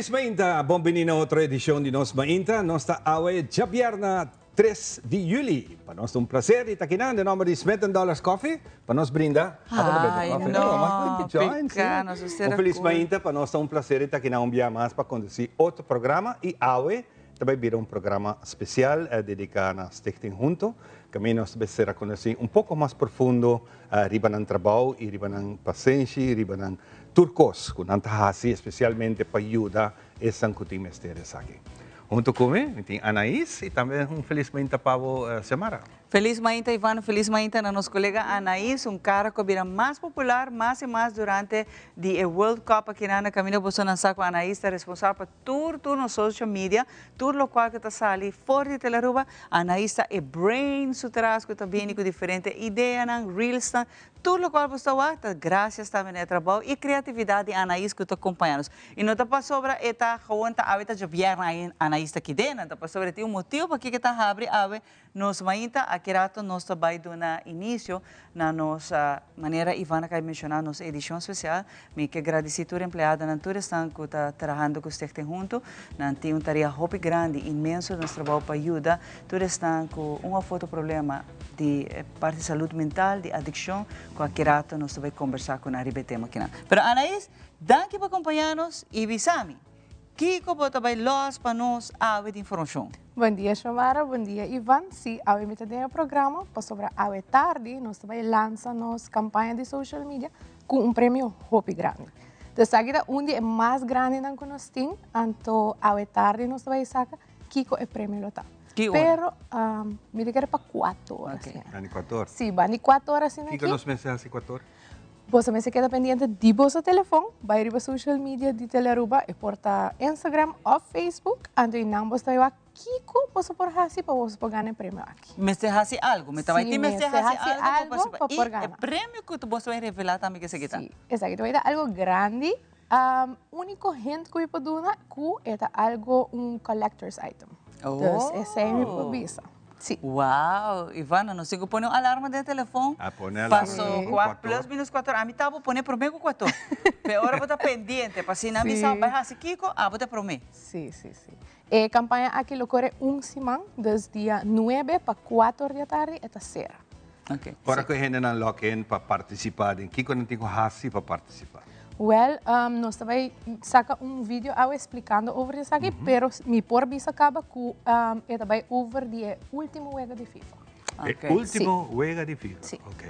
Felis mainta, bon bini na otro edicion di Nos Mainta. Nos ta awe djabièrna 3 di juli. Pa nos ta un placer di ta akinan den nomber di Smith and Dollars Coffee pa nos brinda. Abo ta bebe Ay, coffee? no, Join, sí. pica, nos a Un sera felis cool. mainta, pa nos ta un placer di ta akinan un bia mas pa conduci otro programa y awe ta bay bira un programa special dedica na Stichting Hunto. Caminda nos ta bay sera conoci un poco mas profundo riba nan trabou y riba nan pasenshi, riba nan tur cos cu nan ta haci especialmente pa yuda esnan cu tin mester esaki. Hunto cu mi, mi tin Anais y tambe un feliz mainta pa bo, Xiomara. Feliz mainta Ivano, feliz mainta na nos colega Anais, un cara cu a bira mas popular mas y mas durante di e World Cup aki nan na caminda. Boso nan sa cu Anais ta responsabel pa tur tur nos social media, tur locual cu ta sali for di Telearuba, Anais ta e brain su tras cu ta bini cu diferente ideanan, reelsnan, tur locual bo sta wak ta gracias tambe na e trabou y creatividad di Anais cu ta compaña nos. Y no ta pasobra e ta gewoon ta awe ta djobièrnè Anais ta kid'e, nan ta pasobra e tin un motibo pakico e ta habri awe Nos mainta, aki rato nos ta bai duna inicio na nos, manera Ivana a menciona, nos edicion special. Mi ke gradici tur empleadonan, tur esnan cu ta trahando cu Stichting Hunto. Nan tin un tarea hopi grandi, inmenso nos trabou pa yuda tur esnan cu un of otro problema di parti salud mental, di adiccion, cu aki rato nos ta bai combersa cu nan riba e tema akinan. Pero Anais, danki pa compaña nos y bisa mi. Kiko bo ta bai los pa nos awe di informashon? Bon dia Xiomara, bon dia Ivan. Si, awe mi ta den e programa pasobra awe tardi nos ta bai lansa nos campaña di social media cu un premio hopi grandi. Entonces esaki ta un di e mas grandinan cu nos tin, anto awe tardi nos ta bai saca kiko e premio lo ta. Ki ora? Pero mi ta kere pa cuato ora. Ok. Bani cuato ora. Si, bani cuato ora asina aki. Kiko nos mester haci cuato ora? Boso mester keda pendiente di boso telefon, bai riba social media di Telearuba, e por ta Instagram of Facebook, anto i nan boso ta wak kiko boso por hasi pa boso por gana e premio aki. Mester hasi algo, mi ta bai Sí, tin mester mester hasi hasi algo pa algo pa por I e gana. premio ku boso bai revelá tambe ke esaki ta. Sí, esaki ta bai ta algo grandi, uniko hint ku mi por duna ku e ta algo un collector's item. Dus esei mi por bisa. Sí. Wow, Ivana, nos tin cu pone un alarma den e telefon. A pone alarma. Paso Sí. cua plus minus cuator, ami ta bo pone prome cu cuator. Pe ora bo ta pendiente, pa si nan bisa Sí. bai haci kico, abo ta prome. Sí, sí, sí. E campaña aki lo core un siman, dus dia nuebe pa cuator di atardi e ta cera. Ok. Ora cu e hendenan log in pa participa den kico nan tin cu haci pa participa? Wel, nos ta bai saca un video awe explicando over di esaki, pero mi por bisa caba cu e ta bai over di e ultimo wega di FIFA. E ultimo wega di FIFA? Si. Ok.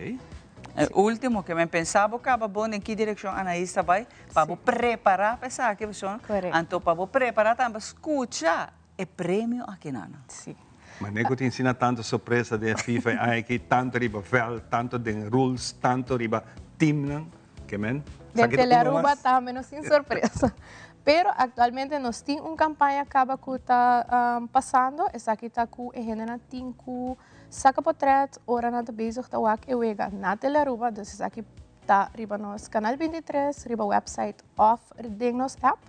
E ultimo, ke men pensa bo caba bon den ki direccion Anaís ta bai, pa bo prepara pa esaki, pasobra anto pa bo prepara tambe scucha e premio aki nan. Si. Manera cu tin asina tanto sorpresa den e FIFA e aña aki, tanto riba veld, tanto den rules, tanto riba teamnan. Ke men? Den Telearuba tambe nos tin sorpresa. Pero actualmente nos tin un campaña caba cu ta pasando. Esaki ta cu e hendenan tin cu saca potret ora nan ta bezig ta wak e wega na Telearuba. Dus esaki ta riba nos canal 23, riba website of den nos app.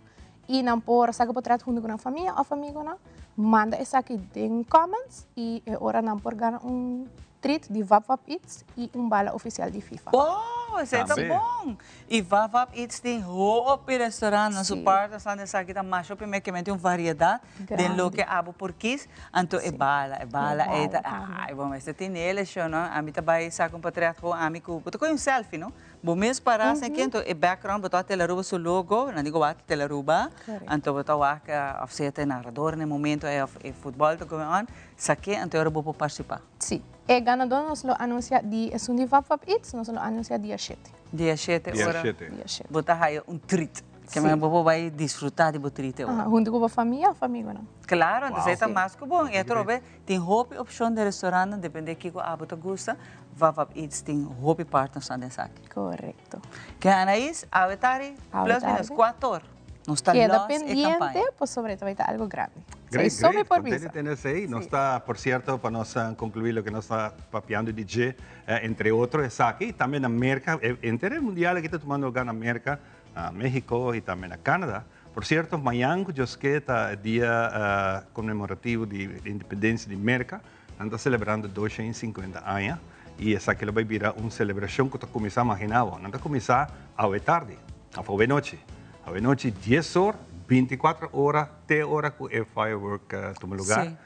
Y nan por saca potret hunto cu nan famia of amigonan. Manda esaki den comments y e ora nan por gana un treat di Vap Vap Eats y un bala oficial di FIFA. Oh, esei ta Tambe. bon! Y Vap Vap Eats tin hopi restaurant na su Sí. part, esnan esaki ta masha hopi merke men tin un variedad den Grandi. loke abo por kies. Anto e Sí. bala, e bala E ei ta, bala tambe. ay, bo mester tin el esho, no? Ami ta bay saca un potret gewoon ami cu, bo ta coge un selfie, no? Bo mes para esaki, anto e background bo ta wak Telearuba su logo, nan digo wak Telearuba, anto bo ta wak of sea ta e narrador na e momento ei of e futbol ta going on, sake anto e ora bo por participa. Si. E ganador nos lo anuncia di esun di Vap Vap Eats, nos lo anuncia dia shete. Dia shete Dia ora shete. Dia shete. bo ta haya un treat. Si. Ke men bo por bai disfruta di bo treat e ora. Aha, hunto ku bo famia of amigonan. Claro, anto Wow. esei ta mas ku bon. I atrobe tin hopi opcion den restaurantnan, depende kiko abo ta gusta. Vap Vap Eats tin hopi partnersnan den esaki. Correcto. Ke Anaís, awe tardi, Awe plus minus tardi. cuator. Nos ta Keda los e pendiente campaña. pasobra e ta bai ta algo grandi. Great, Esei so mi great. por Contento bisa. di tende esei. Nos Sí. ta, por cierto, pa nos conclui loke nos ta papiando di dje, entre otro esaki, tambe na Merca, e henter e mundial aki ta tumando lugar na Merca, na Mexico y tambe na Canada. Por cierto, mañan cu Dios ke ta e dia conmemorativo di independencia di Merca. Nan ta celebrando 250 aña y esaki lo bay bira un celebracion cu ta cuminsa, magina bo, nan ta cuminsa awe tardi, of awe nochi. Awe nochi dies or, 24 ora te ora ku e firework tuma lugar.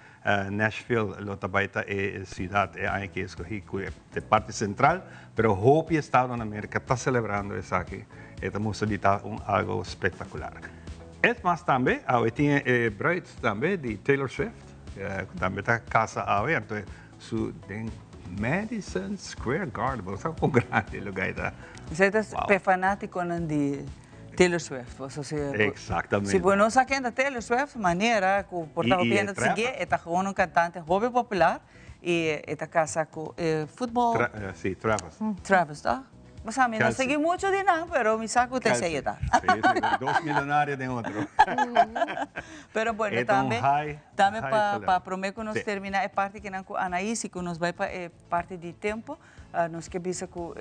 Nashville lo ta bai ta e siudat e aña ki eskohí ku e parti sentral, pero hopi estado na Merka ta selebrando esaki. E ta mustra di ta un algo spektakular. Es mas tambe awe tin e bruid tambe di Taylor Swift ku tambe ta kasa awe anto su den Madison Square Garden. Bo sa kon grandi e lugar ei ta. Esei ta p'e fanátikonan di Taylor Swift. Paso si Exactamente. Si bo no sa ken ta Taylor Swift, manera ku por ta hopi hende ta siguié, e ta gewoon un kantante hopi popular i e ta kasa ku e futbol. Si, Travis. Travis, toch? Bo sa, mi no sigui mucho di nan, pero mi sa ku ta esei e ta. Si, si, dos milonario den otro. Pero bueno, tambe, tambe pa pa promé ku nos terminá e parti kinan ku Anaís i ku nos bai pa e parti di tempo, Nos ke bisa ku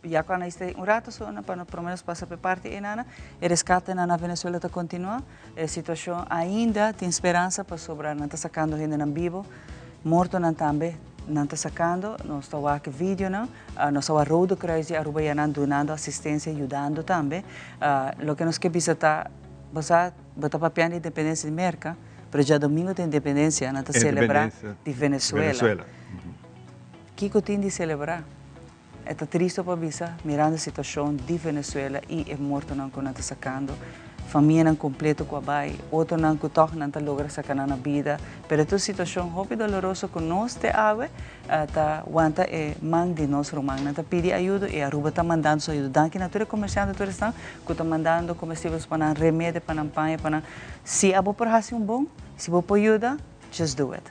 ya ku Anaís ta un rato so pa no prome nos pasa pa e parti einana. E reskatenan na Venezuela ta kontinua. E situashon ainda tin speransa pasobra nan ta sakando hendenan bibo. Mortonan tambe nan ta sakando. Nos ta wak videonan. Nos ta wak Rode Kruis di Aruba ya nan dunando asistensia yudando tambe. Loke nos ke bisa ta bo sa bo ta papiando di independensia di Merka pero djadomingo ta independensia nan ta selebra di Venezuela. Kiko tin di selebrá? E ta tristo pa bisa, mirando e situashon di Venezuela i e mortonan ku nan ta sakando, famianan kompleto ku a bai, otronan ku tòg nan ta logra saka nan na bida, pero e ta un situashon hopi doloroso ku nos te awe ta wanta e man di nos rumannan ta pidi ayudo i Aruba ta mandando su ayudo. Danki na tur e komersiante tur esnan ku ta mandando komestibels pa nan, remedi pa nan, paña pa nan. Si abo por hasi un bon, si bo por yuda, Just do it.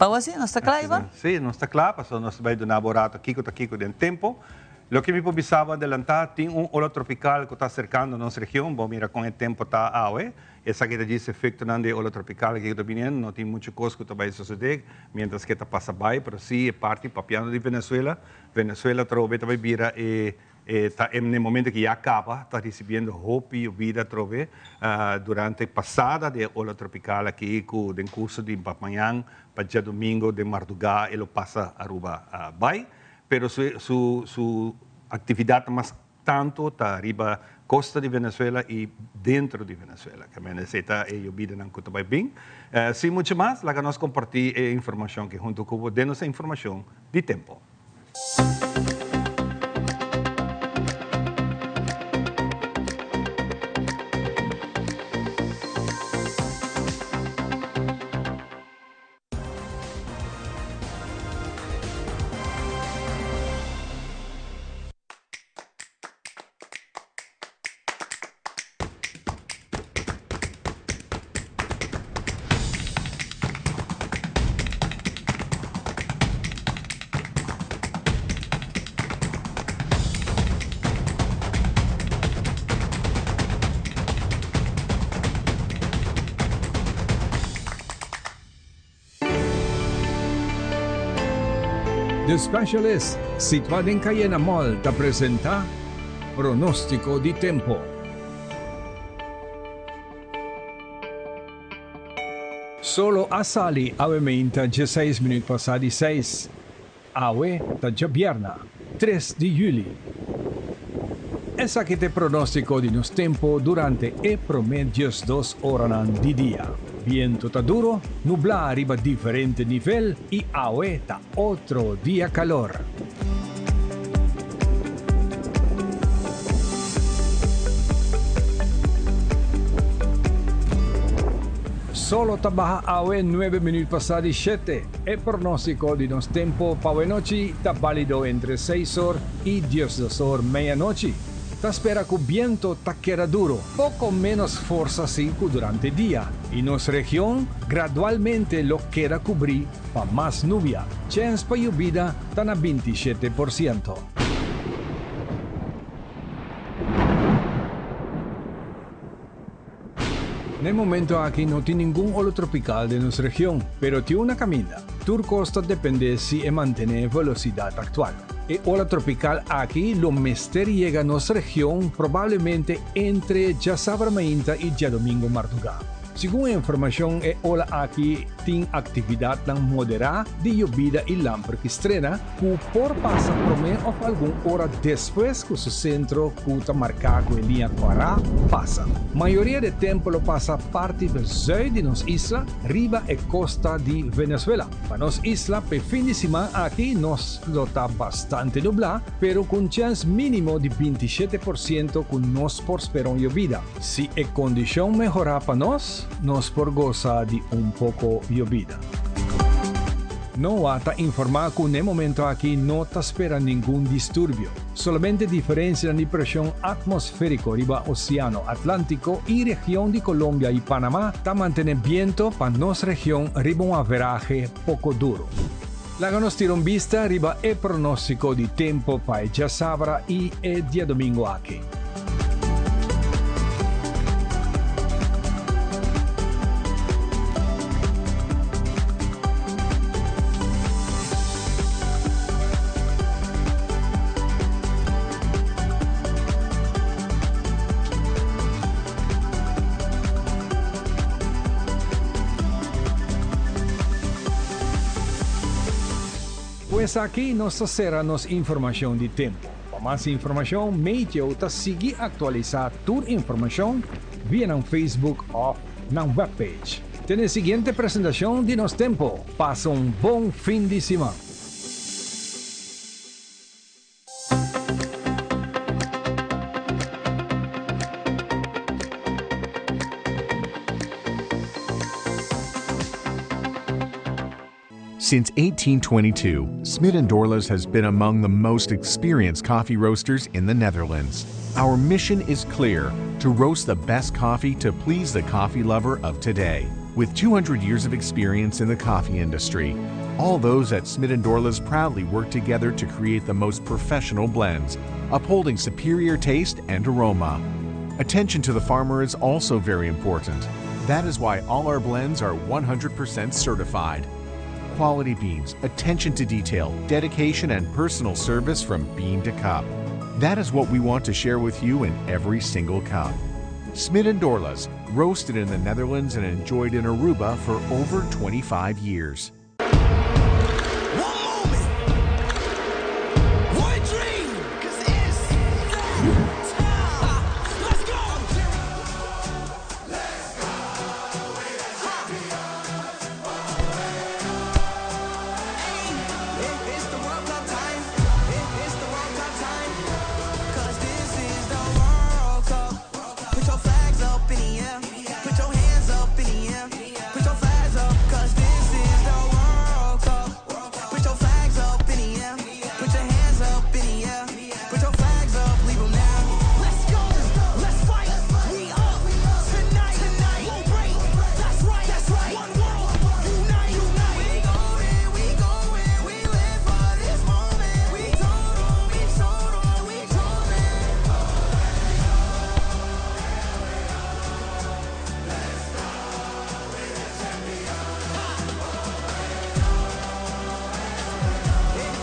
Pau asi, nos ta kla, Ivan? Sí, nos ta kla, pasobra nos ta bai duna bo rato kiko ta kiko den tempo. Loke mi por bisa bo adelantá, tin un ola tropikal ku ta aserkando nos region. Bo mira kon e tempo ta awe. Esaki ta djis efektonan di e ola tropikal aki ku ta biniendo. No tin muchu kos ku ta bai sosodé miéntras ku e ta pasa bai, pero sí e parti papiando di Venezuela, Venezuela atrobe ta bai bira e E ta e momento ki ya caba ta ricibiendo hopi yobida atrobe durante pasada di e ola tropical aki cu den curso di mañan pa djadomingo den marduga e lo pasa Aruba bay. Pero su su su actividad ta mas tanto ta riba costa di Venezuela y dentro di Venezuela. Ke mende esey ta e yobidanan cu ta bay bin. Sin mucho mas laga nos comparti e informacion aki hunto cu bo den nos informacion di tempo. The Specialist, situá den Cayena Mall, ta presentá Pronóstiko di Tempo. Solo a sali awe meinta djeseis minuut pasá di seis. Awe ta djabièrna, tres di yüli. Esaki ta e pronóstiko di nos tempu durante e promé 12 oranan di dia. Bientu ta duro, nublá riba diferente nivel i awe ta otro dia kalor. Solo ta baha awe nuebe minuut pasá di shete. E pronóstiko di nos tempo pa awenochi ta bálido entre seis or i 12 or meianochi. Ta spera ku biento ta keda duro, poko ménos forsa si ku durante dia, i nos region gradualmente lo keda kubrí pa mas nubia. Chèns pa yubida ta na 27%. Na e momento aki no tin ningun olo tropical den nos region, pero tin una caminda. Tur cos ta depende si e mantene e velocidad actual. E ola tropical aki lo mester yega nos region probablemente entre djasabra mainta y djadomingo marduga. Segun e informashon e ola aki tin aktividatnan moderá di yobida i lamper ki strena ku por pasa promé òf algun ora despues ku su sentro ku ta marká ku e liña kòrá pasa. Mayoria di e tempu lo pasa parti bezùit di nos isla riba e kosta di Venezuela. Pa nos isla p'e fin di siman aki nos lo ta bastante nublá pero ku un chèns mínimo di 27% ku nos por spera un yobida. Si e kondishon mehorá pa nos, nos por gosa di un poko yobida. NOAA ta informá ku n'e momento aki no ta spera ningun disturbio. Solamente diferensianan di preshon atmosfériko riba Oseano Atlántiko i region di Colombia i Panamá ta mantené biento pa nos region riba un averahe poko duru. Laga nos tira un bista riba e pronóstiko di tempu pa e djasabra i e diadomingo aki. Ku esaki nos ta sera nos informashon di tempu. Pa mas informashon Meteo ta sigui aktualisá tur informashon via nan Facebook òf nan webpage. Te na e siguiente presentashon di Nos Tempo. Pasa un bon fin di siman. Since 1822, Smit & Dorlas has been among the most experienced coffee roasters in the Netherlands. Our mission is clear, to roast the best coffee to please the coffee lover of today. With 200 years of experience in the coffee industry, all those at Smit & Dorlas proudly work together to create the most professional blends, upholding superior taste and aroma. Attention to the farmer is also very important. That is why all our blends are 100% certified. Quality beans, attention to detail, dedication and personal service from bean to cup. That is what we want to share with you in every single cup. Smit & Dorlas, roasted in the Netherlands and enjoyed in Aruba for over 25 years. One moment, one dream, 'cause it's that time. Let's go! Let's go! It's the World Cup time. It's the World Cup time. 'Cause this is the World Cup. Put your flags up in the air. Put your hands up in the air. Put your flags up, 'cause this is the World Cup. Put your flags up in the air. Put your hands up in the air. Put your flags up, leave 'em now. Let's go, let's fight. We up tonight. Tonight. Won't break. That's right. That's right. One world. Unite. Unite. We going, we going. We live for this moment. We told 'em, we showed 'em, we told 'em.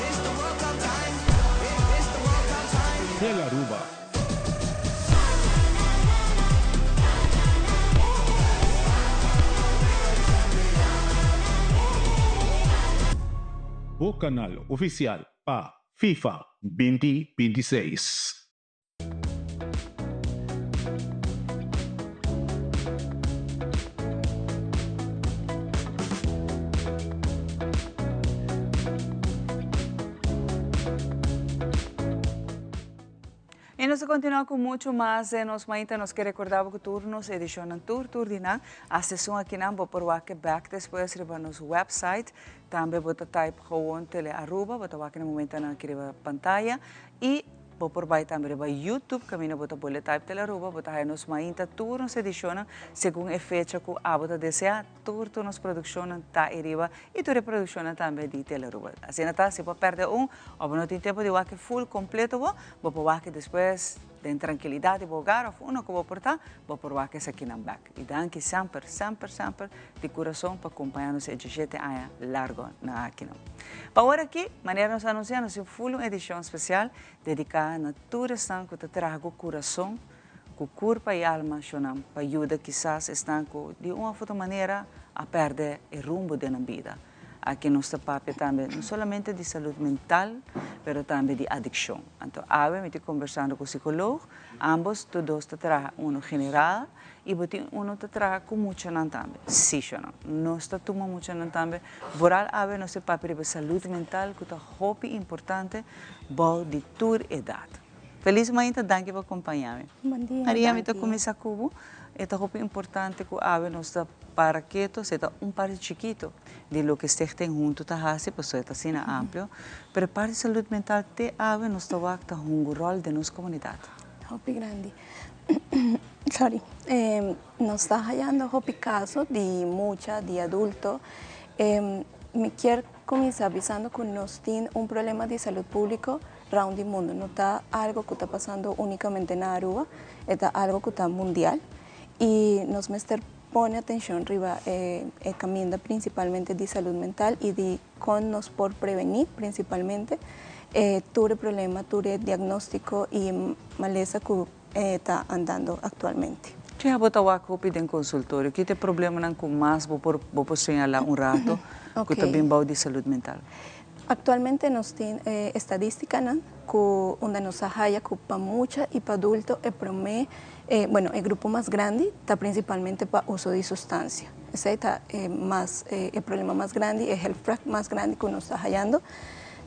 It's the World Cup time. It's the World Cup time. Tele Aruba. Bo canal oficial pa FIFA 2026. I nos ta continua cu mucho mas den nos mainta. Nos ke recorda bo cu tur nos edicionnan, tur tur di nan, hasta esun akinan bo por wak e back despues riba nos website. Tambe bo ta type gewoon Tele Aruba, bo ta wak na momentonan aki riba pantaya. I bo por bai tambe riba YouTube kaminda bo ta bole type Tele Aruba, bo ta haya nos mainta tur nos edicionnan segun e fecha cu abo ta desea. Tur tur nos produccionnan ta ei riba y tur e produccionnan tambe di Tele Aruba. Asina ta, si bo a perde un o bo no tin tempo di wak e full completo bo, bo por wak e despues den trankilidad di bo hogar of uno cu bo por ta, bo por wak esakinan bek. Y danki semper, semper, semper di curason pa compaña nos e djeshete aña largo na akinan. Pa ora aki, manera nos a anuncia, nos tin full un edicion special dedica na tur esnan cu ta traha cu curason. Ku kurpa i alma shonnan pa yuda kisas esnan ku di un òf otro manera a pèrdè e rumbo den nan bida. Aki nos ta papia tambe no solamente di salud mental, pero tambe di adikshon. Anto awe mi ta kombersando ku sikolog, ambos tur dos ta traha uno general i bo tin uno ta traha ku muchanan tambe. Si shonnan, nos ta tuma muchanan tambe. Vooral awe nos ta papia riba salud mental ku ta hopi importante bou di tur edat. Felis mainta, danki pa kompañá mi. Bon dia, Maria, mi ta danki. kuminsá ku bo. E ta hopi importante ku awe nos ta para keto, si e ta un parti chikito di loke Stichting Hunto ta hasi, pasobra e ta asina amplio. Pero e parti salud mental te awe nos ta wak ta hunga un ròl den nos komunidat. Hopi grandi. Sorry. Nos ta hayando hopi kaso di mucha, di adulto. Mi kier kuminsá bisando ku nos tin un problema di salud públiko Round di mundo no ta algo cu ta pasando unicamente na Aruba, e ta algo cu ta mundial y nos mester pone atencion riba e caminda principalmente di salud mental y di con nos por preveni principalmente tur e problema, tur e diagnostico y malesa cu ta andando actualmente. Ki abo ta wak hopi den consultorio? Ki ta e problemanan cu mas bo por bo por señala un rato cu ta bin bou di salud mental? Actualmente nos tin e estadisticanan cu unda nos a haya cu pa mucha y pa adulto e prome, bueno, e grupo mas grandi ta principalmente pa uso di sustancia. Esey ta e mas e problema mas grandi, e health mas grandi cu nos ta hayando.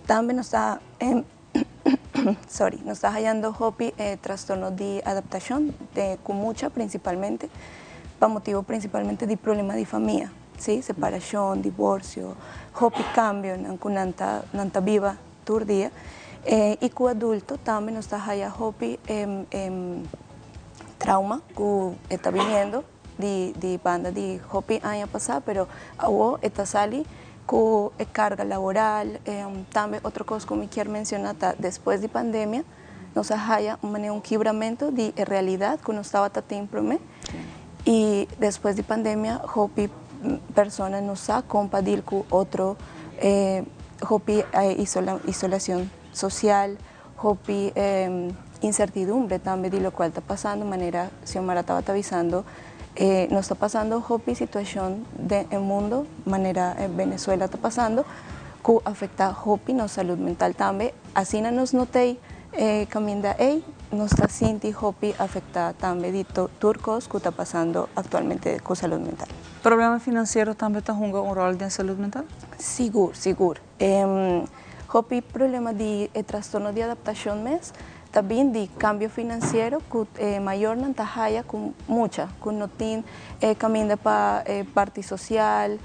Tambe nos ta sorry, nos ta hayando hopi e trastorno di adaptacion cu mucha principalmente, pa motibo principalmente di problema di famia, si, separacion, divorcio, hopi cambionan cu nan ta nan ta biba tur dia. Y cu adulto tambe nos ta haya hopi trauma cu e ta biniendo di di banda di hopi aña pasa pero awo e ta sali cu e carga laboral. Tambe otro cos cu mi kier menciona ta despues di pandemia nos a haya un manera un kibramento di e realidad cu nos tabata tin prome y despues di pandemia hopi persona no sa con pa deal cu otro, hopi isolacion social, hopi incertidumbre tambe di locual ta pasando, manera Xiomara tabata bisando, nos ta pasando hopi situacion den e mundo, manera Venezuela ta pasando, cu afecta hopi nos salud mental tambe. Asina nos no t'ey caminda ey, nos ta sinti hopi afecta tambe di tur cos cu ta pasando actualmente cu salud mental. Problema financiero tambe ta hunga un rol den salud mental? Sigur, sigur. Hopi problema di e trastorno di adaptacion mes ta bin di cambio financiero cu e mayornan ta haya cu mucha cu no tin e caminda pa e parti social,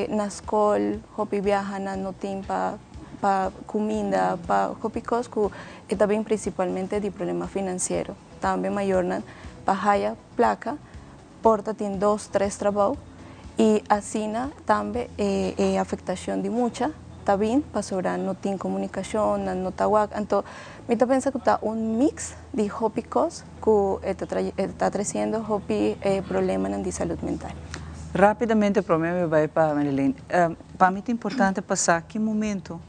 na scol hopi biaha nan no tin pa pa cuminda, pa hopi cos cu e ta bin principalmente di problema financiero. Tambe mayornan pa haya placa por ta tin dos, tres trabou y asina tambe e e afectacion di mucha ta bin pasobra no tin comunicacion, nan no ta wak. Anto mi ta pensa cu ta un mix di hopi cos cu e ta e ta treciendo hopi problemanan di salud mental. Rapidamente prome mi bai pa Marilyn. Pa mi ta importante pa sa ki momento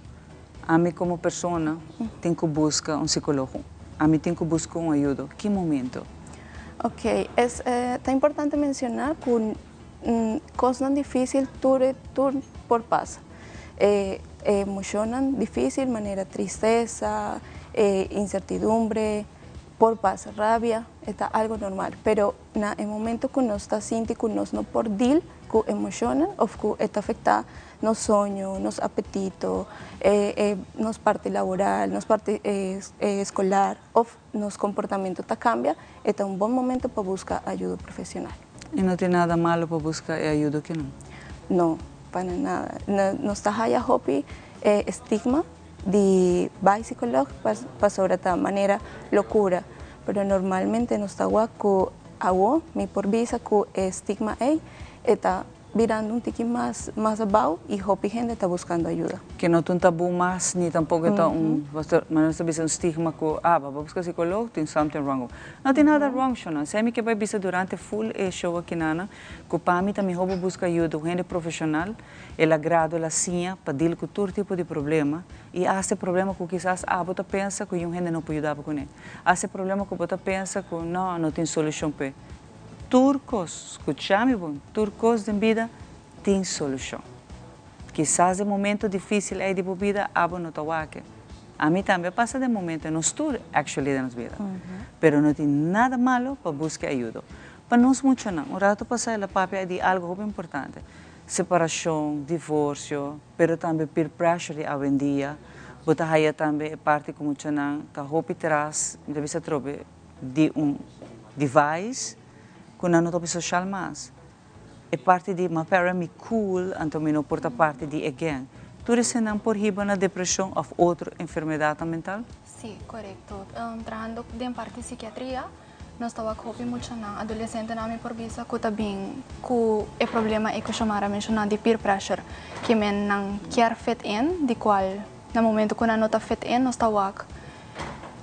ami como persona tin cu busca un psicologo, ami tin cu busca un ayudo, ki momento? Ok, es ta importante menciona cu cosnan dificil tur tur por pasa. E emocionnan dificil manera tristeza, incertidumbre por pasa, rabia e ta algo normal, pero na e momento cu nos ta sinti cu nos no por deal cu emocionnan of cu e ta afecta nos soño, nos apetito, nos parti laboral, nos parti escolar of nos comportamento ta cambia, e ta un bon momento pa busca ayudo profesional. Y no tin nada malo pa busca e ayudo ki no? No, para nada. Nos ta haya hopi e stigma di bay psicolog pasobra ta manera locura, pero normalmente nos ta wak cu awo mi por bisa cu e stigma ey e ta. Birando un tiki mas mas abou y hopi hende ta buscando ayuda. Cu no ta un taboe mas, ni tampoco ta un, maar nos ta bisa un stigma cu, ah, bo busca psicologo, tin something wrong. No tin nada wrong, shona. Esey mi kier bay bisa durante full e show aki nana, cu pa mi tambe hopi busca ayuda, un hende profesional, el a gradua, el a siña pa deal cu tur tipo di problema, y hasta problema cu kisas abo ta pensa cu un hende no por yuda cu ne. Hasta problema cu bo ta pensa cu no, no tin solucion pe. Tur cos, scucha mi bon, tur cos den bida tin solucion. Kisas den momento dificil ey di bo bida, abo no ta wak e. Ami tambe pasa den momento, nos tur actually den nos bida. Pero no tin nada malo pa busca ayuda. Pa nos muchanan, un rato pasa el a papia di algo hopi importante. Separacion, divorcio, pero tambe peer pressure di awendia. Bo ta haya tambe e parti cu muchanan ta hopi tras, mi ta bisa trobe, di un device cu nan no ta social mas. E parti di ma para mi cool, anto mi no por ta parti di e gang. Tur esey por hiba na depresion of otro enfermedad mental? Si, corecto. Trahando den parti psikiatria, nos tabata hopi muchanan adolescentenan mi por bisa cu tambe cu e problema cu Xiomara a menciona di peer pressure, kiermen nan kier fit in, di cual na momento cu nan no ta fit in, nos ta wak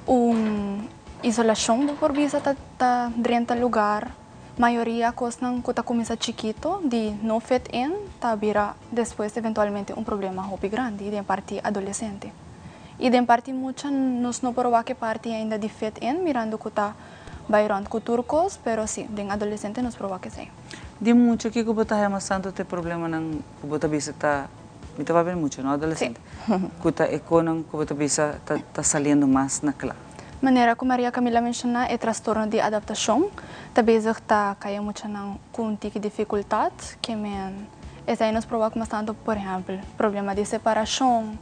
un isolacion por bisa ta drenta lugar. Mayoria cosnan cu ta cuminsa chikito di no fit in ta bira despues eventualmente un problema hopi grandi den parti adolescente. Y den parti mucha nos no por wak parti ainda di fit in mirando cu ta bay rond cu tur cos, pero si, den adolescente nos por wak esey. Di mucha cu bo ta mas tanto te problemanan cu bo ta bisa ta mi ta papia mucha, no adolescente. Cu ta econan cu bo ta bisa ta saliendo mas na cla. Manera cu Maria Camila a menciona, e trastorno di adaptacion. Ta bezig ta cay muchanan cu un tiki dificultad, kiermen esey nos por wak mas tanto, por ehempel, problema di separacion,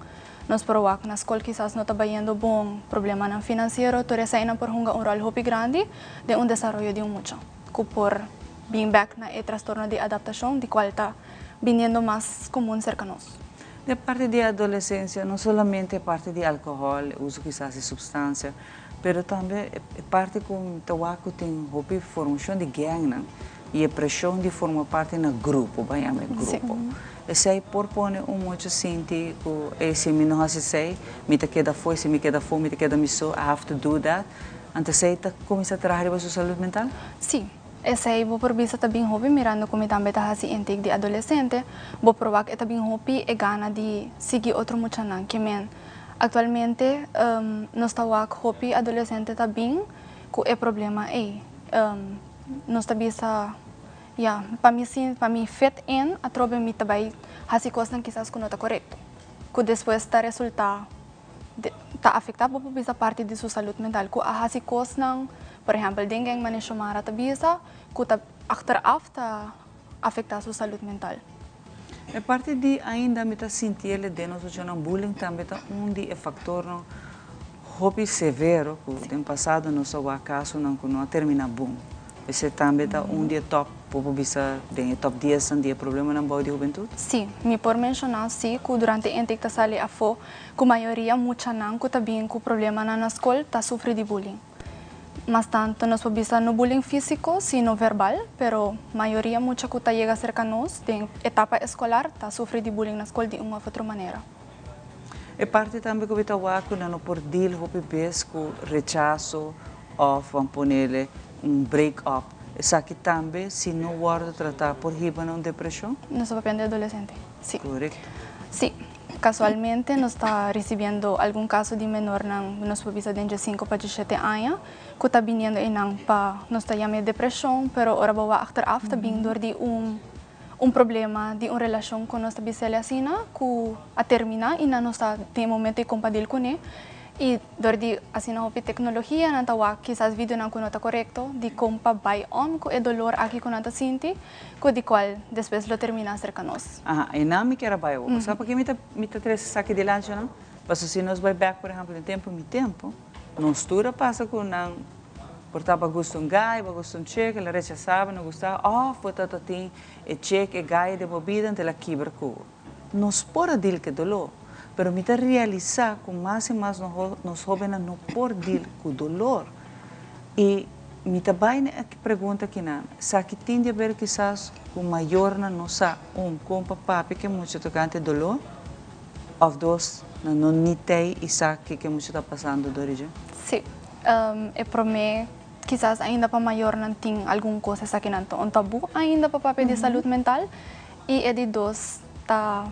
nos por wak na scol kisas no ta bayendo bon, problemanan financiero, tur esey por hunga un rol hopi grandi den un desaroyo di un mucha. Cu por bin back na e trastorno di adaptacion, di cual ta biniendo mas comun cerca nos. Di parti di adolescencia, no solamente parti di alcohol, uso kisas di substancia, pero tambe parti cu tabaco tin hopi formacion di gang, no? Y e presion di forma parti na grupo, bay yama grupo. Esey por pone un mucha sinti cu si mi no haci esey, mi ta keda afo, si mi keda afo, mi ta keda mi so, I have to do that. Anto esey ta cuminsa traha su salud mental? Si. Esey bo por bisa ta bin hopi mirando con tambe ta hasi intake di adolescente, bo por wak e ta bin hopi e gana di sigui otro muchanan kiermen actualmente nos ta wak hopi adolescente ta bin cu e problema ey. Nos ta bisa ja, pa mi sin, pa mi fit in, atrobe mi ta bay hasi cosnan kisas cu no ta corecto. Cu despues ta resulta ta afecta bo por bisa parti di su salud mental. Cu a hasi cosnan, por ehempel, den gang manera Xiomara ta bisa, cu ta achteraf ta afecta su salud mental. E parti di ainda mi ta sinti den nos bullying tambe ta un di e factor no hopi severo cu den pasado nos a casonan cu no a termina bon. Esey tambe ta un di e top, por bisa den top 10 di problemanan bou di hubentud? Si, mi por menciona si cu durante intake ta sali afo cu mayoria muchanan cu ta bin cu problemanan na scol ta sufri di bullying. Mas tanto nos por bisa no bullying fisico, sino verbal, pero mayoria mucha cu ta yega cerca nos den etapa escolar ta sufri di bullying na scol di un of otro manera. E parti tambe cu ta wak no por deal hopi bes cu rechaso of van ponele un break up. Esaki tambe, si no wordo trata por hiba na un depresion? Nos ta papiando di adolescente. Si. Corecto. Si. Casualmente nos ta recibiendo algun caso di menornan nos por bisa di 5 pa 17 aña cu ta biniendo eynan pa nos ta yama depresion, pero ora bo achteraf ta bin door di un problema di un relacion cu nos ta bisa asina cu a termina y nan nos ta den momento con pa deal cune y door di asina hopi tecnologia nan ta wak kisas videonan cu no ta corecto di con pa bay om cu e dolor aki cu nan ta sinti cu di cual despues lo termina cerca nos. Aha, y nan mi kier bay. Sabi pakico mi ta trece esaki dilanti, no? Paso si nos bay back, por ehempel, den tempo, mi tempo, nos tur a pasa cu nan por ta gusta un guy, pa gusta un chick, el a rechasa, no gusta, oh, bo ta tin e chick, e guy den bo bida, el a kibra cu. Nos por a deal cu dolor, pero mi ta realisa cu mas y mas nos hobennan no por deal cu dolor. Y Mi ta bai na e pregunta kinan, Esaki tin di haber kisas ku mayornan no sa, un, kon pa papia ku e mucha tokante doló, òf dos, nan no ni tei i sa kiko e mucha ta pasando dor di dje? Sí. E promé, kisas ainda pa mayornan tin algun kos esakinan ta un tabú ainda pa papia di salud mental. I e di dos ta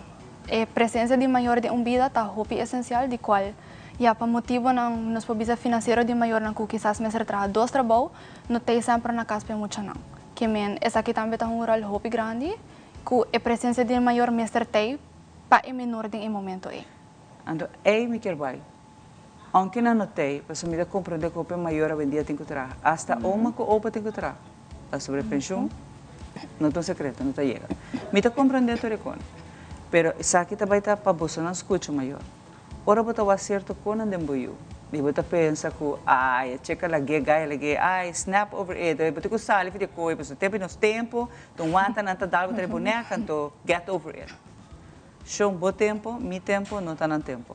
e presensia di mayor den un bida ta hopi esensial di kual Ya pa motibonan nos por bisa financiero di mayornan cu kisas mester traha dos trabou, no tey semper na cas pa e muchanan. Ke men esaki tambe ta hunga un rol hopi grandi cu e presencia di e mayor mester tey pa e menor den e momento ey. Anto ey mi kier bay. Aunke nan no tey, pasobra mi ta comprende cu hopi mayor awendia tin cu traha. Hasta oma cu opa tin cu traha. Pasobra e pensioen no ta un secreto, no ta yega. Mi ta comprende tur e con. Pero esaki ta bay ta pa bosonan scucha mayor. Ora bo ta wak sierto konan den bo yu i bo ta pensa ku ai e cheka lag'é gai lag'é ai snap over it bo tin ku sali for di e koe pasobra tempu di nos tempu ta un wanta nan ta dal bo ta riba bo nek anto get over it. Shon bo tempu mi tempu no ta nan tempu.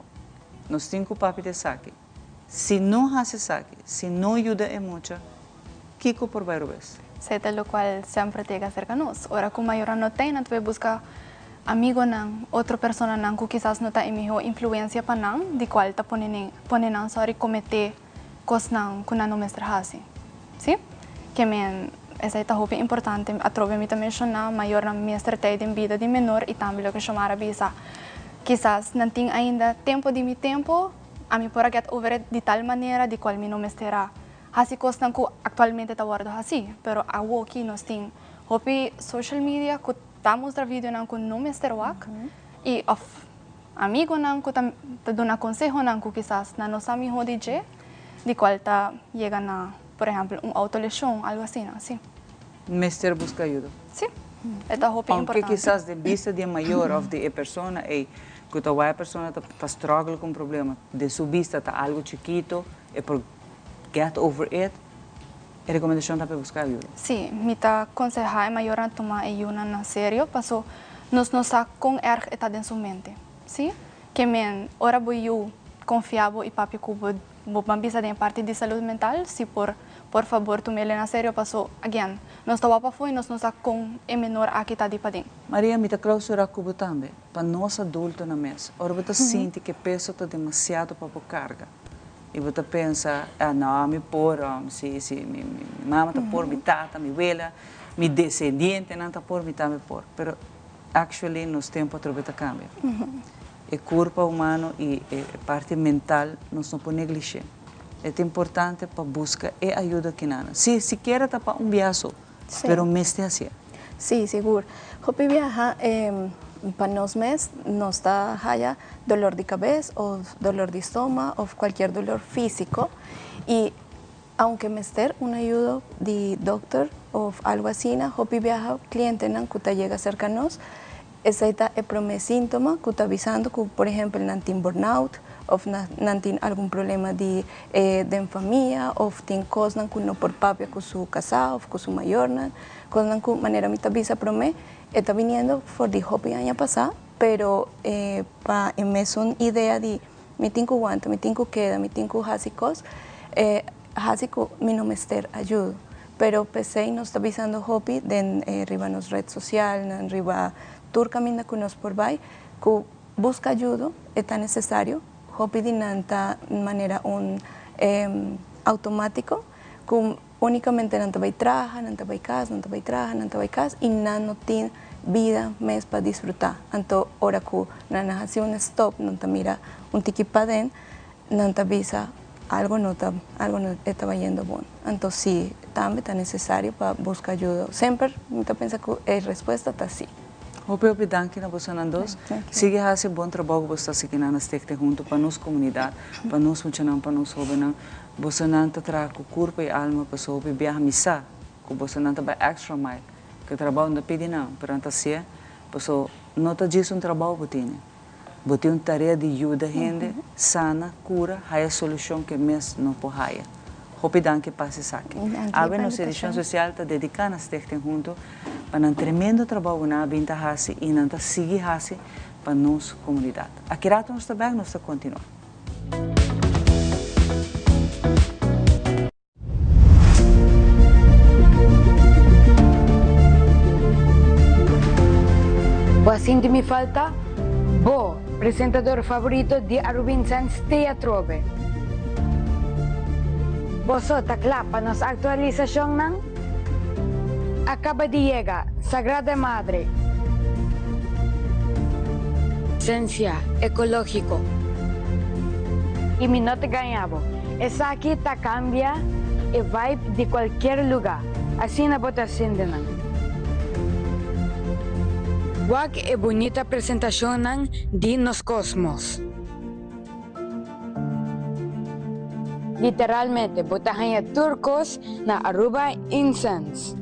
Nos tin ku papia di esaki. Si no hasi esaki si no yuda e mucha kiko por bai robes? Esei ta lokual semper ta yega serka nos. Ora ku mayornan no ten nan ta bai buska amigonan, otro personanan ku kisas no ta e mihó influensia pa nan, di kual ta pone nen pone nan sòri kometé kosnan ku nan no mester hasi. Sí? Ke men esei ta hopi importante. Atrobe mi ta menshoná mayornan mester ta ei den bida di menor i tambe loke Shomara bisa. Kisas nan tin ainda tempu di mi tempu, ami por a get over it di tal manera di kual mi no mester a hasi kosnan ku aktualmente ta wòrdu hasí. Pero awoki nos tin hopi social media ku ta mustra videonan ku no mester wak i òf amigonan ku ta ta duna konsehonan ku kisas nan no sa mihó di dje, di kual ta yega na, por ehèmpel, un outoleshon, algu asina, si. Mester buska ayuda. Si, e ta hopi Aunke importante. kisas den bista di e mayor òf di e persona ei ku ta wak e persona ta ta struggle ku un problema, den su bista ta algu chikito, e por get over it. E rekomendashon ta pa e buska ayuda. Sí, mi ta konsehá e mayornan tuma e yunan na serio paso nos no sa kon erg e ta den su mente. Sí, ke men ora bo yu konfia bo i papia ku bo, bo ban bisa den e parti di salud mental, si por por fabor tum'el na serio paso again nos ta wak pafó i nos no sa kon e menor aki ta di paden. Maria, mi ta klausurá ku bo tambe, pa nos adultonan mes, ora bo ta sinti ku e peso ta demasiado pa bo karga, I bo ta pensa, ah no, mi por, si, si mi mama ta por, mi tata, mi wela, mi desendientenan ta por, mi tambe por. Pero actually nos tempo atrobe ta cambia. E curpa humano y e parti mental nos no por neglishe. E ta importante pa busca e ayuda kinan. Si sikiera ta pa un biaha so, pero mester hacié. Sí, sigur. Hopi biaha pa nos mes nos ta haya dolor di cabes of dolor di stoma of cualkier dolor fisico y aunke mester un ayudo di dokter of algo asina hopi biaha clientenan cu ta yega cerca nos Esei ta e promé síntoma ku ta bisando ku, por ehèmpel, nan tin burnout òf nan tin algun problema di den famia òf tin kosnan ku no por papia ku su kasá òf ku su mayornan, kosnan ku manera mi ta bisa promé e ta biniendo for di hopi aña pasá, pero pa e mesun idea di mi tin ku wanta, mi tin ku keda, mi tin ku hasi kos, hasi ku mi no mester ayudo. Pero p'esei nos ta bisando hopi den riba nos red socialnan, riba tur caminda cu nos por bay, cu busca ayudo e ta necesario. Hopi di nan ta manera un automatico cu unicamente nan ta bay traha, nan ta bay cas, nan ta bay traha, nan ta bay cas y nan no tin bida mes pa disfruta. Anto ora cu nan a haci un stop, nan ta mira un tiki paden, Nan ta bisa, Algo no ta, algo no e ta bayendo bon. Anto si, tambe ta necesario pa busca ayudo. Semper mi ta pensa cu e respuesta ta si. Hopi hopi danki na bosonan dos. Sigui haci bon trabou cu boso ta haci kinan na Stichting Hunto pa nos comunidad, pa nos muchanan, pa nos hobennan. Bosonan ta traha cu curpa y alma paso hopi biaha mi sa cu bosonan ta bay extra mile. Cu e trabou no ta pidi nan, pero nan ta hacié paso no ta djis un trabou bo tene. Bo tin un tarea di yuda hende sana, cura, haya solucion ke mes no por haya. Hopi danki pa esaki. Awe nos edicion special ta dedica na Stichting Hunto pa nan tremendo trabou ku nan a bin ta haci y nan ta sigui haci pa nos comunidad. Aki rato nos ta bek, nos ta continua. sinti mi falta? Bo, presentador favorito di Arubinsens t'ei atrobe. Boso ta kla pa nos aktualisashonnan? A kaba di yega Sagrada Madre. Sensia ekológiko. I mi no ta gaña bo, esaki ta kambia e vibe di kualkier lugá. Asina bo ta sinti nan. Wak e bunita presentashonnan di nos kosmos. Literalmente bo ta haña tur kos na Aruba Incense.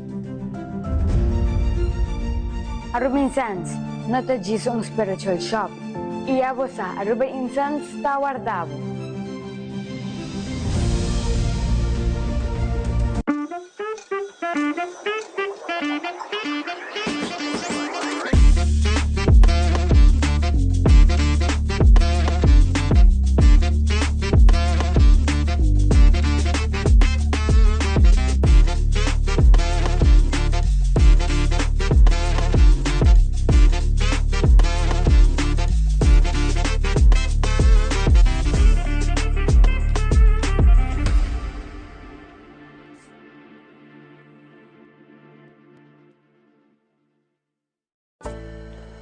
Aruba Incense no ta djis un spiritual shop. I ya bo sa, Aruba Incense ta warda bo.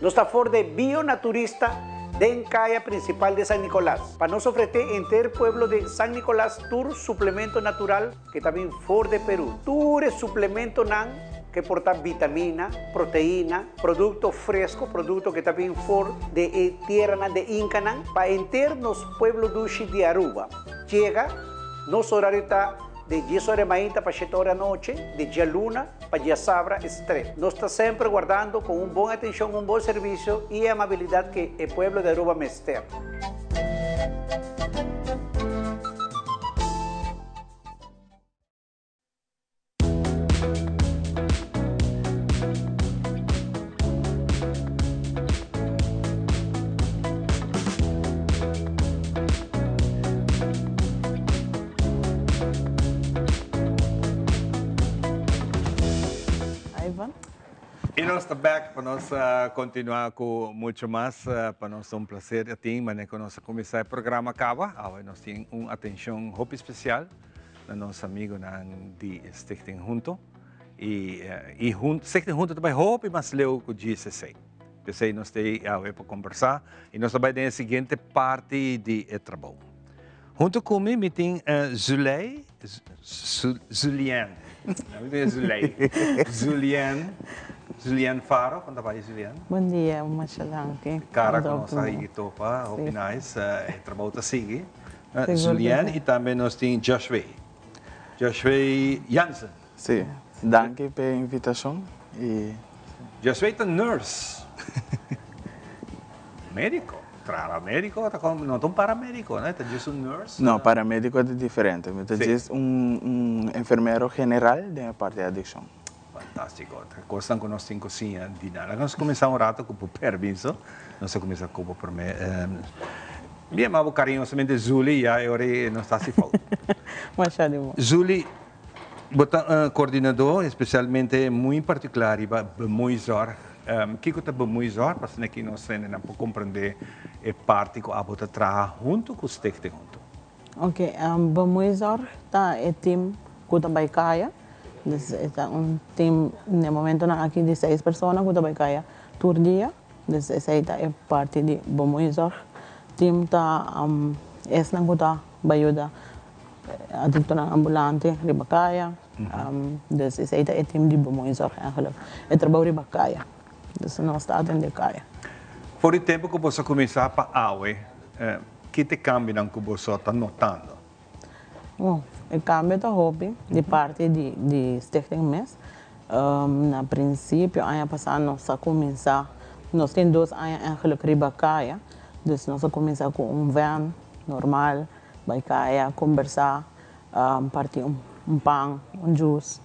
Nos ta for de Bio Naturista den caya principal de San Nicolas pa nos ofrece enter pueblo de San Nicolas tur suplemento natural que ta bin for de Peru. Tur e suplementonan que por ta vitamina, proteina, producto fresco, producto que ta bin for de e tierranan de Incanan pa enter nos pueblo dushi di Aruba. Yega, nos horario ta De dies ora mainta pa shete ora anochi, de djaluna pa djasabra estret. Nos ta semper guardando con un bon atencion, un bon servicio y e amabilidad que e pueblo de Aruba mester. Ivan. Y nos ta back pa nos continua cu mucho mas. Pa nos ta un placer tin manera cu nos a cuminsa e programa caba. Awe nos tin un atencion hopi especial na nos amigonan di Stichting Hunto. Y y Stichting Hunto ta bay hopi mas leu cu GCC. P'esei nos ta ei awe pa kombersá i nos ta bai den e siguiente parti di e trabou. Huntu ku mi mi tin Zuley, Zulien, mi tin Zuley, Zulien, Zulien Faro, kon ta bai Zulien? Bon dia, masha danki. Kara ku nos a higi topa, hopi nice, e trabou ta sigui. Zulien i tambe nos tin Joshue, Joshue Jansen. Sí, danki p'e invitashon i. Josué ta nurse. Médiko. Traha médiko ta kon, no ta un paramédiko, no? E ta djis un nurse. No, paramédiko ta diferente. Mi ta djis un un enfermero general den e parti di adikshon. Fantástiko. Ta kosnan ku nos tin ku siña di nan. Laga nos kuminsá un rato ku bo permiso. Nos ta kuminsá ku bo promé. Mi a yama bo kariñosamente Zuli, ya e ora ei nos ta hasi fout. Masha di bon. Zuli, Bo ta coordinador, especialmente muy particular riba bemoeizorg. Kico ta bemoeizorg? Pasobra aki nos hendenan por comprende e parti cu abo ta traha hunto cu Stichting Hunto. Ok, bemoeizorg ta e team cu ta bay caya. Dus e ta un team n'e momentonan aki di seis persona cu ta bay caya tur dia. Dus esey ta e parti di bemoeizorg. Team ta esnan cu ta bay yuda Adictonan ambulante riba caya, dus esey ta e team di bemoeizorg eigenlijk. E trabou riba caya, dus nos ta atende caya. For di tempo cu boso a cuminsa pa awe, ki ta e cambionan cu boso ta notando? Bon, e cambio ta hopi di parti di stichting mes. Na principio aña pasa nos a cuminsa, nos tin dos aña eigenlijk riba caya, dus nos a cuminsa cu un van normal. Bai kaya, kombersá, parti un pan, un jus,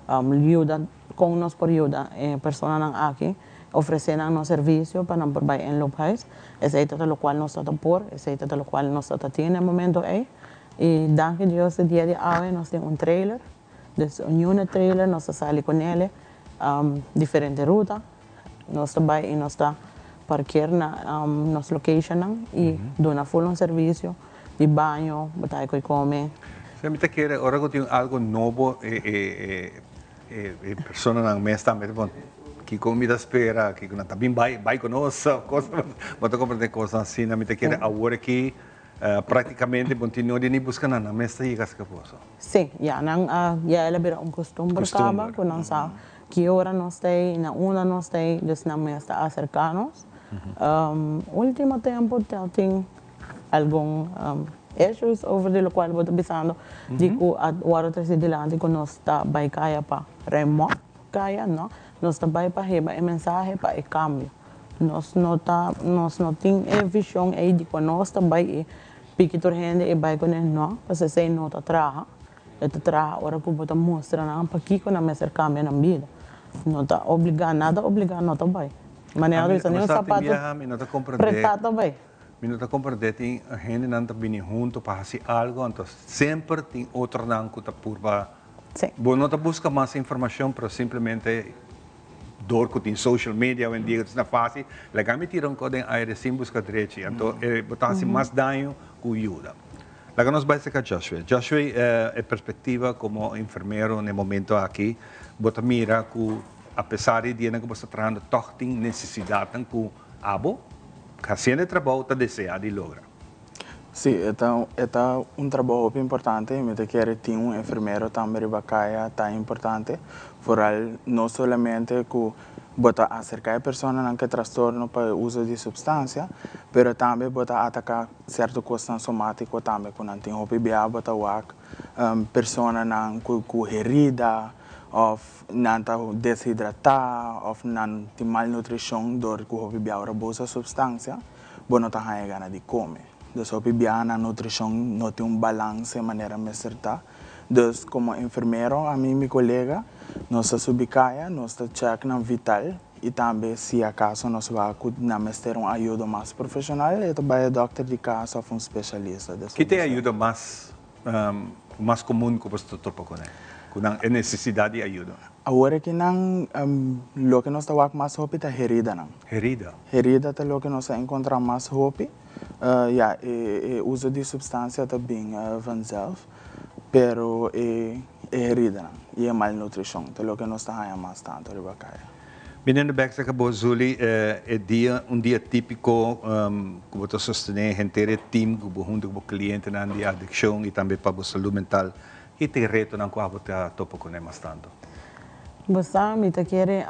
yuda kon nos por yuda e personanan aki, ofresé nan nos servisio pa nan por bai inloophuis. Esei ta ta lokual nos ta ta por, esei ta ta lokual nos ta ta tin na e momento ei. I danki Dios e dia di awe nos tin un trailer, dus un unit trailer nos ta sali ku nele diferente ruta, nos ta bai i nos ta. parkeer na nos locationnan y duna full un servicio di baño, bo ta hay come. Si, mi ta kere ora cu tin algo nobo e personanan mes tambe ta bon kico mi ta spera, kico nan ta bin bay bay cu nos of cos, bo ta comprende cosnan asina. Mi ta kere awor aki practicamente bo tin no di ni busca nan, nan mes ta yega cerca boso. Si, ya nan a ya el a bira un costumber caba cu nan sa ki ora nos ta ey, na unda nos ta ey, dus nan mes ta acerca nos. Ultimo tempo ta tin algun issues over di locual bo ta bisando di cu a worde trece dilanti cu nos ta bay caya pa remot caya, no, nos ta bay pa heba e mensahe pa e cambio. Nos no ta, nos no tin e vision ey di cu nos ta bay y piki tur hende y bay cune, no, pasobra esey no ta traha. E ta traha ora cu bo ta mustra nan pakiko nan mester cambia nan bida. No ta obliga, nada obliga no ta bay. Manera ta bisa ni un zapato preta ta bay. Mi no ta comprende tin hendenan ta bini hunto pa haci algo anto semper tin otronan cu ta purba. Bo no ta busca mas informacion pero simplemente door cu tin social media awendia cu ta asina facil laga mi tira un cos den aire sin busca drechi anto bo ta haci mas daño cu yuda. Laga nos bai cerca Joshua. Joshua, e perspectiva como enfermero na e momento aki, bo ta mira cu apesar di dianan cu bo sta trahando toch tin necesidadnan cu abo haciendo e trabou ta desea di logra. Si, e ta e ta un trabou hopi importante y mi ta kere tin un enfermero tambe riba caya ta importante, vooral no solamente cu Bo ta aserká e personanan ku e trastorno pa e uso di supstansia, pero tambe bo ta ataká sierto kosnan somátiko tambe ku nan tin. Hopi bia bo ta wak personanan ku ku herida òf nan ta deshidratá òf nan tin malnutrishon dor ku hopi bia ora bo usa supstansia bo no ta haña gana di kome. Dus hopi bia nan nutrishon no tin un balanse manera mester ta. Dus komo enfermero ami i mi kolega nos ta subi kaya, nos ta chèk nan vital i tambe si akaso nos wak ku nan mester un ayudo mas profeshonal e ta bai e dòkter di kas òf un speshalista. Ki ta e ayudo mas mas komun ku boso ta topa kuné, ku nan e nesesidat di ayudo? Awor aki nan loke nos ta wak mas hopi ta heridanan. Herida? Herida ta loke nos a enkontrá mas hopi. Ya, e uso di supstansia ta bin vanzelf. Pero e heridanan y e malnutricion ta loke nos ta haña mas tanto riba caya. Biniendo bek cerca bo Zuli, e dia un dia tipico cu bo ta sostene henter e team cu bo hunto cu bo clientenan di adiccion y tambe pa bo salud mental, ki ta e retonan cu abo ta topa cune mas tanto? Bo sa mi ta kere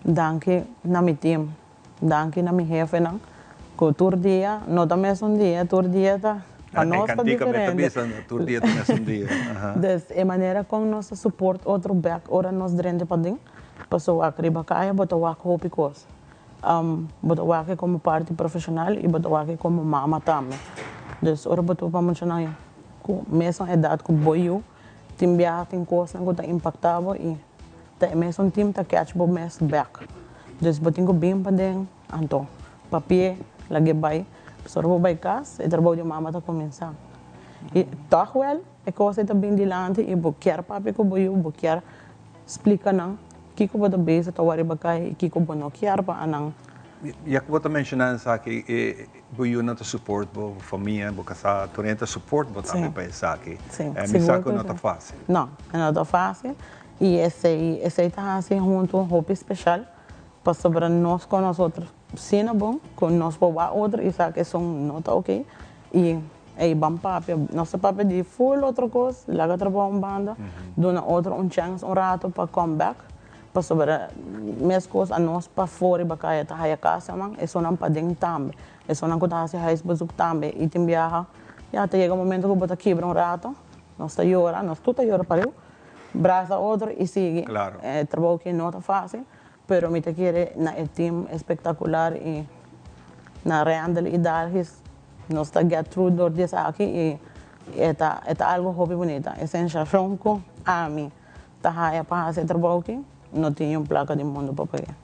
danki na mi team. Danki na mi hefenan ku tur dia no ta mesun dia, tur dia ta pa nos ta diferente. Tur dia ta mesun dia. Dus e manera kon nos ta support otro bek ora nos drenta paden, paso wak riba kaya bo ta wak hopi kos. Bo ta wak e komo parti profeshonal i bo ta wak e komo mama tambe. Dus ora bo topa muchanan ku mesun edat ku bo yu, tin biaha tin kosnan ku ta impakta bo i Ta e mesun team ta catch bo mes bek. Dus bo tin ku bin paden, anto papia lag'e bai. Pasobra bo bai kas, e trabou di mama ta kuminsá. I tòg wèl e kos ei ta bin dilanti i bo kier papia ku bo yu, bo kier splika nan kiko bo ta bezig ta wòrdu riba kai i kiko bo no kier pa anan. Ya ku bo ta menshoná esaki, e bo yunan ta support bo, bo famia, bo kasá, tur hende ta support bo tambe pa esaki. Mi sa ku no ta fásil. No, e no ta fásil. I esei esei ta hasi huntu hopi special pasobra nos konos otro asina bon ku nos por wak otro i sa ku esun no ta oke i ey ban papia nos ta papia di ful otro kos laga trabou un banda duna otro un chèns un rato pa come back pasobra meskos anos pafó riba kaya ta haya kasanan esunnan paden tambe esunnan ku ta hasi huisbezoek tambe i tin biaha ya ta yega un momento ku bo ta kibra un rato nos ta yora nos tur ta yora pareu. Brasa otro y sigui. Claro. E trabou ki no ta facil, pero mi ta kere na e team espectacular y na Randall y Dalgis nos ta get through door di esaki y e ta e ta algo hopi bunita. E sensacion cu ami ta haya pa haci e trabou aki no tin un placa di mundo pa paga.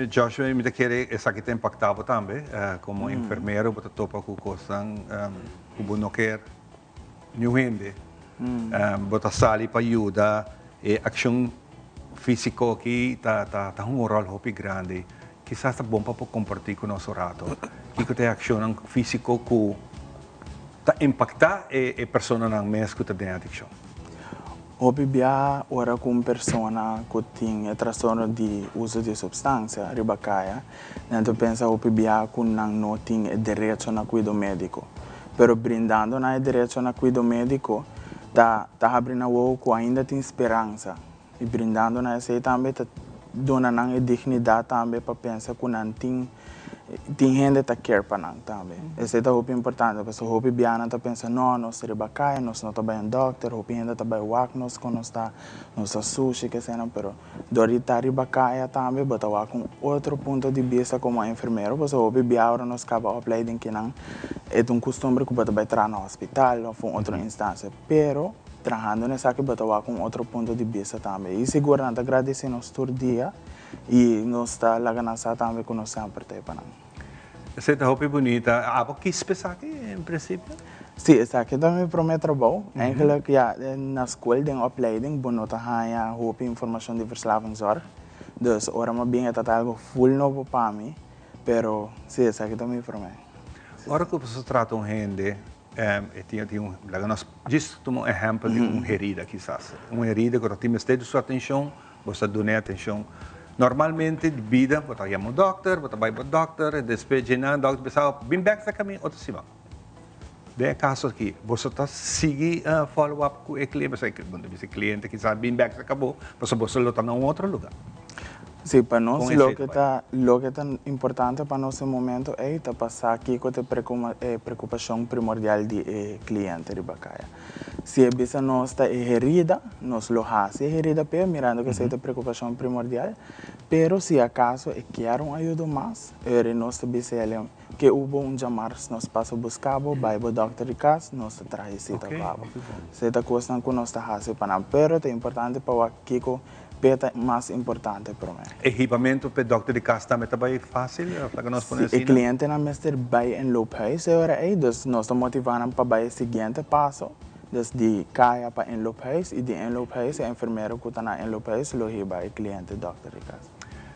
Joshua, mi ta kere esaki ta impacta bo tambe como enfermero bo ta topa cu cosnan cu bo no kier. Niun hende. Bo ta sali pa yuda. E akshon físiko aki ta hunga un ròl hopi grandi. Kisas ta bon pa por kompartí ku nos un rato kiko ta e akshonnan físiko ku ta impaktá e personanan mes ku ta den adikshon. Hopi biaha ora ku un persona ku tin e trastorno di uso di supstansia riba kaya, nan ta pensa hopi biaha ku nan no tin e derecho na kuido médiko. Pero brindando nan e derecho na kuido médiko ta ta habri nan wowo ku ainda tin speransa. I brindando nan esei tambe ta duna nan e dignidat tambe pa pensa ku nan tin tin hende ta care pa nan tambe. Esei ta hopi importante pasobra hopi biaha nan ta pensa no nos ta riba kaya nos no ta bai un dòkter hopi hende ta bai wak nos kon nos ta nos ta sushi kesenan pero dor di ta riba kaya tambe bo ta wak un otro punto di bista komo enfermero pasobra hopi biaha ora nos kaba opleiding kinan e ta un kustumber ku bo ta bai traha na hospital òf un otro instansia pero trahando na esaki bo ta wak un otro punto di bista tambe i sigur nan ta gradisé nos tur dia. I nos ta laga nan sa tambe ku nos semper ta ei pa nan. Esei ta hopi bunita. Abo kispa esaki en prinsipio? Sí, esaki ta mi promé trabou. Eigenlijk ya, na skol den opleiding bo no ta haña hopi informashon di verslavingszorg. Dus ora mi a bin e ta ta algu ful nobo pa mi, pero sí, esaki ta mi promé. Ora ku bo sa trata un hende, e tin tin un, laga nos djis tuma un ehèmpel di un herida kisas. Un herida ku ta tin mester di su atenshon. Bo sa dun'é atencion. Normalmente di bida bo ta yama un dokter, bo ta bai bo dokter, e despues dje nan dokter bisa bo bin bek ta kamin otro siman. Den e kaso aki boso ta sigui follow up ku e kliente, pasobra bo ta bisa e kliente kisas bin bek ta kabo, pasobra boso lo ta na un otro luga. Sí, pa nos loke ta loke ta importante pa nos e momento ei ta pa sa kiko ta e preokupashon primordial di e kliente riba kaya. Si e bisa nos ta e herida, nos lo hasi e herida p'e, mirando ku esei ta e preokupashon primordial. Pero si akaso e kier un ayudo mas, eri nos ta bisa el ke ubo un djamars nos pasa buska bo, bai bo dòkter di kas, nos ta traha e sita pa bo. Esei ta kosnan ku nos ta hasi pa nan. Pero ta importante pa wak kiko p'e ta mas importante promé. E hibamentu p'e dòkter di kas tambe ta bai fásil? Òf laga nos pone Si e asina. klientenan mester bai en loophuis e ora ei, dus nos ta motivá nan pa bai e siguiente paso, dus di kaya pa inloophuis i di inloophuis e enfermero ku ta na inloophuis lo hiba e kliente dòkter di kas.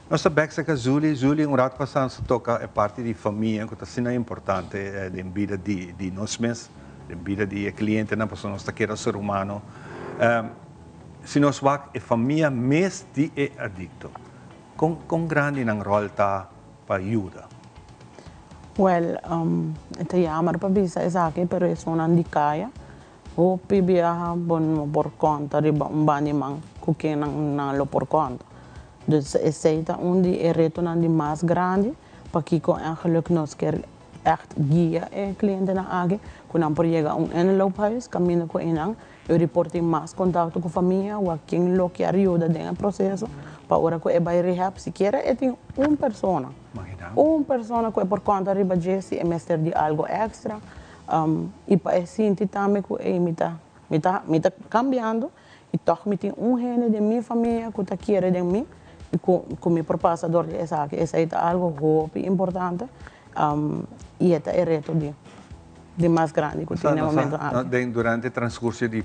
Nos ta bèk serka Zuli. Zuli, un rat pasá nos a toka e parti di famia ku ta asina importante den bida di nos mes, den bida di e klientenan, pasobra nos ta keda ser humano. Si nos wak e famia mes di e adikto, kon kon grandi nan ròl ta pa yuda? Wèl, e ta yammer pa bisa esaki, pero esunnan di kaya hopi biaha bo no por konta riba un banda di man ku ken nan nan lo por konta. Dus esei ta un di e retonan di mas grandi pakiko èngeluk nos kier ègt guia e klientenan aki ku nan por yega un inloophuis kaminda ku einan E por tin mas kontakto ku famia o a ken lo kier yuda den e proseso pa ora ku e bai rehab sikiera e tin un persona, un persona ku e por konta riba dje si e mester di algo èkstra i pa e sinti tambe ku ey mi ta mi ta mi ta kambiando i tòg mi tin un hende den mi famia ku ta kere den mi i ku ku mi por pasa dor di esaki. Esei ta algo hopi importante i e ta e reto di. Di mas grandi ku tin na e momento aki. Den durante transcurso di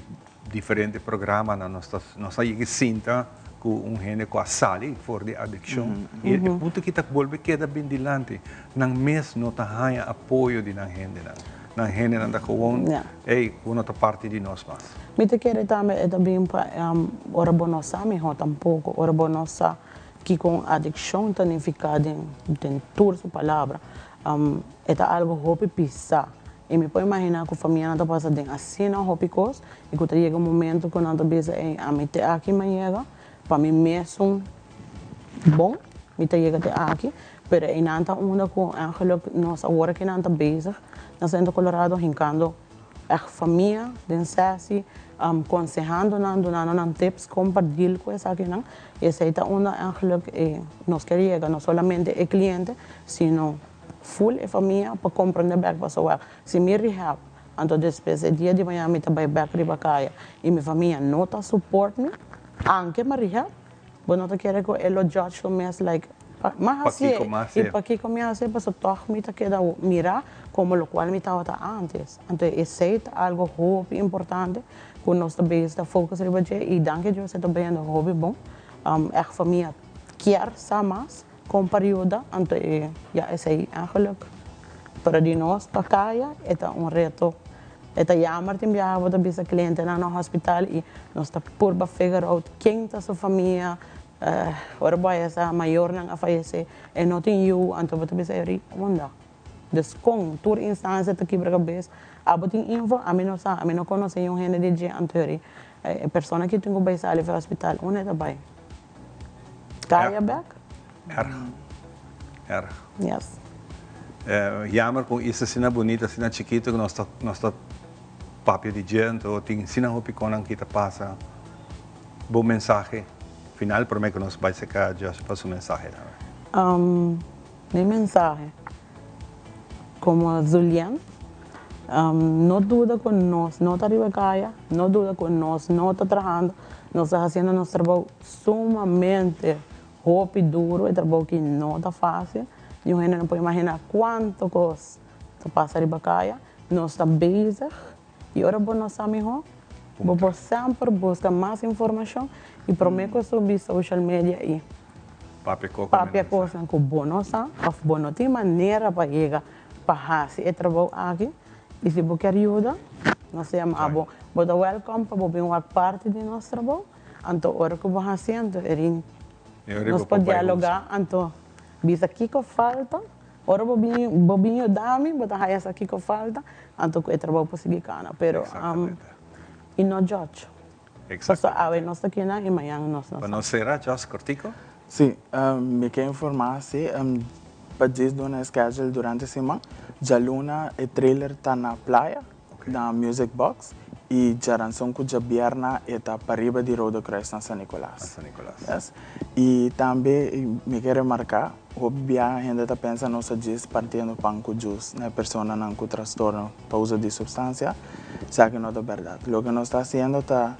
diferente programanan nos ta nos a yega sinta ku un hende ku a sali for di adikshon i e punto aki ta bolbe keda bin dilanti nan mes no ta haña apoyo di nan hendenan nan hendenan ta gewoon ey bo no ta parti di nos mas. Mi ta kere tambe e ta bin pa ora bo no sa miho tampoko ora bo no sa kiko un adikshon ta nifiká den den tur su palabra. E ta algo hopi pisá. I mi por imaginá ku famianan ta pasa den asina hopi kos i ku ta yega un momento ku nan ta bisa, Ey, ami te aki mi a yega, pa mi mesun bon mi ta yega te aki. Pero einan ta unda ku èngeluk nos awor aki nan ta bezig na Centro Colorado hinkando ègt famia den sesi, konsehando nan, dunando nan tips kon pa deal ku esakinan. I esei ta unda èngeluk nos ker yega, no solamente e kliente, sino full e famia pa comprende bek pasobra si mi rehab anto despues e dia di mañana mi ta bay bek riba caya y mi famia no ta support mi anke mi rehab bo no ta kere cu e lo judge su mes like ma hacié y pakico mi hacié pasobra toch mi ta keda mira como locual mi tabata antes anto esey ta algo hopi importante cu nos ta bezig ta focus riba dje y danki Dios e ta bayendo hopi bon echt famia kier sa mas. Kon pa yuda, anto e ya esei eigenlijk. Pero di nos pa kaya e ta un reto. E ta jammer tin biaha bo ta bisa clientenan na hospital y nos ta purba figure out ken ta su famia. Ora bo haya sa mayornan a fayece e no tin yu anto bo ta bisa eri unda. Dus kon tur instancia ta kibra cabes abo tin info ami no sa ami no conoce niun hende di dje anto eri e persona ki tin cu bay sali for hospital unda e ta bay? Kaya bek? Erg. Erg. Yes. Jammer cu un isla asina bunita, asina chikito cu nos ta nos ta papia di dje, anto tin asina hopi conan ki ta pasa. Bo mensahe final prome cu nos bay seca Joshua pa su mensahe tambe. Mi mensahe como Zulian, no duda cu nos no ta riba caya, no duda cu nos no ta trahando, nos ta haciendo nos trabou sumamente hopi duro, e trabou ki no ta facil, niun hende no por imagina cuanto cos ta pasa riba caya, nos ta bezig y ora bo no sa miho, bo por semper busca mas informacion y prome cu subi social media y Papia cosnan cu bo no sa of bo no tin manera pa yega pa haci e trabou aki y si bo kier yuda nos ta yama abo. Bo ta welcome pa bo bin wak parti di nos trabou anto ora cu bo haci anto erin nos por dialoga anto bisa kico falta ora bo bin bo bin yuda mi bo ta haya sa kico falta anto cu e trabou por sigui cana pero y no judge. Paso awe nos ta kina y mañan nos no Pa sa. nos sera, Jos, cortico. Sí, mi ke informá si pa djis duna e schedule durante siman. Djaluna e trailer ta na playa, na Music Box, y djaranson ku djabierna e ta pariba di Rode Kruis na San Nicolas. Na San Nicolas. Yes. Y tambe mi ke remarká, hopi bia hende ta pensa nos ta djis partiendo pan ku jus na e personanan ku trastorno pa uso di supstansia, esaki no ta bèrdat. Loke nos ta hasiendo ta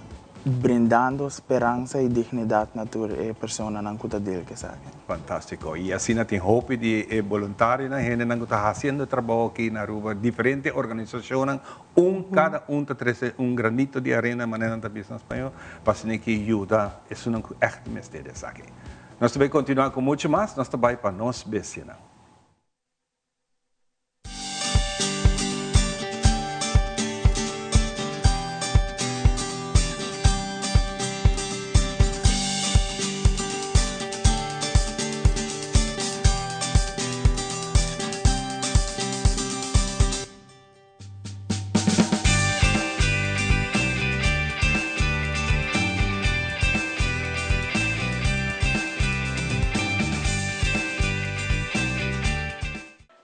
brindando speransa i dignidat na tur e personanan ku ta dil ku esaki. Fantástiko. I asina tin hopi di e boluntarionan, hendenan ku ta hasiendo e trabou aki na Aruba, diferente organisashonnan, un kada un ta trese un granito di arena, manera nan ta bisa na spañó, pa asina ki yuda esunnan ku ègt mester di esaki. Nos ta bai kontinuá ku muchu mas, nos ta bai pa nos bestianan.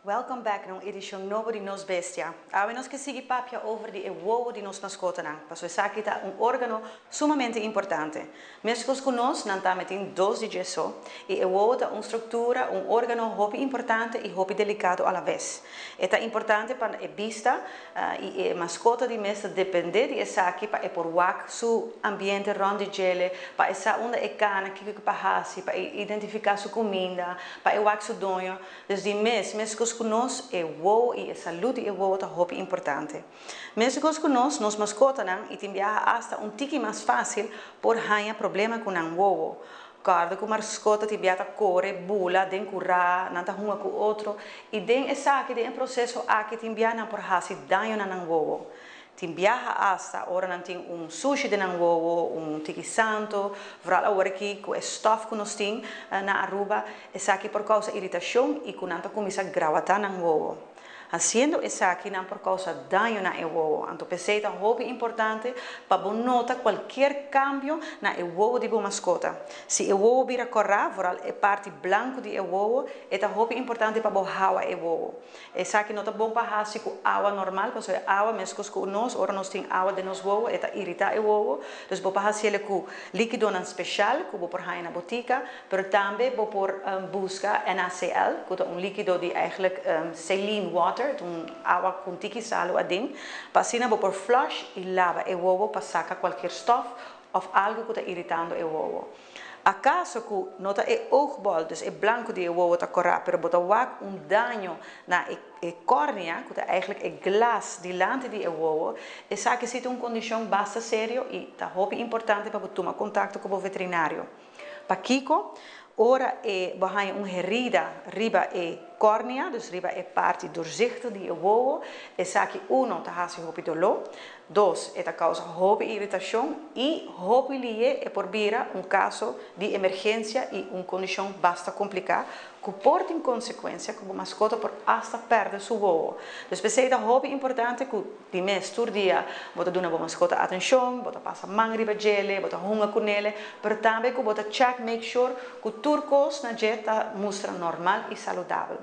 Welcome back na un edicion nobo di Nos Bestia. Awe nos ke sigui papia over di e wowo di nos mascotanan, paso esaki ta un organo sumamente importante. Mescos cu nos, nan tambe tin dos di dje so, y e wowo ta un structura, un organo hopi importante y hopi delicado alaves. E ta importante pa e bista y e mascota di mes ta depende di esaki pa e por wak su ambiente rond di djele, pa e sa unda e cana, kico pa haci, pa e identifica su cuminda, pa e wak su doño. Dus di mes, mescos cu nos, e wowo y e salud di e wowo ta hopi importante. Mescos cu nos, nos mascotanan, y tin biaha hasta un tiki mas facil, por haña problema cu nan wowo. Corda cu mascota tin biaha ta core, bula, den curá, nan ta hunga cu otro, y den esaki, den e proceso aki, tin biaha nan por haci daño na nan wowo. Tin biaha hasta ora nan tin un sushi den nan wowo, un tiki santo, vooral awor aki cu e stof cu nos tin na Aruba, esaki por causa iritacion y cu nan ta cuminsa grawata nan wowo. Haciendo esaki nan por causa daño na e wowo. Anto p'esey ta hopi importante pa bo nota cualkier cambio na e wowo di bo mascota. Si e wowo bira corá, vooral e parti blanco di e wowo, e ta hopi importante pa bo hawa e wowo. Esaki no ta bon pa haci cu awa normal, pasobra e awa mescos cu nos, ora nos tin awa den nos wowo e ta irita e wowo. Dus bo por haciele cu likidonan special cu bo por haña na botica. Pero tambe bo por busca NaCl, cu ta un likido di eigenlijk saline water, ta un awa cu un tiki salu aden, pa asina bo por flush y laba e wowo pa saca cualkier stof of algo cu ta iritando e wowo. Acaso cu no ta e oogbol, dus e blanco di e wowo ta cora, pero bo ta wak un daño na e e cornea, cu ta eigenlijk e glas dilanti di e wowo, esaki si ta un condicion basta serio y ta hopi importante pa bo tuma contacto cu bo veterinario. Pakiko? Ora e bo haña un herida riba e kòrnea, dus riba e parti doorzichtig di e wowo, esaki uno ta hasi hopi doló, dos e ta kousa hopi iritashon i hopi lié e por bira un kaso di emergensia i un kondishon basta kompliká ku por tin konsekuensia ku bo maskota por asta pèrdè su wowo. Dus p'esei ta hopi importante ku Di mes, tur dia bo ta duna bo maskota atenshon, bo ta pasa man riba djele, bo ta hunga ku nele, pero tambe ku bo ta check, make sure, ku tur kos na dje ta mustra normal i saludabel.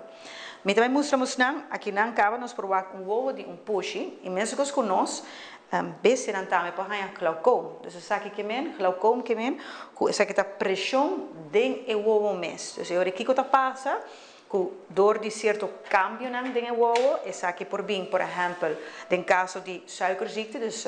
Mi ta bai mustra musnan, akinan kaba nos por wak un wowo di un pushi, i meskos ku nos, bestianan tambe por haña glaukoom. Dus esaki ke men, glaukoom ke men, ku esaki ta preshon den e wowo mes. Dus e ora kiko ta pasa? Ku dor di sierto kambionan den e wowo, esaki por bin, por ehèmpel, den kaso di suikerziekte, dus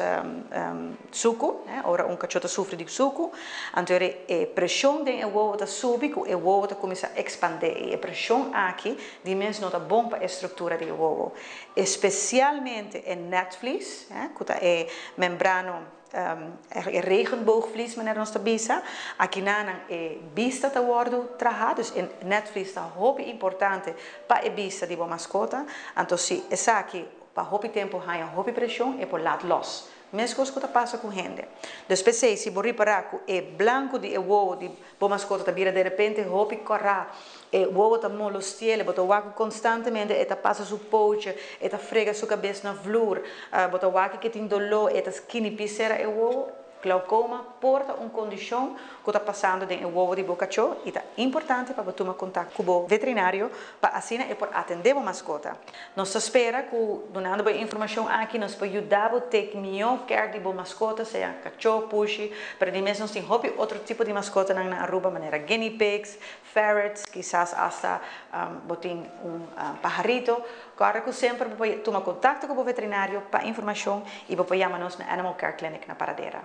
suku, ora un kachó ta sufri di suku, anto e preshon den e wowo ta subi ku e wowo ta kuminsá ekspandé i e preshon aki di mes no ta bon pa e struktura di e wowo, espesialmente e netvlies, ku ta e membrano. E regenboogvlies manera nos ta bisa. Akinanan e bista ta wòrdu traha, dus e netvlies ta hopi importante pa e bista di bo maskota. Anto si esaki pa hopi tempu haña hopi preshon e por laat lòs. Meskos ku ta pasa ku hende. Dus p'esei si bo ripará ku e blanku di e wowo di bo maskota ta bira derepente hopi kòrá, e wowo ta molostiel, bo ta wak ku konstantemente e ta pasa su pootje, e ta frega su kabes na vloer, bo ta wak ke tin doló, e ta skinipi sera e wowo. Glaukoma por ta un kondishon ku ta pasando den e wowo di bo kachó i ta importante pa bo tuma kontak ku bo veterinario pa asina e por atendé bo maskota. Nos ta spera ku dunando bo e informashon aki nos por yuda bo take mihó care di bo maskota, sea kachó, pushi, pero di mes nos tin hopi otro tipo di maskotanan na Aruba manera guinea pigs, ferrets, kisas asta bo tin un paharito. Kòrda ku semper bo por tuma kontakto ku bo veterinario pa informashon i bo por yama nos na Animal Care Clinic na Paradera.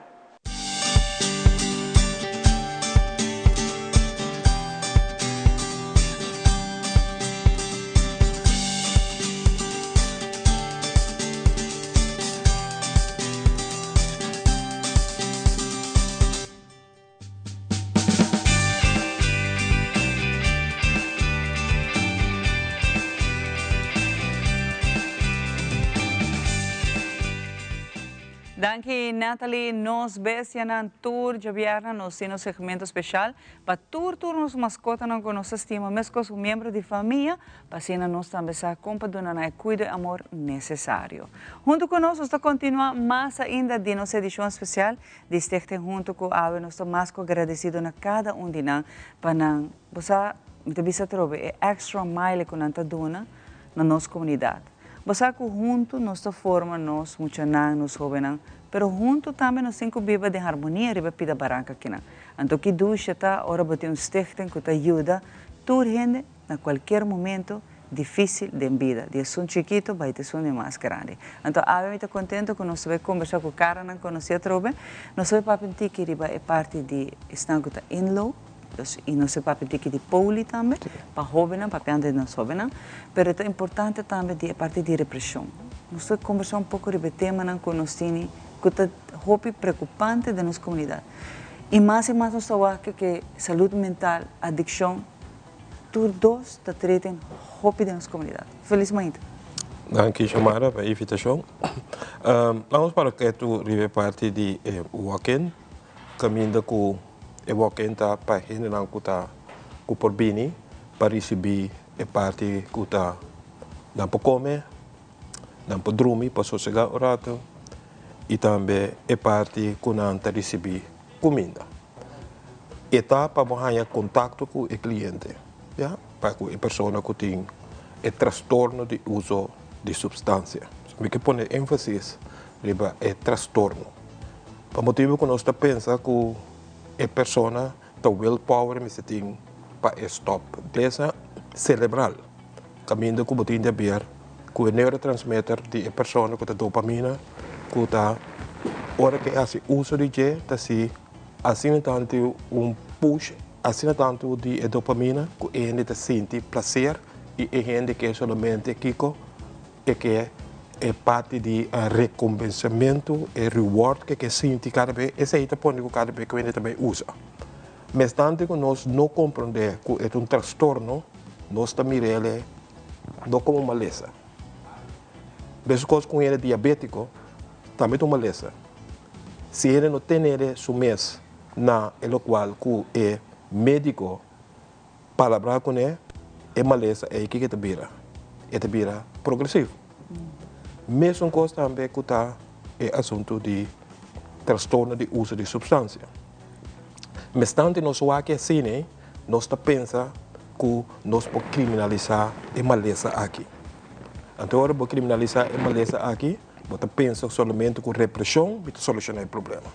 Danki Natalie, nos bestianan tur djabièrnè nos tin un segmento special pa tur tur nos mascotanan cu nos ta stima mescos cu miembro di famia pa asina nos tambe sa con pa duna nan e cuido y amor necesario. Hunto cu nos nos ta continua mas ainda di nos edicion especial di Stichting Hunto cu awe nos ta mas cu agradecido na cada un di nan pa nan bo sa mi ta bisa atrobe e extra mile cu nan ta duna na nos comunidad. Bo sa cu hunto nos ta forma nos muchanan, nos hobennan, pero hunto tambe nos tin cu biba den harmonia riba pida baranca akinan. Anto ki dusha ta ora bo tin un stichting cu ta yuda tur hende na cualkier momento dificil den bida, di esun chikito bai te esun di mas grandi. Anto awe mi ta contento cu nos ta bay combersa cu caranan conoci atrobe. Nos ta bay papia un tiki riba e parti di esnan cu ta inloop. Dus y nos e papia tiki di poli tambe, pa hobennan, papiando di nos hobennan, pero e ta importante tambe di e parti di represion. Nos ta combersa un poco riba e temanan cu nos tini cu ta hopi preocupante den nos comunidad. Y mas y mas nos ta wak ke salud mental, adiccion, tur dos ta treten hopi den nos comunidad. Feliz mainta. Danki Xiomara pa e invitacion. Laat ons para ketu riba e parti di e walk-in, caminda cu E walk-in ta pa hendenan ku ta ku por bini pa risibí e parti ku ta nan por kome, nan por drumi pa sosegá un ratu i tambe e parti ku nan ta risibí kuminda. E ta pa bo haña kontakto ku e kliente, ya, pa ku e persona ku tin e trastorno di uso di supstansia. Mi ke pone énfasis riba e trastorno. Pa motibu ku nos ta pensa ku e persona ta willpower mester tin pa e stop. Desa celebral, kaminda ku bo tin di haber ku e neurotransmitter di e persona ku ta dopamina ku ta ora ku e hasi uso di dje ta si asina tantu un push asina tantu di e dopamina ku e hende ta sinti plaser i e hende ke solamente kiko E ke e parti di rekompensamentu, e reward ke ke sinti kada be, esei ta pone ku kada be ku hende ta bai usa. Mestante ku nos no komprondé ku e ta un trastorno, nos ta mir'el no komo malesa. Meskos ku un hende diabétiko tambe ta un malesa. Si hende no tene su mes na e lokual ku e médiko palabrá kuné, e malesa ei kiko e ta bira? E ta bira progresivo. Mesun kos tambe ku ta e asuntu di trastorno di uso di supstansia. Mestante nos wak asina, nos ta pensa ku nos por kriminalisá e malesa aki. Anto ora bo kriminalisá e malesa aki, bo ta pensa solamente ku represhon bo ta solushoná e problema.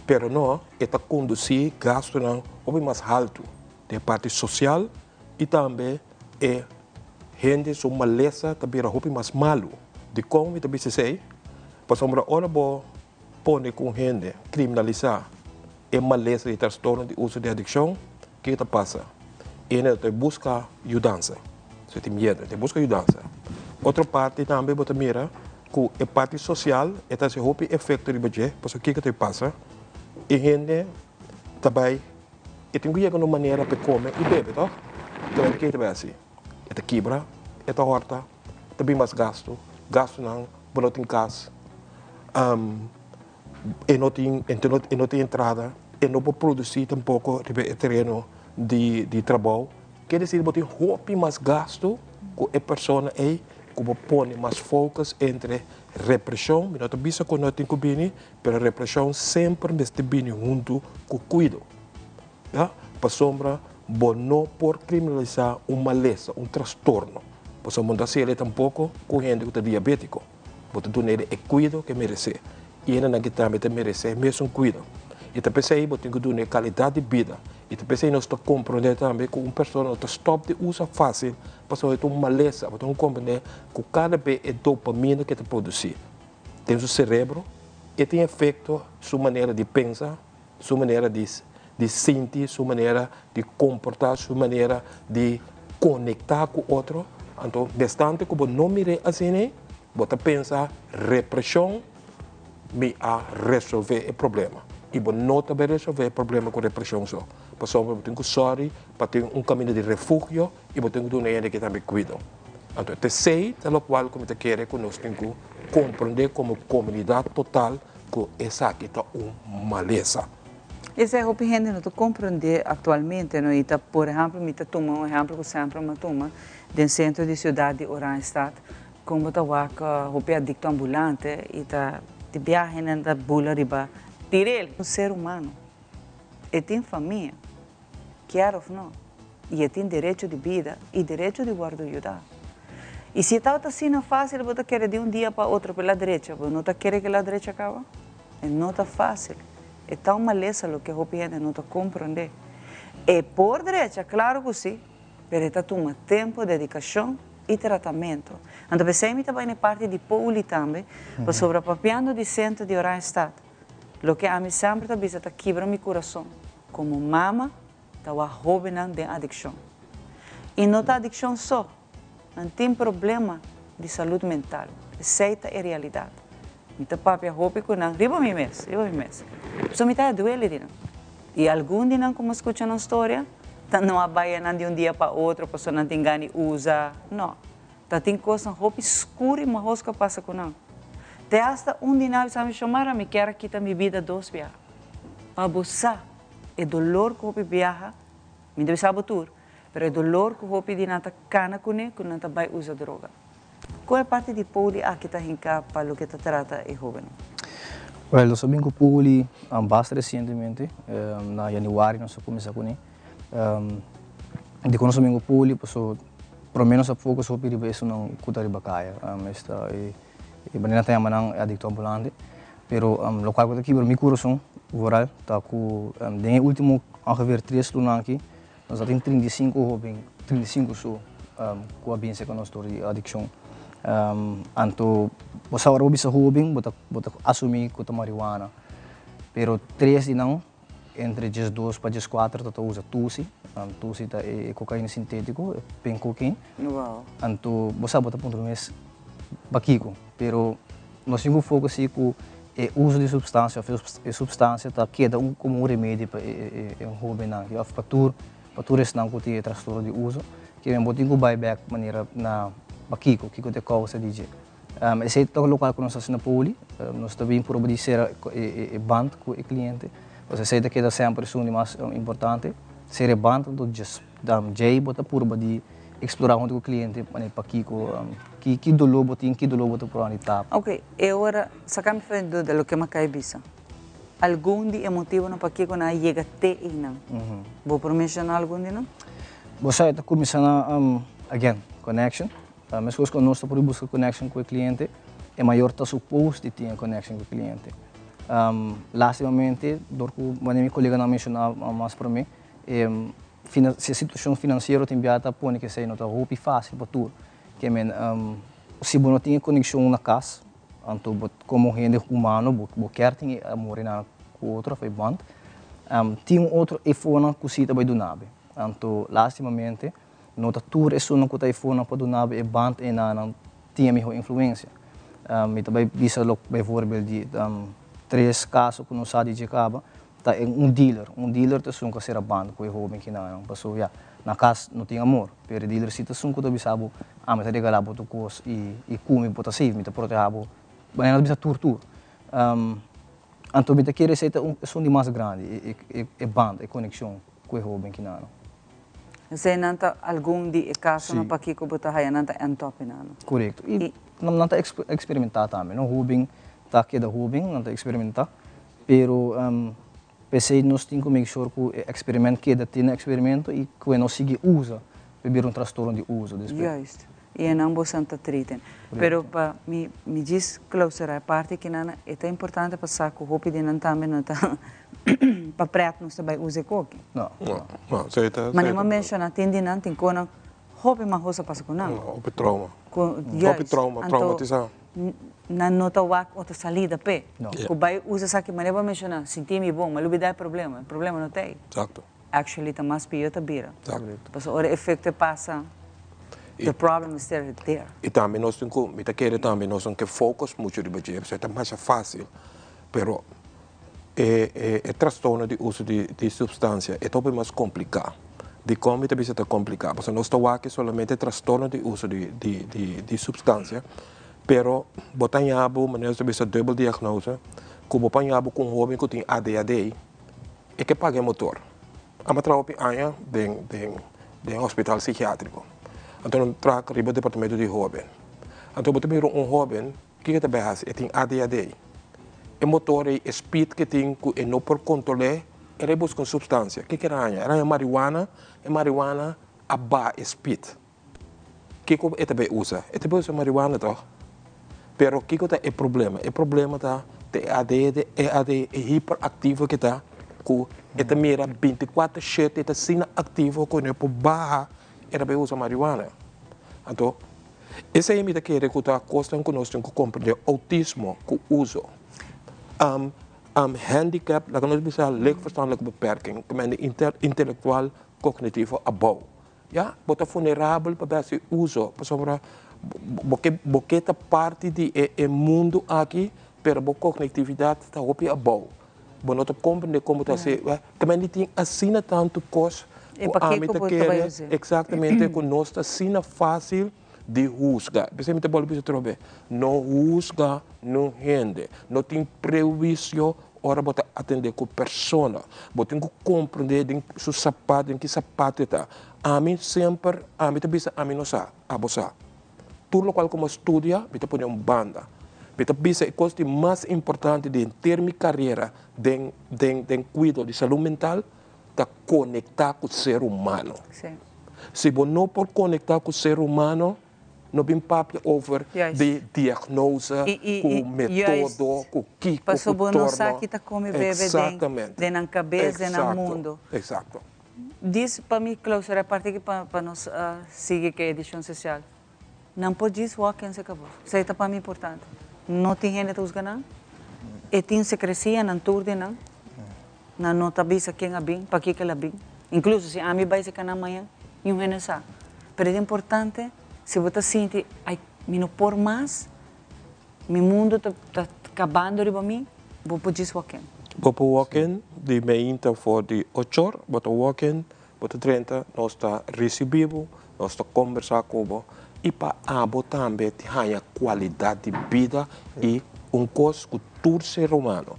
Pero no, e ta kondusí gastunan hopi mas haltu den e parti sosial i tambe e hende su malesa ta bira hopi mas malu. Dikon mi ta bisa esei? Pasobra ora bo pone ku un hende kriminalisá e malesa di trastorno di uso di adikshon, kiko ta pasa? E hende ta buska yudansa. Si e tin miedu, e ta buska yudansa. Otro parti tambe bo ta mira ku e parti sosial e ta hasi hopi efekto riba dje, pasobra kiko ta pasa? E hende ta bai, e tin ku yega na un manera pa e kome i bebe, tòg? Kiko ta bai hasi? E ta kibra, e ta hòrta. Ta bin mas gastu, gastunan bo no tin kas, e no tin e no tin entrada, e no por produsí tampoko riba e tereno di di trabou. Ke desir bo tin hopi mas gastu ku e persona ei ku bo pone mas focus entre represhon, mi no ta bisa ku no tin ku bini, pero represhon semper mester bini huntu ku kuido. Ya, pasobra bo no por kriminalisá un malesa, un trastorno. Pasobra bo no ta hasi el'e tampoko ku hende ku ta diabétiko. Bo ta duna el'e e kuido ku e meresé. I hendenan ki tambe ta meresé e mesun kuido. I ta p'esei bo tin ku duna e kalidat di bida. I ta p'esei nos ta komprondé tambe ku un persona no ta stòp di usa fásil pasobra e ta un malesa. Bo tin ku komprondé ku kada be e dopamina ku e ta produsí den su serebro e tin efekto su manera di pensa, su manera di di sinti, su manera di komportá, su manera di konektá ku otro. Anto mestante ku bo no mir'é asina ei, bo ta pensa represhon mi a resolvé e problema. I bo no ta bai resolvé e problema ku represhon so. Pasobra bo tin ku sòri pa tin un kaminda di refugio i bo tin ku duna hende ki tambe kuido. Anto t'esei ta lokual ku mi ta kere ku nos tin ku komprondé komo komunidat total ku esaki ta un malesa. Esei hopi hende no ta komprondé aktualmente, no? I ta, por ehèmpel, mi ta tuma un ehèmpel ku semper mi a tuma, den sentro di siudat di Oranjestad, kon bo ta wak hopi adikto ambulante i ta di biahe nan ta bula riba tirel. Un ser humano, e tin famia, kier òf no, i e tin derecho di bida i derecho di wòrdu yudá. I si e tabata asina fásil bo ta kere di un dia pa otro pa e la drecha, bo no ta kere ku e la drecha kaba? E no ta fásil. E ta un malesa loke hopi hende no ta komprondé. E por drecha, klaro ku sí, pero e ta tuma tempu, dedikashon i tratamentu. Anto p'esei mi ta bai na e parti di poli tambe, pasobra papiando di sentro di Oranjestad, loke ami semper ta bisa ta kibra mi kurason komo mama ta wak hóbennan den adikshon. I no ta adikshon so, nan tin problema di salud mental. Esei ta e realidat. Mi ta papia hopi ku nan riba mi mes, riba mi mes. Pasobra mi ta duele di nan. I algun di nan ku mi a skucha nan storia, ta no a bai nan di un dia pa otro pasobra nan tin gana di usa. No. Ta tin kosnan hopi skur i mahos ku a pasa ku nan. Te asta un di nan a bisa mi, Shomara, mi kier a kita mi bida dos biaha. Pa bo sa e dolor ku hopi biaha, mi ta bisa bo tur, pero e dolor ku hopi di nan ta kana kuné ku nan ta bai usa droga. Kon e parti di poli aki ta hinká pa loke ta trata e hóbennan? Wèl, nos a bin ku poli basta resientemente, na yanüari nos a kuminsá kuné. Dikon nos a bin ku poli? Pasobra promé nos a focus hopi riba esunnan ku ta riba kaya, esta e manera nan ta yama nan e adikto ambulante. Pero lokual ku ta kibra mi kurason vooral ta ku den e último ongeveer tres luna aki nos a tin 35 hóben, 35 so ku a binse ku nos dor di adikshon. Anto bo sa ora bo bisa hóben bo ta bo ta asumí ku ta marihuana, pero tres di nan entre 12 pa 14 ta ta usa tusi, tusi ta e kokaina sintétiko, e pink cocaine. Anto bo sa bo ta puntra bo mes pakiko, pero nos tin ku focus si ku. E uso di supstansia òf e supstansia ta keda un komo un remedi pa e e hóbennan aki òf pa tur pa tur esnan ku tin e trastorno di uso. Ke men bo tin ku bai bèk manera na pakiko, kiko ta e kousa di dje. Esei ta lokual ku nos ta hasi na poli, nos ta bin prueba di sera e band ku e kliente, pasobra esei ta keda semper esun di mas importante, sera e band anto djes djei bo ta purba di eksplorá huntu ku e kliente manera pakiko, ki ki doló bo tin, ki doló bo ta purba di tapa. Ok, e ora saka mi for di duda loke mi a kai bisa. Algun di e motibonan pakiko nan a yega te einan, bo por menshoná algun di nan? Bo sa e ta kuminsá na, again, connection. Meskos ku nos ta por buska connection ku e kliente, e mayor ta supos di tin e connection ku e kliente. Lastimamente, dor ku manera mi koleganan a menshoná mas promé, e situashon finansiero tin bia ta pone ku esei no ta hopi fásil pa tur. Ke men, si bo no tin e konekshon na kas, anto bo komo hende humano bo kier tin e amor einan ku otro òf e band, tin un otro efonan ku si ta bai duna bo. Anto lastimamente, No ta tur esunnan ku ta efonan pa duna bo e band enanan tin e miho influensia. Mi ta bai bisa lo bijvoorbeeld di tres kaso ku nos sa di dje kaba, ta un dealer. Un dealer ta esun ku a sera band ku e hoben kinanan. Pasobra ya, na kas no tin amor, pero e dealer si ta esun ku ta bisa bo, ami ta regala bo tur kos i ku mi bo ta safe, mi ta proteha bo. Manera nan ta bisa tur tur. Anto mi ta kere esei ta esun di mas grandi, e band, e konekshon ku e hoben kinanan. Esei nan ta algun di e kasonan pakiko bo ta haya nan ta end up inano. Korekto. I nan ta eksperimentá tambe, no? Hóben ta keda hóben, nan ta eksperimentá. Pero p'esei nos tin ku make sure ku e eksperiment keda te na eksperimento i ku e no sigui usa pa bira un trastorno di uso despues. Juist. I e nan bosan ta triten. Pero pa mi mi djis klausurá e parti aki nan, e ta importante pa sa ku hopi di nan tambe no ta pa prèt nos ta bai usa e koki. No. No, no, esei ta. Manera mi a menshoná, tin di nan tin konan hopi mahosa pasa ku nan. Hopi trauma. Ku, Hopi juist. trauma, Anto traumatisá. nan no ta wak otro salida p'e. No. Ku bai usa esaki, manera bo a menshoná, sinti mi bon, mi a lubidá e problema. E problema no ta ei. Exacto. Actually ta mas pió ta bira. Exacto. Pasobra ora e efecto e pasa, the problem is still there. I tambe nos tin ku, mi ta kere tambe nos no ke focus muchu riba dje, pasobra e ta masha fácil, pero e e e trastorno di uso di di supstansia e ta hopi mas kompliká. Dikon mi ta bisa ta kompliká? Pasobra nos ta wak solamente trastorno di uso di di di di supstansia, pero bo ta haña bo, manera nos ta bisa dubbel diagnose, ku bo por haña bo ku un hóben ku tin ADHD, E ke paga e motor. Amo a traha hopi aña den den den hospital psikiatriko. Anto nan traha riba departamento di hoben. Anto bo ta mira un hoben, kiko e ta bai hasi? E tin ADHD. E motor ei, e speed ke tin ku e no por kontrol'é, e bai buska un supstansia. Kiko e haña? E haña marihuana, e marihuana a baha e speed. Kiko e ta bai usa? E ta bai usa marihuana tòg? Pero kiko ta e problema? E problema ta ta e ADD, e AD e hiperaktivo ke ta ku e ta mira bintikuater shete e ta asina aktivo ku no e por baha e ta bai usa marihuana. Anto esei mi ta kere ku ta kosnan ku nos tin ku komprende, outismo ku uso, handicap, laga nos bisa lichtverstandelijke beperking, ku mende intelektual kognitivo abou. Ya, bo ta vulnerabel pa bes e uso, pasobra bo ke bo ke ta parti di e e mundu aki, pero bo kognitividat ta hopi abou. Bo no ta komprende kon bo ta hasi, ta mende tin asina tantu kos E ku pakiko ami ta bo ta bai kere, usa. eksaktamente, ku nos ta asina fásil di husga. P'esei mi ta bolbe bisa atrobe, no husga niun hende, no tin prehuisio Ora bo ta atendé ku persona, bo tin ku komprendé den su sapat, den ki sapat e ta. Ami semper, ami ta bisa ami no sa, abo sa. Tur lokual ku mi a studia, mi ta pone un banda. Mi ta bisa e kos di mas importante di henter mi karera den den den kuido di salú mental ta konektá ku ser humano. Si bo no por konektá ku ser humano, No bin papia over di diagnose ku metodo, ku kiko, ku Paso bo no sa torno. ki ta come bebe den den nan cabes, den nan mundo. Exacto. Dis pa mi clausura e parti aki pa pa nos sigui ku e edicion social. Nan por djis wak ken se cabo. Esei ta pa mi importante. No tin hende ta husga nan. E tin secrecia nan tur di nan. Nan no ta bisa ken a bin, pakiko el a bin. Inkluso si ami bai seka nan mañan, niun hende sa. Pero e importante, si bo ta sinti, ai, mi no por mas, mi mundu ta ta. kabando riba mi, bo por djis walk in. Bo por walk in di meinta for di ochor, bo ta walk in, bo ta drenta, nos ta ricibi bo, nos ta combersa cu bo y pa abo tambe tin haya cualidad di bida y un cos cu tur ser humano,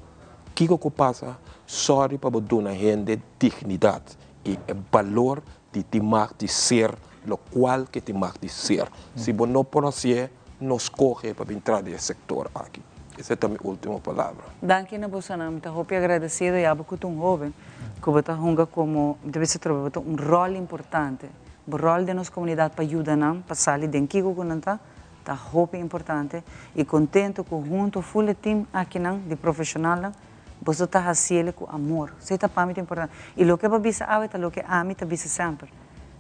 kico cu pasa, sorry pa bo duna hende dignidad y e balor di tin mag di ser locual ke tin mag di ser. Si bo no por hacié, no scoge pa bin tra di e sector aki. Esei ta mi ultimo palabra. Danki na bosonan. Mi ta hopi agradecido ya bo cu ta un hoben cu bo ta hunga como, mi ta bisa trobe, bo ta un rol importante. Bo rol den nos comunidad pa yuda nan pa sali den kico cu nan ta, ta hopi importante y contento cu hunto full e team akinan di profesionalnan boso ta haciele cu amor. Esey ta pa mi ta importante. Y loke bo bisa awe ta loke ami ta bisa semper.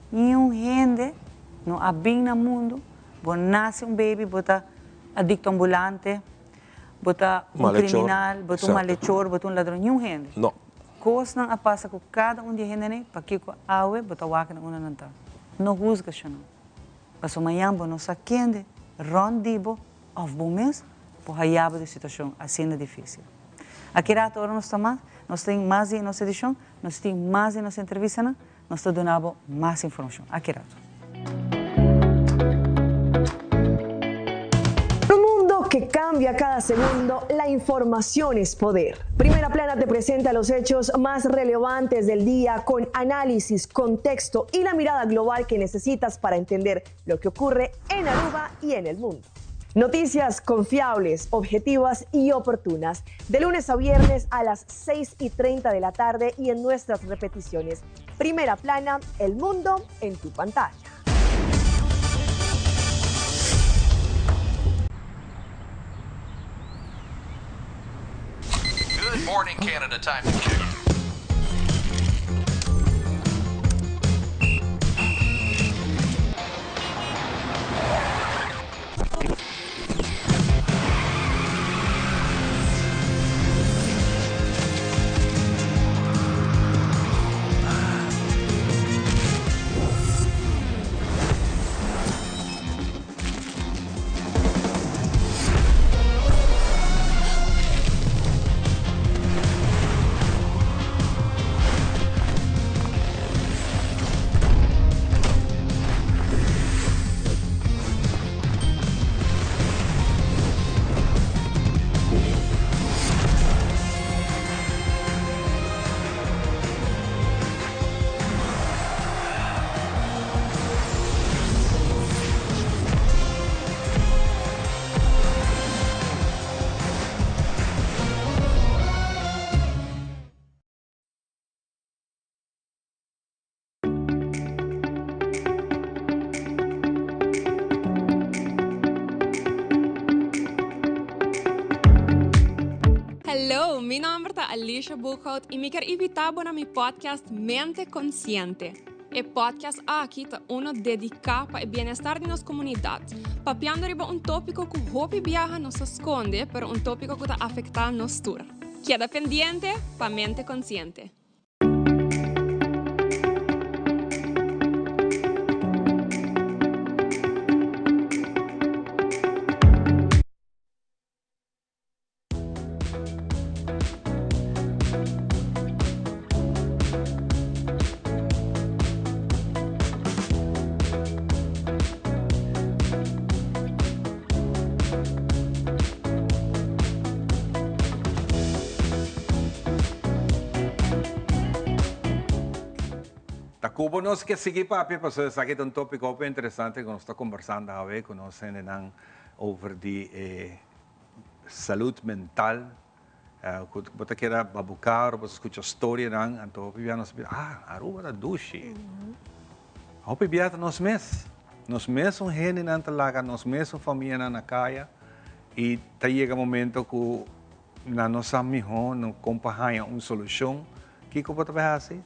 Niun hende no a bin na mundo, bo nace un baby bo ta adicto ambulante, bo ta un criminal, bo ta un malechor, bo ta un ladron, niun hende. No. Cosnan a pasa cu cada un di e hendenan pakico awe bo ta wak na unda nan ta. No huzga sho nan. Pasobra mañan bo no sa kende rond di bo of bo mes por haya bo den situacion asina dificil. Aki rato ora nos ta mas, nos tin mas di nos edicion, nos tin mas di nos entrevistanan, nos ta duna bo mas informacion. Aki rato. Un mundo que cambia cada segundo, la información es poder. Primera Plana te presenta los hechos más relevantes del día con análisis, contexto y la mirada global que necesitas para entender lo que ocurre en Aruba y en el mundo. Noticias confiables, objetivas y oportunas, de lunes a viernes a las 6 y 30 de la tarde y en nuestras repeticiones. Primera Plana, el mundo en tu pantalla. Good morning, Canada. Time to kick. Hello, mi nomber ta Alicia Boekhout y mi kier invita bo na mi podcast Mente Consciente. E podcast aki ta uno dedica pa e bienestar di nos comunidad, papiando riba un topico cu hopi biaha nos ta sconde, pero un topico cu ta afecta nos tur. Keda pendiente pa Mente Consciente. Ta cubo nos ke sigui papia pasobra esaki ta un topico hopi interesante cu nos ta conversando awe cu nos hendenan over di e salud mental cu bo ta keda babuca ora bo ta scucha storianan anto hopi bia nos ta bisa ah Aruba ta dushi hopi bia ta nos mes nos mesun hendenan ta laga nos mesun famianan na caya y ta yega momento cu nan no sa miho no con pa haya un solucion kico bo ta bay haci?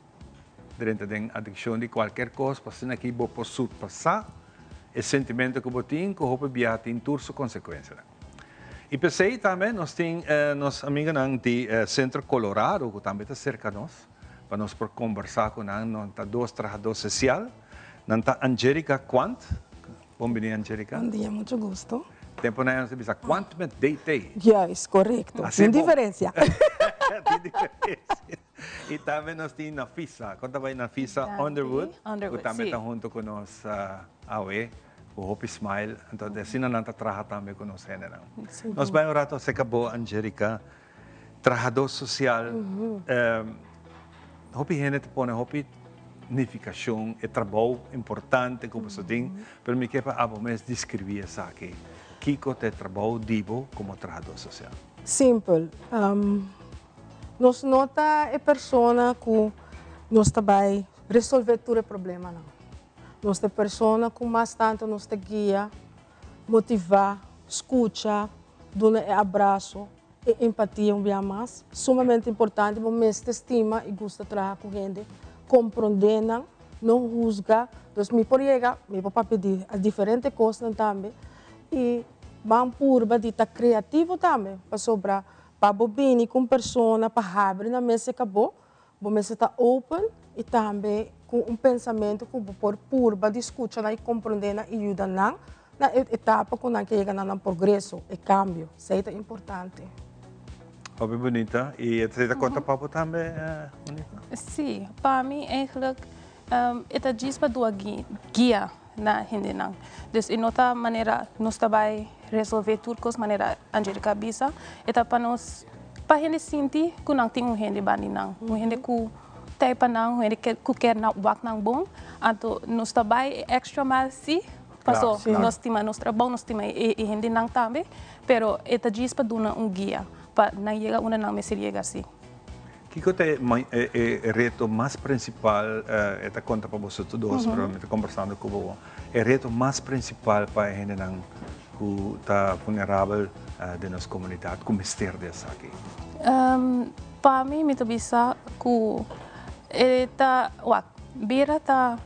Drenta den adiccion di cualkier cos pa asina aki bo por surpasa e sentimento cu bo tin cu hopi biaha tin tur su consecuencianan. Y p'esey tambe nos tin nos amigonan di Centro Colorado cu tambe ta cerca nos pa nos por conversa cu nan. Nan ta dos trahador social. Nan ta Angelica Quant. Bon bini Angelica. Bon dia, mucho gusto. Tempo nan nos a bisa Quantmet DT. Juist, korekto. Así Tin bon. diferensia. Tin diferensia. I tambe nos tin Nafisa. Kon ta bai Nafisa Danki. Underwood? Ku Underwood, tambe sí. ta hunto ku nos awe. Ku hopi smile. Anto asina nan ta traha tambe ku nos hendenan. Nos bai un rato aserka bo Angelica. Trahadó sosial, hopi hende ta pone hopi nifikashon e trabou importante ku boso tin, pero mi ke pa abo mes deskribí esaki. Kiko ta e trabou di bo komo trahadó sosial? Simpel. Nos no ta e persona ku nos ta bai resolvé tur e problemanan. Nos ta e persona ku mas tantu nos ta guia, motivá, skucha, duna e abraso, e empatia un bia mas. Sumamente importante, bo mester stima i gusta traha ku hende, komprondé nan, no husga. Dus mi por yega, mi por papia di diferente kosnan tambe i ban purba di ta kreativo tambe, pasobra pa bo bini ku un persona pa habri nan mes e kabo, Bo mester ta open i tambe ku un pensamentu ku bo por purba di skucha nan i komprondé nan i yuda nan na e etapa ku nan ke yega na nan progreso, e kambio. Esei ta importante. Hopi bunita. I esei ta konta pa bo tambe, Monica? Sí, pa mi eigenlijk e ta djis pa dua guia na hendenan. Dus e no ta manera nos ta bai resolve tur kos manera Angelica a bisa, e ta pa nos pa hende sinti ku nan tin un hende bandi nan, un hende ku ta e pa nan, un hende ku kier nan wak nan bon. Anto nos ta bai e extra mile si, paso nos stima nos trabou, nos stima e hendenan tambe, pero e ta djis pa duna un guia pa nan yega unda nan mester yega si. Kiko ta e reto mas prinsipal, e ta konta pa boso tur dos, pero mi ta kombersando ku bo, e reto mas prinsipal pa e hendenan ku ta vulnerabel den nos komunidat ku mester di esaki? Pa mi, mi ta bisa ku e ta, wak, bira ta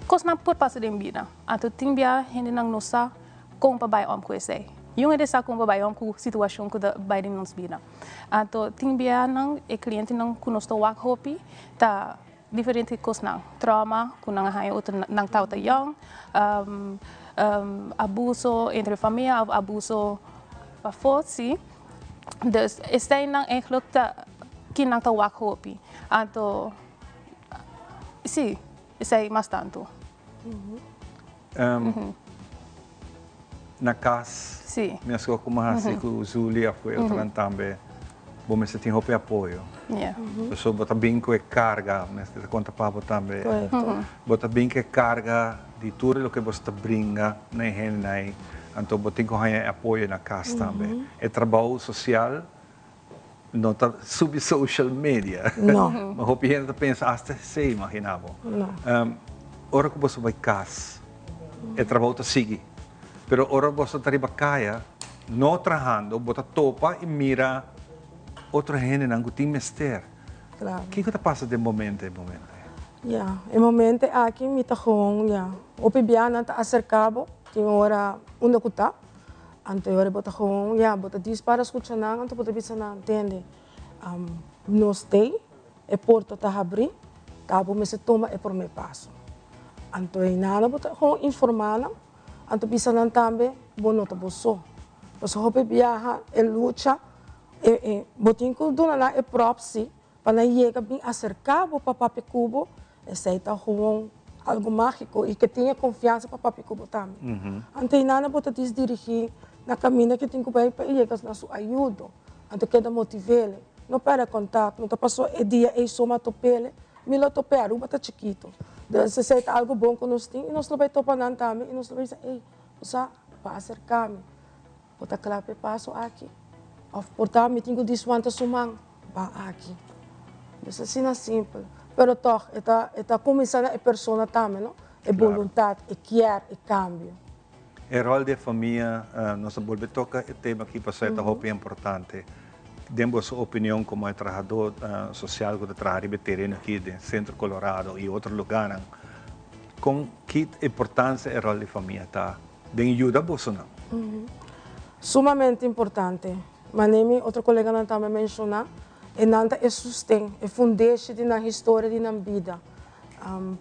kosnan por pasa den bida, anto tin bia hendenan no sa kon pa bai om ku esei. Yun hende sa kon pa bai om ku situashon ku ta bai den nos bida. Anto tin bianan e klientenan ku nos ta wak hopi ta diferente kosnan, trauma ku nan a haña otro nan tabata yòn, abuso entre famia òf abuso pafó, si. Dus eseinan eigentlik ta kinan ta wak hopi. Anto si, esei mas tantu. Na kas, Sí. mi a skohe ku mi a hasi ku Zuly of ku e otronan tambe, bo mester tin hopi apoyo. Pasobra bo ta bin ku e karga, mester ta konta pa bo tambe, bo ta bin ku e karga di tur loke bo ta bringa na e hendenan ei, anto bo tin ku haña e apoyo na kas tambe. E trabou sosial no ta subi social media. No. Ma hopi hende ta pensa hasta esei, imagina bo. No. Ora ku boso bai kas, e trabou ta sigui. Pero ora boso ta riba kaya, no trahando, bo ta topa i mira otro hendenan ku tin mester. Klaro. Kiko ta pasa den bo mente e momento ei? Ya, e momento aki mi ta gewoon, ya, hopi bia nan ta aserka bo, tin ora unda ku ta. Anto e ora bo ta gewoon, ya, bo ta dis para skucha nan, anto bo ta bisa nan, tende, nos tei, e porta ta habrí, ta bo mester tuma e promé paso. Anto einana bo ta gewoon informá nan, anto bisa nan tambe, bo no ta bo so. Pasobra hopi biaha e lucha, e, e, bo tin ku duna nan e pròp sí, Pa nan yega bin aserká bo pa papia ku bo, esei ta gewoon algu mágiko i ke tin e konfiansa pa papia ku bo tambe. Anto einana bo ta disdirigí na kaminda ke tin ku bai pa e yega na su ayudo. Anto keda motiv'el. No pèrdè kontakto, no ta pasó e dia ei so m'a top'el, mi lo top'é, Aruba ta chikito. Dus esei ta algu bon ku nos tin i nos lo bai topa nan tambe i nos lo bai bisa, ey, bo sa, bo a aserká mi. Bo ta kla pa e paso aki? Òf por ta mi tin ku diswanta su man? Ban aki. Dus asina simpel. Pero tòg e ta e ta kuminsá na e persona tambe, no? E boluntat, e kier, e kambio. E ròl di e famia, nos a bolbe toka e tema aki pasobra e ta hopi importante. Den boso opinion komo e trahadó sosial ku ta traha riba e tereno aki den Sentro Colorado i otro lugánan, kon ki importansia e ròl di famia ta den yuda bosonan? Sumamente importante. Manera mi otro koleganan tambe a menshoná, e nan ta e susten, e fundeshi di nan historia, di nan bida.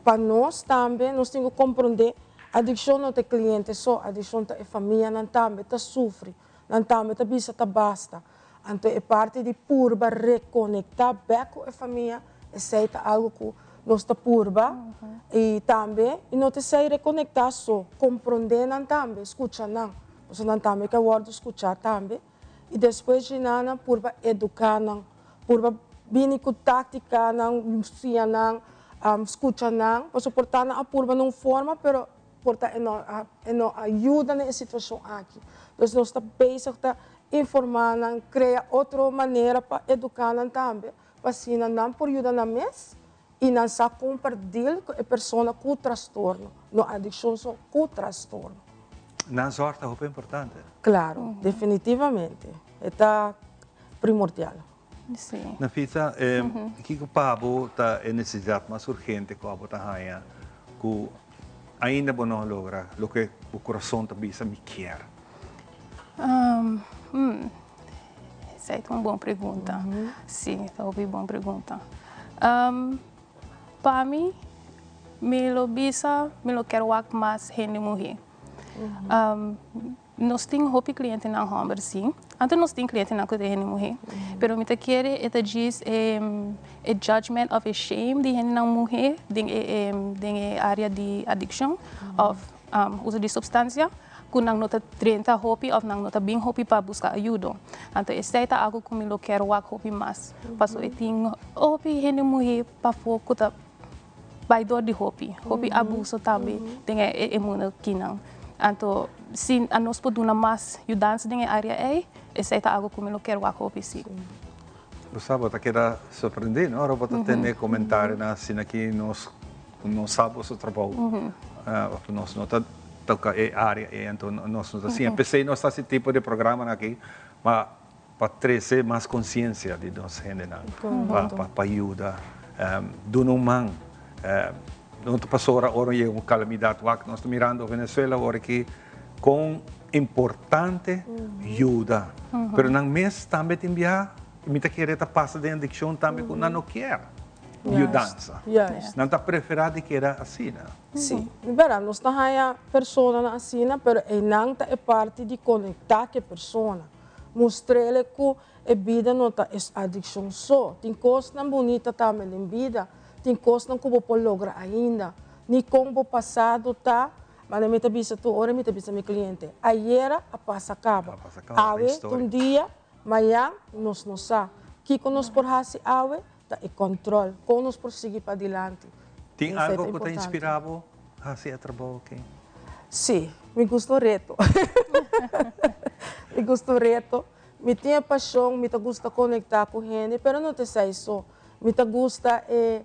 Pa nos tambe, nos tin ku komprondé Adikshon no ta e kliente so, adikshon ta e famianan tambe ta sufri, nan tambe ta bisa ta basta. Anto e parti di purba rekonektá bèk ku e famia, esei ta algu ku nos ta purba. I tambe i no ta esei rekonektá so, komprondé nan tambe, skucha nan, pasobra nan tambe ke wòrdu skuchá tambe. I despues dje nan nan purba eduká nan, purba bini ku táktikanan, siña nan, skucha nan, pasobra por ta nan a purba na un forma, pero por ta e no a e no a yuda na e situashon aki. Dus nos ta bezig ta informá nan, krea otro manera pa eduká nan tambe, pa asina nan por yuda nan mes i nan sa kon pa deal ku e persona ku trastorno, no adikshon so, ku trastorno. Nan zòrg ta hopi importante. Klaro, definitivamente. E ta primordial. Sí. Nafisa, kiko pa bo ta e nesesidat mas urgente ku abo ta haña ku ainda bo no a logra loke bo kurason ta bisa mi kier? Esei ta un bon pregunta. Sí, ta hopi bon pregunta. Pa mi, mi lo bisa mi lo kier wak mas hende muhé. Nos tin hopi clientenan homber si, anto nos tin clientenan cu ta hende muhe, pero mi ta kere e ta djis e e judgment of e shame di hendenan muhe den e den e area di adiccion of uso di substancia cu nan no ta drenta hopi of nan no ta bin hopi pa busca ayudo. Anto esey ta algo cu mi lo kier wak hopi mas, paso e tin hopi hende muhe pafo cu ta bai dor di hopi, hopi abuso tambe den e mundo kinan. Anto si anos por duna mas yudansa den e area ei, esei ta algo ku mi lo kier wak hopi si. Bo sa bo ta keda sorprendí no ora bo ta tende komentarionan asina ki nos ku no sa boso trabou of nos no ta toka e area ei anto nos no ta siña. P'esei nos ta hasi tipo di programanan aki pa Pa trece mas conciencia di nos hendenan pa yuda duna un man. No ta pasobra ora yega un calamidad wak nos ta mirando Venezuela awor aki con importante yuda pero nan mes tambe tin bia mi ta kere ta pasa den adiccion tambe cu nan no kier yudansa nan ta prefera di keda asina. Si, berdad nos ta haya personanan asina pero eynan ta e parti di conecta cu e persona. Mustr'ele ku e bida no ta es adikshon so. Tin kosnan bunita tambe den bida. Tin kosnan ku bo por logra ainda. Ni kon bo pasado ta, mane mi ta bisa tur ora mi ta bisa mi kliente, ayera a pasa kaba. Awe ta un dia, mañan nos no sa. Kiko nos por hasi awe ta e kòntròl, kon nos por sigui padilanti. Tin algo ku ta inspirá bo hasi e trabou aki? Sí, mi gusta un reto. Mi gusta un reto. Mi tin e pashon, mi ta gusta konektá ku hende, pero no ta esei so. Mi ta gusta e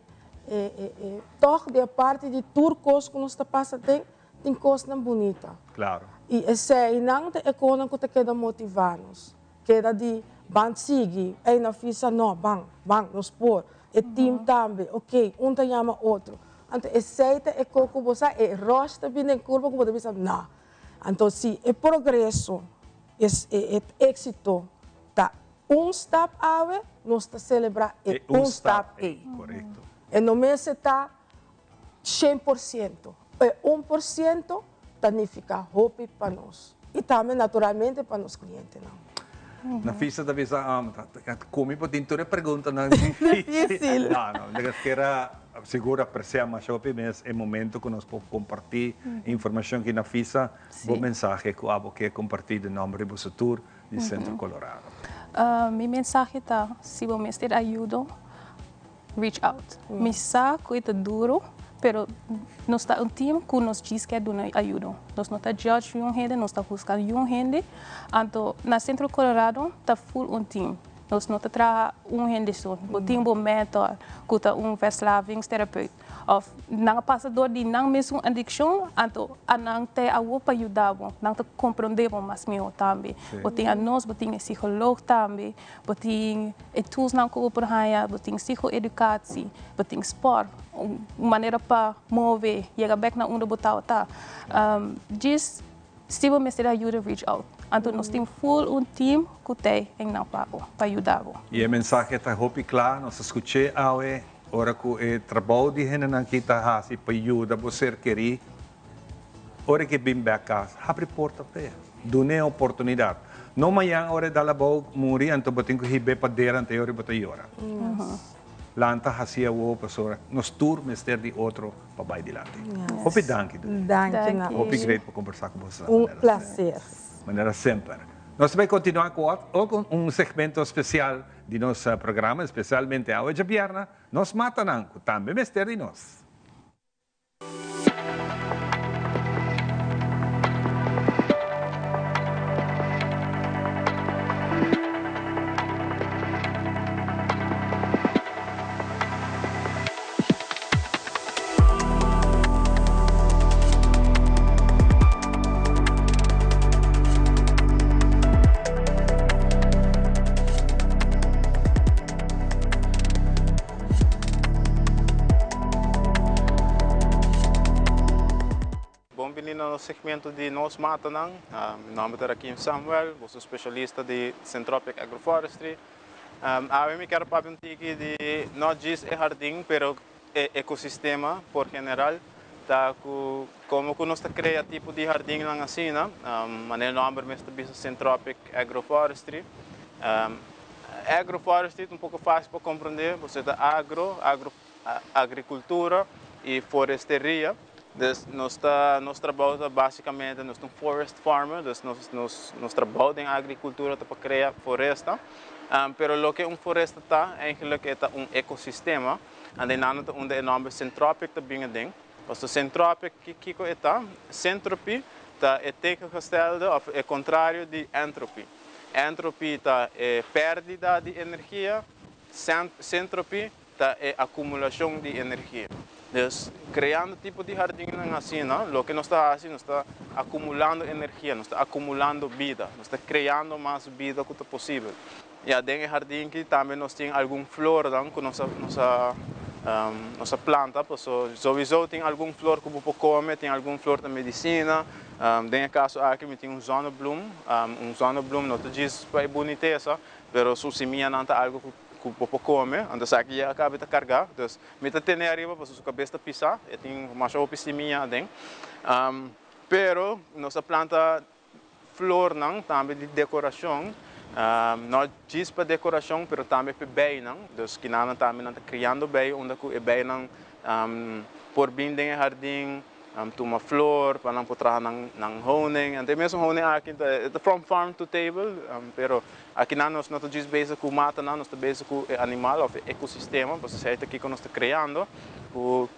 e e e tòg di e parti di tur kos ku nos ta pasa den, tin kosnan bunita. Klaro. I eseinan ta e konan ku ta keda motivá nos. Keda di ban sigui, ey Nafisa no, ban, ban, nos por. E team tambe, ok, un ta yama otro. Anto esey ta e ko ku bo sa, e rush ta bini den kurpa ku bo ta bisa no. Anto si e progreso, e e exito ta un stap awe, nos ta celebra e un stap ey. Korekto. E no mester ta 100%, e 1% ta nifiká hopi pa nos i tambe naturalmente pa nos klientenan. Nafisa ta bisa, Ku mi por tin tur e preguntanan difísil. No, no, mi ta kere sigur apresiá masha hopi mes e momento ku nos por kompartí informashon ki Nafisa, bo mensahe ku abo ke kompartí den nòmber di boso tur di Centro Colorado. Mi mensahe ta, si bo mester ayudo, Reach out. Mi sa cu e ta duro, pero nos ta un team cu nos djis kier duna ayudo. Nos no ta judge yun hende, nos ta husga yun hende. Anto na Centro Colorado ta full un team. Nos no ta traha un hende so. Bo tin bo mentor cu ta un verslavingstherapeut of nan a pasa door di nan mesun adiccion, anto anan ta e awo pa yuda bo. Nan ta comprende bo mas miho tambe. Bo tin anos, bo tin e psicoloog tambe. Bo tin e toolsnan ku bo por haña, bo tin psico-educatie, bo tin sport, un manera pa move, yega bek na unda bo tabata. Djis si bo mester ayuda reach out. Anto nos tin full un team ku t'ei einan pa bo, pa yuda bo. I e mensahe ta hopi kla, nos a skuch'é awe ora ku e trabou di hendenan aki ta hasi pa yuda bo ser kerí. Ora ku e bin bèk kas, habri porta p'e. Dun'é oportunidat. No mañan ora e dal abou muri anto bo tin ku hib'é pa dera anto e ora bo ta yora. Lanta hasi awor pasobra nos tur mester di otro pa bai dilanti. Hopi danki Dulce. Danki na Hopi great pa kombersá ku boso. Un placer. Manera semper. Nos ta bai kontinuá ku un segmento spesial di nos programa, espesialmente awe djabièrnè, nos matanan ku tambe mester di nos. Bon bini na nos segmento di Nos Matanan. Mi nomber ta Rakim Samuel, boso specialista di Centropic Agroforestry. Awe mi kier papia un tiki di no djis e hardin pero e ecosistema por general ta cu como cu nos ta crea tipo di hardinnan asina, manera e nomber mes ta bisa Centropic Agroforestry. Agroforestry ta un poco facil pa comprende, pasobra ta agro, agro, agricultura y foresteria. Dus nos ta, nos trabou ta basicamente, nos ta un forest farmer, dus nos, nos, nos trabou den agricultura ta pa crea foresta. Pero loke un foresta ta, eigenlijk e ta un ecosistema. Anda einan ta unda e nomber Centropic ta bin aden. Pasobra Centropic, kiko e ta? Centropy ta e tegengestelde of e contrario di entropy. Entropy ta e perdida di energia, centropy ta e acumulacion di energia. Dus, creando tipo di hardinnan asina, loke nos ta haci, nos ta acumulando energia, nos ta acumulando bida, nos ta creando mas bida cu ta posibel. Ya, den e hardin aki tambe nos tin algun flornan cu nos a nos a nos a planta, paso sowiso tin algun flor cu bo por come, tin algun flor ta medicina. Den e caso aki mi tin un zonnebloem, un zonnebloem no ta djis pa e bunitesa, pero su simianan ta algo cu cu bo por come, anto esaki ya a cabe ta carga, dus mi ta tene ariba pasobra su cabes ta pisa, e tin masha hopi simia aden, pero nos a planta flornan tambe di decoracion, no djis pa decoracion pero tambe pa e bijnan, dus kinanan tambe nan ta criando bij unda cu e bijnan por bin den e hardin. Tuma flor pa nan por traha nan honing. Anto e mesun honing aki e ta from farm to table, pero akinan nos no ta djis bezig ku matanan, nos ta bezig ku e animal òf e ekosistema, pasobra esei ta kiko nos ta kreando ku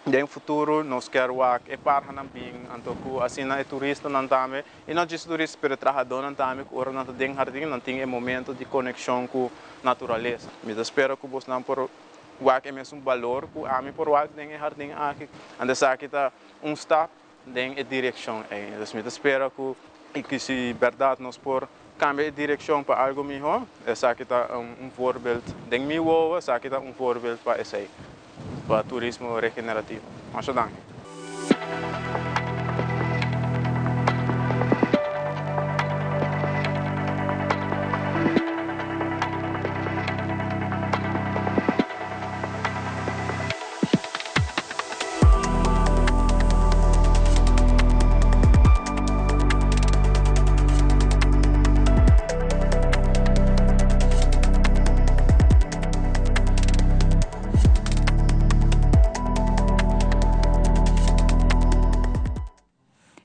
den futuro nos kier wak e parhanan bin, anto ku asina e turistanan tambe, i no djis turista pero e trahadónan tambe ku ora nan ta den hardin nan tin e momento di konekshon ku naturalesa. Mi ta spera ku bosnan por Wak e mesun balor ku ami por wak den e hardin aki. Anto esaki ta un stap den e direkshon ei. Entonces mi ta spera ku i ku si bèrdat nos por kambia e direkshon pa algu mihó, esaki ta un voorbeeld den mi wowo, esaki ta un voorbeeld pa esei, pa turismo regenerativo. Masha danki.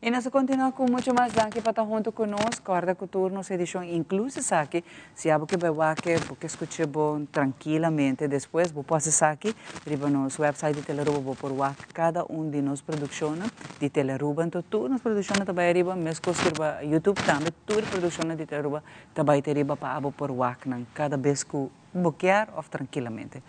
Y nos ta continua cu mucho mas danki pa ta hunto cu nos. Corda cu tur nos edicion incluso esaki. Si abo ke bay wak bo ke scucha bo trankilamente despues bo por haci esaki riba nos website di Telearuba bo por wak cada un di nos produccionnan di Telearuba. Enton tur nos produccionnan ta bay ariba mescos cu riba YouTube tambe tur e produccionnan di Telearuba ta bay te riba pa abo por wak nan cada bes cu Bo kier of trankilamente.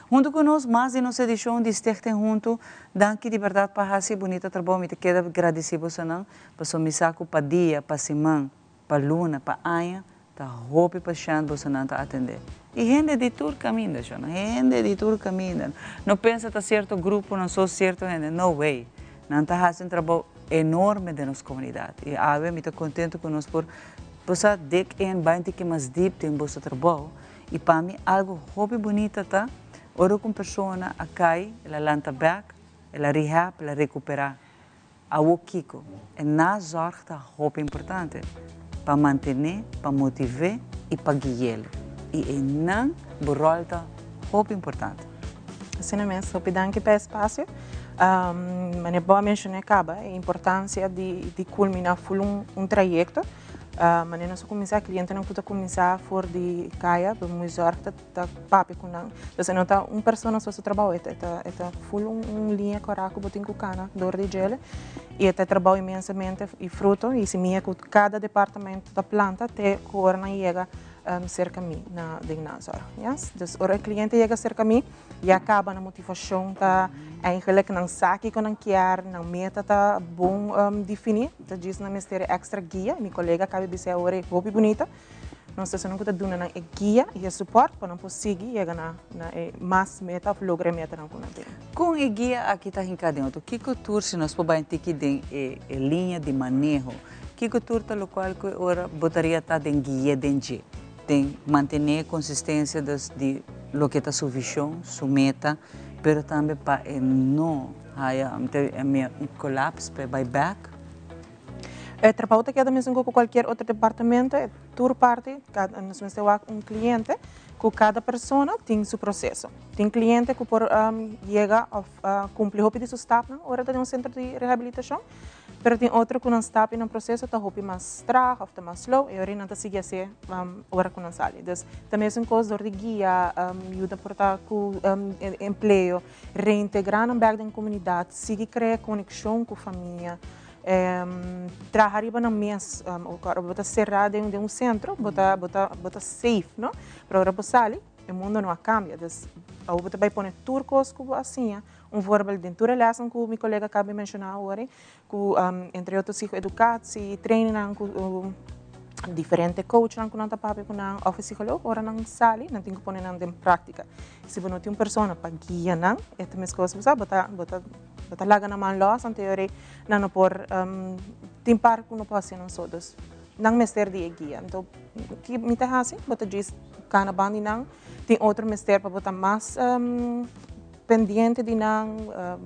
Huntu ku nos mas di nos edishon di Stichting Huntu, danki di bèrdat pa hasi e bunita trabou. Mi ta keda gradisí bosonan pasobra mi sa ku pa dia, pa siman, pa luna, pa aña ta hopi pashènt bosonan ta atendé. I hende di tur kaminda, shona, hende di tur kaminda. No pensa ta sierto gruponan so sierto hende, no way. Nan ta hasi un trabou enorme den nos komunidat. I awe mi ta kontentu ku nos por Bo sa dik en bai un tiki mas diep den boso trabou y pa mi algo hopi bunita ta ora cu un persona a cay el a lanta bek, el a rehab, el a recupera. Awo kiko? E nazorg ta hopi importante pa mantene, pa motive y pa guiele. Y eynan bo rol ta hopi importante. Asina mes, hopi danki pa e espacio. Manera bo a menciona caba, e importancia di culmina full un trayecto. Manera nos a cuminsa, clientenan cu ta cuminsa for di caya, bo muy zorg ta papia cu nan. Entonces e no ta un persona so su trabou, e ta e ta full un liña cora cu bo tin cu cana door di djele y e ta trabou inmensamente y fruto y simia cu cada departamento ta planta te cu ora nan yega cerca mi na den nazorg. Yes, dus ora e cliente yega cerca mi ya caba nan motivacion ta eigenlijk nan sa kico nan kier, nan meta ta bon defini, ta djis nan mester e extra guia, mi colega caba bisa awor e hopi bunita. Nos ta esunnan ku ta duna nan e guia i e supòrt pa nan por sigui yega na na e mas meta òf logra e metanan ku nan tin. Kon e guia aki ta hinká den otro? Kiko tur si nos por bai un tiki den e e liña di maneho? Kiko tur ta lokual ku e ora bo taria ta den guia den dje? Den mantené e konsistensia dus di loke ta su vishon, su meta, pero tambe pa e no haya un kolaps, pa e bai bèk? E trabou ta keda mesun ku kualkier otro departamento, e tur parti, kada nos mester wak un kliente ku kada persona tin su proseso. Tin kliente ku por yega òf kumpli hopi di su stapnan ora ta den un sentro di rehabilitashon, pero tin otro ku nan stap i nan proseso ta hopi mas traag òf ta mas slow i ora nan ta sigui hasié ora ku nan sali. Dus ta mesun kos dor di guia, yuda por ta ku empleo, reintegrá nan bèk den komunidat, sigui krea konekshon ku famia. Traha riba nan mes, ora bo ta será den un sentro, bo ta bo ta bo ta safe, no? Pero ora bo sali, e mundo no a kambia. Dus awor bo ta bai pone tur kos ku bo a siña, un voorbeeld den tur e lèsnan ku mi kolega kaba di menshoná awor, ku entre otro psico-educatie, trainingnan ku diferente coachnan ku nan ta papia ku nan òf e psikoloog, ora nan sali nan tin ku pone nan den práktika. Si bo no tin un persona pa guia nan, e ta meskos bo sa bo ta bo ta. Bo ta laga nan man lòs, anto yori nan no por tin par ku no por hasi nan so. Dus nan mester di e guia. Anto ki mi ta hasi? Bo ta djis kana ban di nan. Tin otro mester pa bo ta mas pendiente di nan,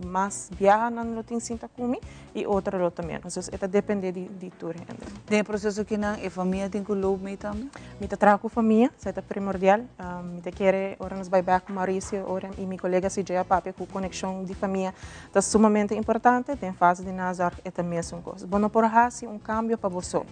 mas biaha nan lo tin sinta ku mi i otro lo ta ménos. Dus e ta depende di tur hende. Den e proseso kinan e famia tin ku loop mee tambe? Mi ta traha ku famia, esei ta primordial. Mi ta kere ora nos bai bek ku Mauricio ora i mi kolega CJ a papia ku konekshon di famia ta sumamente importante. Den fase di nazorg e ta mesun kos. Bo no por hasi un kambio pa bo so.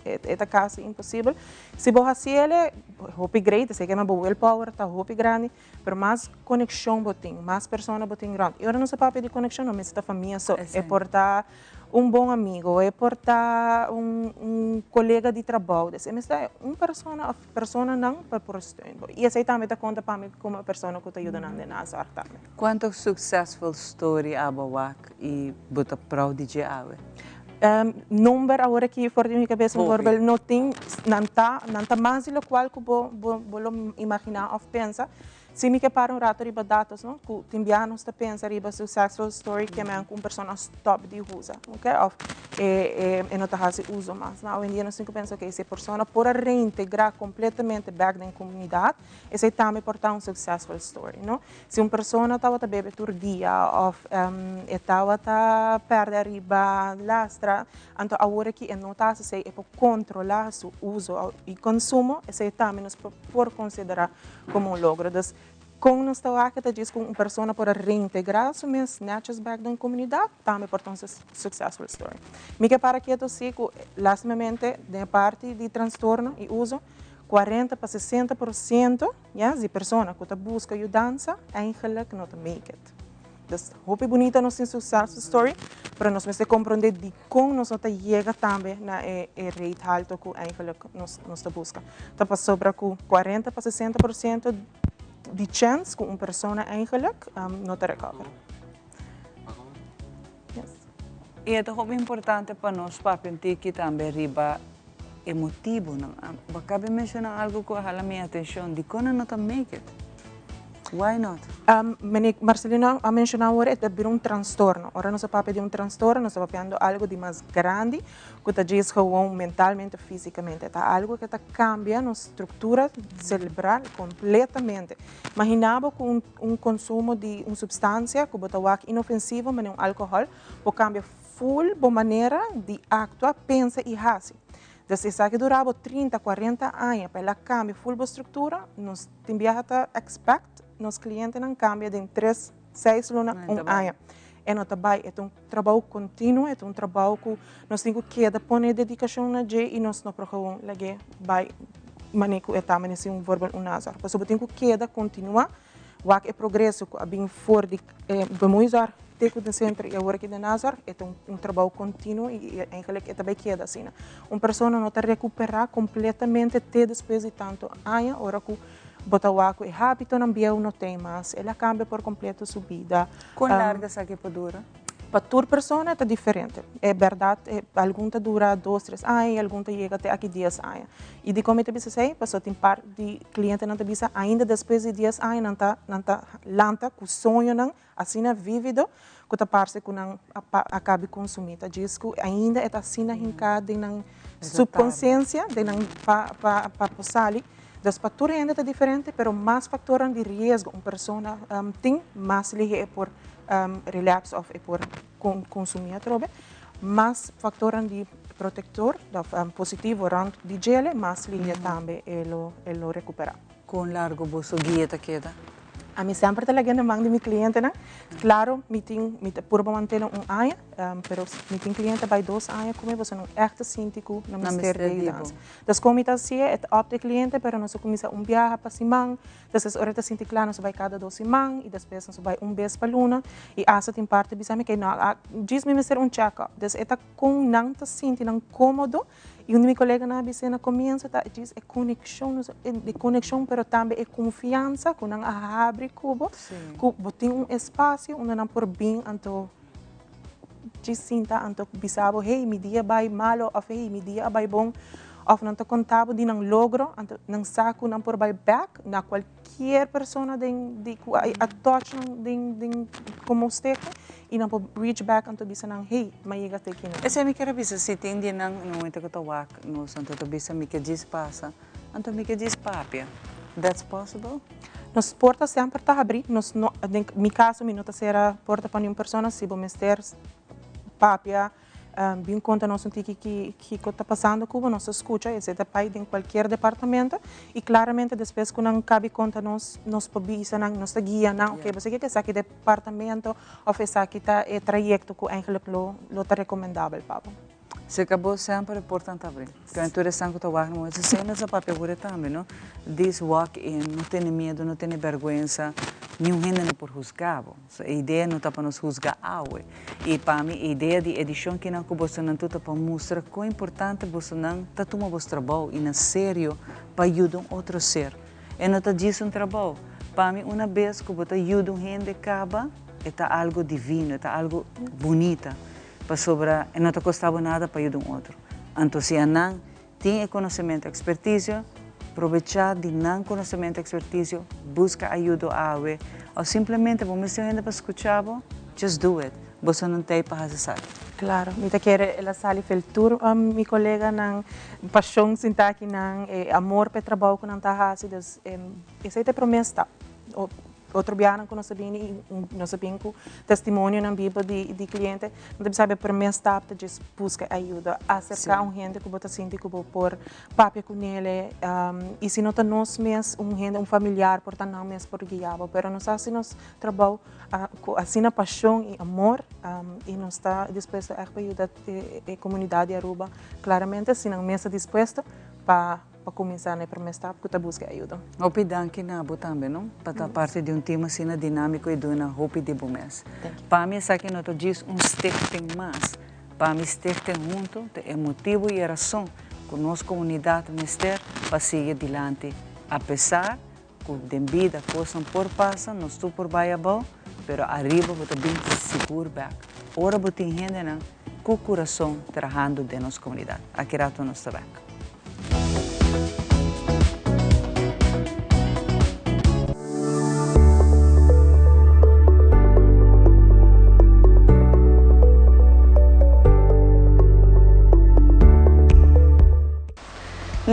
E ta kasi imposibel. Si bo hasi el, hopi great, esei kema bo willpower ta hopi grandi, pero mas konekshon bo tin, mas persona bo tin rònt. I ora nos a papia di konekshon no mester ta famia so, e por ta un bon amigo, e por ta un colega di trabou, dus e mester un persona of personanan pa por steun bo. Y esey tambe ta conta pa mi como e persona cu ta yuda nan den nazorg tambe. Cuanto successful story abo wak y bo ta proud di dje awe? Number awor aki for di mi cabeza bijvoorbeeld no tin, nan ta, nan ta mas di locual cu bo bo lo imagina of pensa. Si mi ke para un rato riba datos no, ku tin biaha nos ta pensa riba successful story ke men ku un persona a stop di usa, ok, of e e no ta hasi uso mas. Ma awendia nos tin ku pensa ok, si e persona por a reintegra kompletamente bek den komunidat, esei tambe por ta un successful story no. Si un persona tabata bebe tur dia of e tabata pèrdè riba lastra, anto awor aki e no ta hasi esei, e por kontrolá su uso i konsumo, esei tambe nos por konsiderá komo un logro. Dus, kon nos ta wak ta djis ku un persona por a reintegrá su mes nètjes bèk den komunidat, tambe por ta un successful story. Mi ke para ketu si ku lastimamente den e parti di trastorno i uso, 40 pa 60% ya, di persona ku ta buska yudansa eigenlijk no ta make it. Dus hopi bunita nos tin successful story, pero nos mester comprende dicon nos no ta yega tambe na e e rate halto cu eigenlijk nos nos ta busca. Ta pasobra cu 40 pa 60% di chance cu un persona eigenlijk no ta recover. Yes. Y e ta hopi importante pa nos papia un tiki tambe riba e motibonan. Bo a caba di menciona algo cu a hala mi atencion, dicon nan no ta make it? Why not? Meneer Marcelino a menciona awor e ta bira un trastorno. Ora nos a papia di un trastorno nos ta papiando algo di mas grandi cu ta djis gewoon mentalmente of fisicamente. Ta algo cu ta cambia nos structura cerebral completamente. Imagina bo cu un consumo di un substancia cu bo ta wak inofensivo manera un alcohol por cambia. full bo manera di actua, pensa y haci. Dus esaki dura bo 30, 40 aña pa el a cambia full bo structura, nos tin biaha ta expect nos clientenan cambia den tres, seis luna, un aña. E no ta bay, e ta un trabou continuo, e ta un trabou cu nos tin cu keda pone dedicacion na dje y nos no por gewoon lag'e bay mane cu e ta, mane si un voorbeeld un nazorg. Pasobra bo tin cu keda continua Wak e progreso ku a bin for di e bemoeizorg te ku den sentro i awor aki den nazorg, e ta un trabou kontinuo i eigenlijk e ta bai keda asina. Un persona no ta rekuperá kompletamente te despues di tantu aña ora ku bo ta wak ku e hábitonan bieu no ten mas, el a kambia por kompleto su bida. Kon largu esaki por dura? Pa tur persona ta diferente. E bèrdat algun ta dura dos, tres aña i algun ta yega te aki dies aña. I dikon mi ta bisa esei? Pasobra tin par di klientenan ta bisa ainda despues di dies aña nan ta nan ta lanta ku soñonan asina vivido ku ta parse ku nan a kabi konsumí. Ta djis ku ainda e ta asina hinká den nan supkonsiensia, den nan pa pa pa por sali. Dus pa tur hende ta diferente, pero mas faktornan di riesgo un persona tin, mas lihé e por relapse of e por consumi atrobe, mas factornan di protector of positivo rond di djele, mas lihe tambe e lo e lo recupera. Con largo boso guia ta keda? Ami semper ta laga na man di mi clientenan. Claro, mi tin, mi ta purba mantene un aña, pero mi tin cliente bay dos aña cu mi, pasobra nan echt ta sinti cu nan mester di ayudansa. Dus con mi ta haci'e, e ta op di e cliente, pero nos a cuminsa un biaha pa siman. Despues ora e ta sinti kla nos a bai kada dos siman i despues nos a bai un bes pa luna i asta tin parti bisa mi ke no a djis mi mester un check up. Des e ta kon nan ta sinti nan komodo i un di mi koleganan a bis'é na komienso ta djis e konekshon nos e konekshon pero tambe e konfiansa ku nan a habri ku bo ku bo tin un espasio unda nan por bin anto djis sinta anto bisa bo hey mi dia bai malo of hey mi dia a bai bon of nan ta konta bo di nan logro anto nan sa ku nan por bai bek na kualkier persona den di ku a touch nan den den komo stichting i nan por reach back anto bisa nan hey mi a yega te kinan. Esei mi kier a bisa si tin di nan no momento ku ta wak nos anto ta bisa mi ke djis pasa Anto mi ke djis papia. That's possible? Nos porta semper ta habrí. Nos no, den mi kaso mi no ta sera porta pa niun persona. Si bo mester papia, bin konta nos un tiki ki kiko ta pasando ku bo, nos ta skucha. Esei ta bai den kualkier departamento. I klaramente despues ku nan kabi konta nos, nos por bisa nan, nos ta guia nan, oke, bo sa kiko esaki departamento òf esaki ta e trayekto ku eigenlijk lo lo ta rekomendabel pa bo. Cerca bo semper e porta ta abri. Cu tur esnan cu ta wak na momento esey nos a papia awor tambe no. This walk in, no tene miedo, no tene berguensa, niun hende no por huzga bo. So e idea no ta pa nos huzga awe. Y pa mi e idea di edicion kinan cu bosonan tur ta pa mustra con importante bosonan ta tuma bos trabou y na serio pa yuda un otro ser. E no ta djis un trabou. Pa mi una bes cu bo ta yuda un hende caba e ta algo divino, e ta algo bunita. Pasobra e no ta kosta bo nada pa yuda un otro. Anto si anan tin e konosementu ekspertisio, probechá di nan konosementu ekspertisio, buska ayudo awe, òf simplemente bo mester un hende pa skuchá bo, just do it. Boso nan t'ei pa hasi esaki. Klaro, mi ta kere el a sali fel tur mi koleganan, pashon sintá aki nan, e amor pa e trabou ku nan ta hasi, dus esei ta e promé stap. Otro biahanan ku nos a bini i nos a bin ku testimonionan bibo di kliente, nan ta bisa e promé stap ta djis buska ayuda, aserká un hende ku bo ta sinti ku bo por papia ku nele i si no ta nos mes un hende, un familiar por ta nan mes por guia bo, pero nos hasi nos trabou ku asina pashon i amor i nos ta dispuesto ègt pa yuda e komunidat di Aruba klaramente si nan mes ta dispuesto pa Pa kuminsá na e promé stap ku ta buska e ayuda. Hopi danki na bo tambe no, pa ta parti di un team asina dinámiko i duna hopi di bo mes. Pa mi esaki no ta djis un stichting mas, pa mi Stichting Hunto ta e motibu i e rason ku nos komunidat mester pa sigui dilanti apesar ku den bida kosnan por pasa, nos tur por bai abou, pero ariba bo ta bin sigur bèk ora bo tin hendenan ku kurason trahando den nos komunidat. Aki rato nos ta bèk.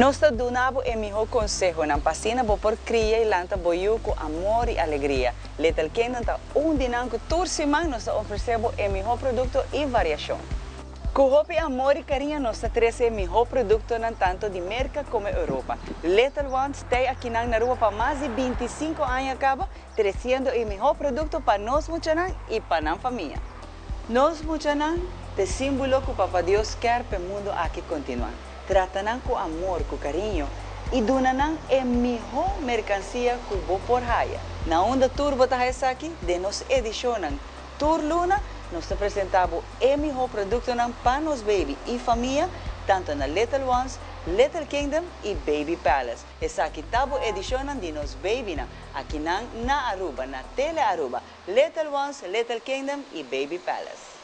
Nos ta duna bo e mihó konsehonan pa asina bo por kria i lanta bo yu ku amor i alegria. Little Kingdom ta un di nan ku tur siman nos ta ofresé bo e mihó produkto i variashon. Ku hopi amor i kariño nos ta trese e mihó produktonan tantu di Merka komo Europa. Little Ones tei akinan na Aruba pa mas di 25 aña kaba, tresiendo e mihó produkto pa nos muchanan i pa nan famia. Nos muchanan ta e símbolo ku Papa Dios kier pa e mundu aki kontinuá. Trata nan ku amor, ku kariño i duna nan e mihó merkansia ku bo por haya. Na unda tur bo ta haya esaki? Den nos edishonnan. Tur luna nos ta presentá bo e mihó produktonan pa nos baby i famia, tantu na Little Ones, Little Kingdom i Baby Palace. Esaki ta bo edishonnan di nos babynan, akinan na Aruba, na Tele Aruba, Little Ones, Little Kingdom i Baby Palace.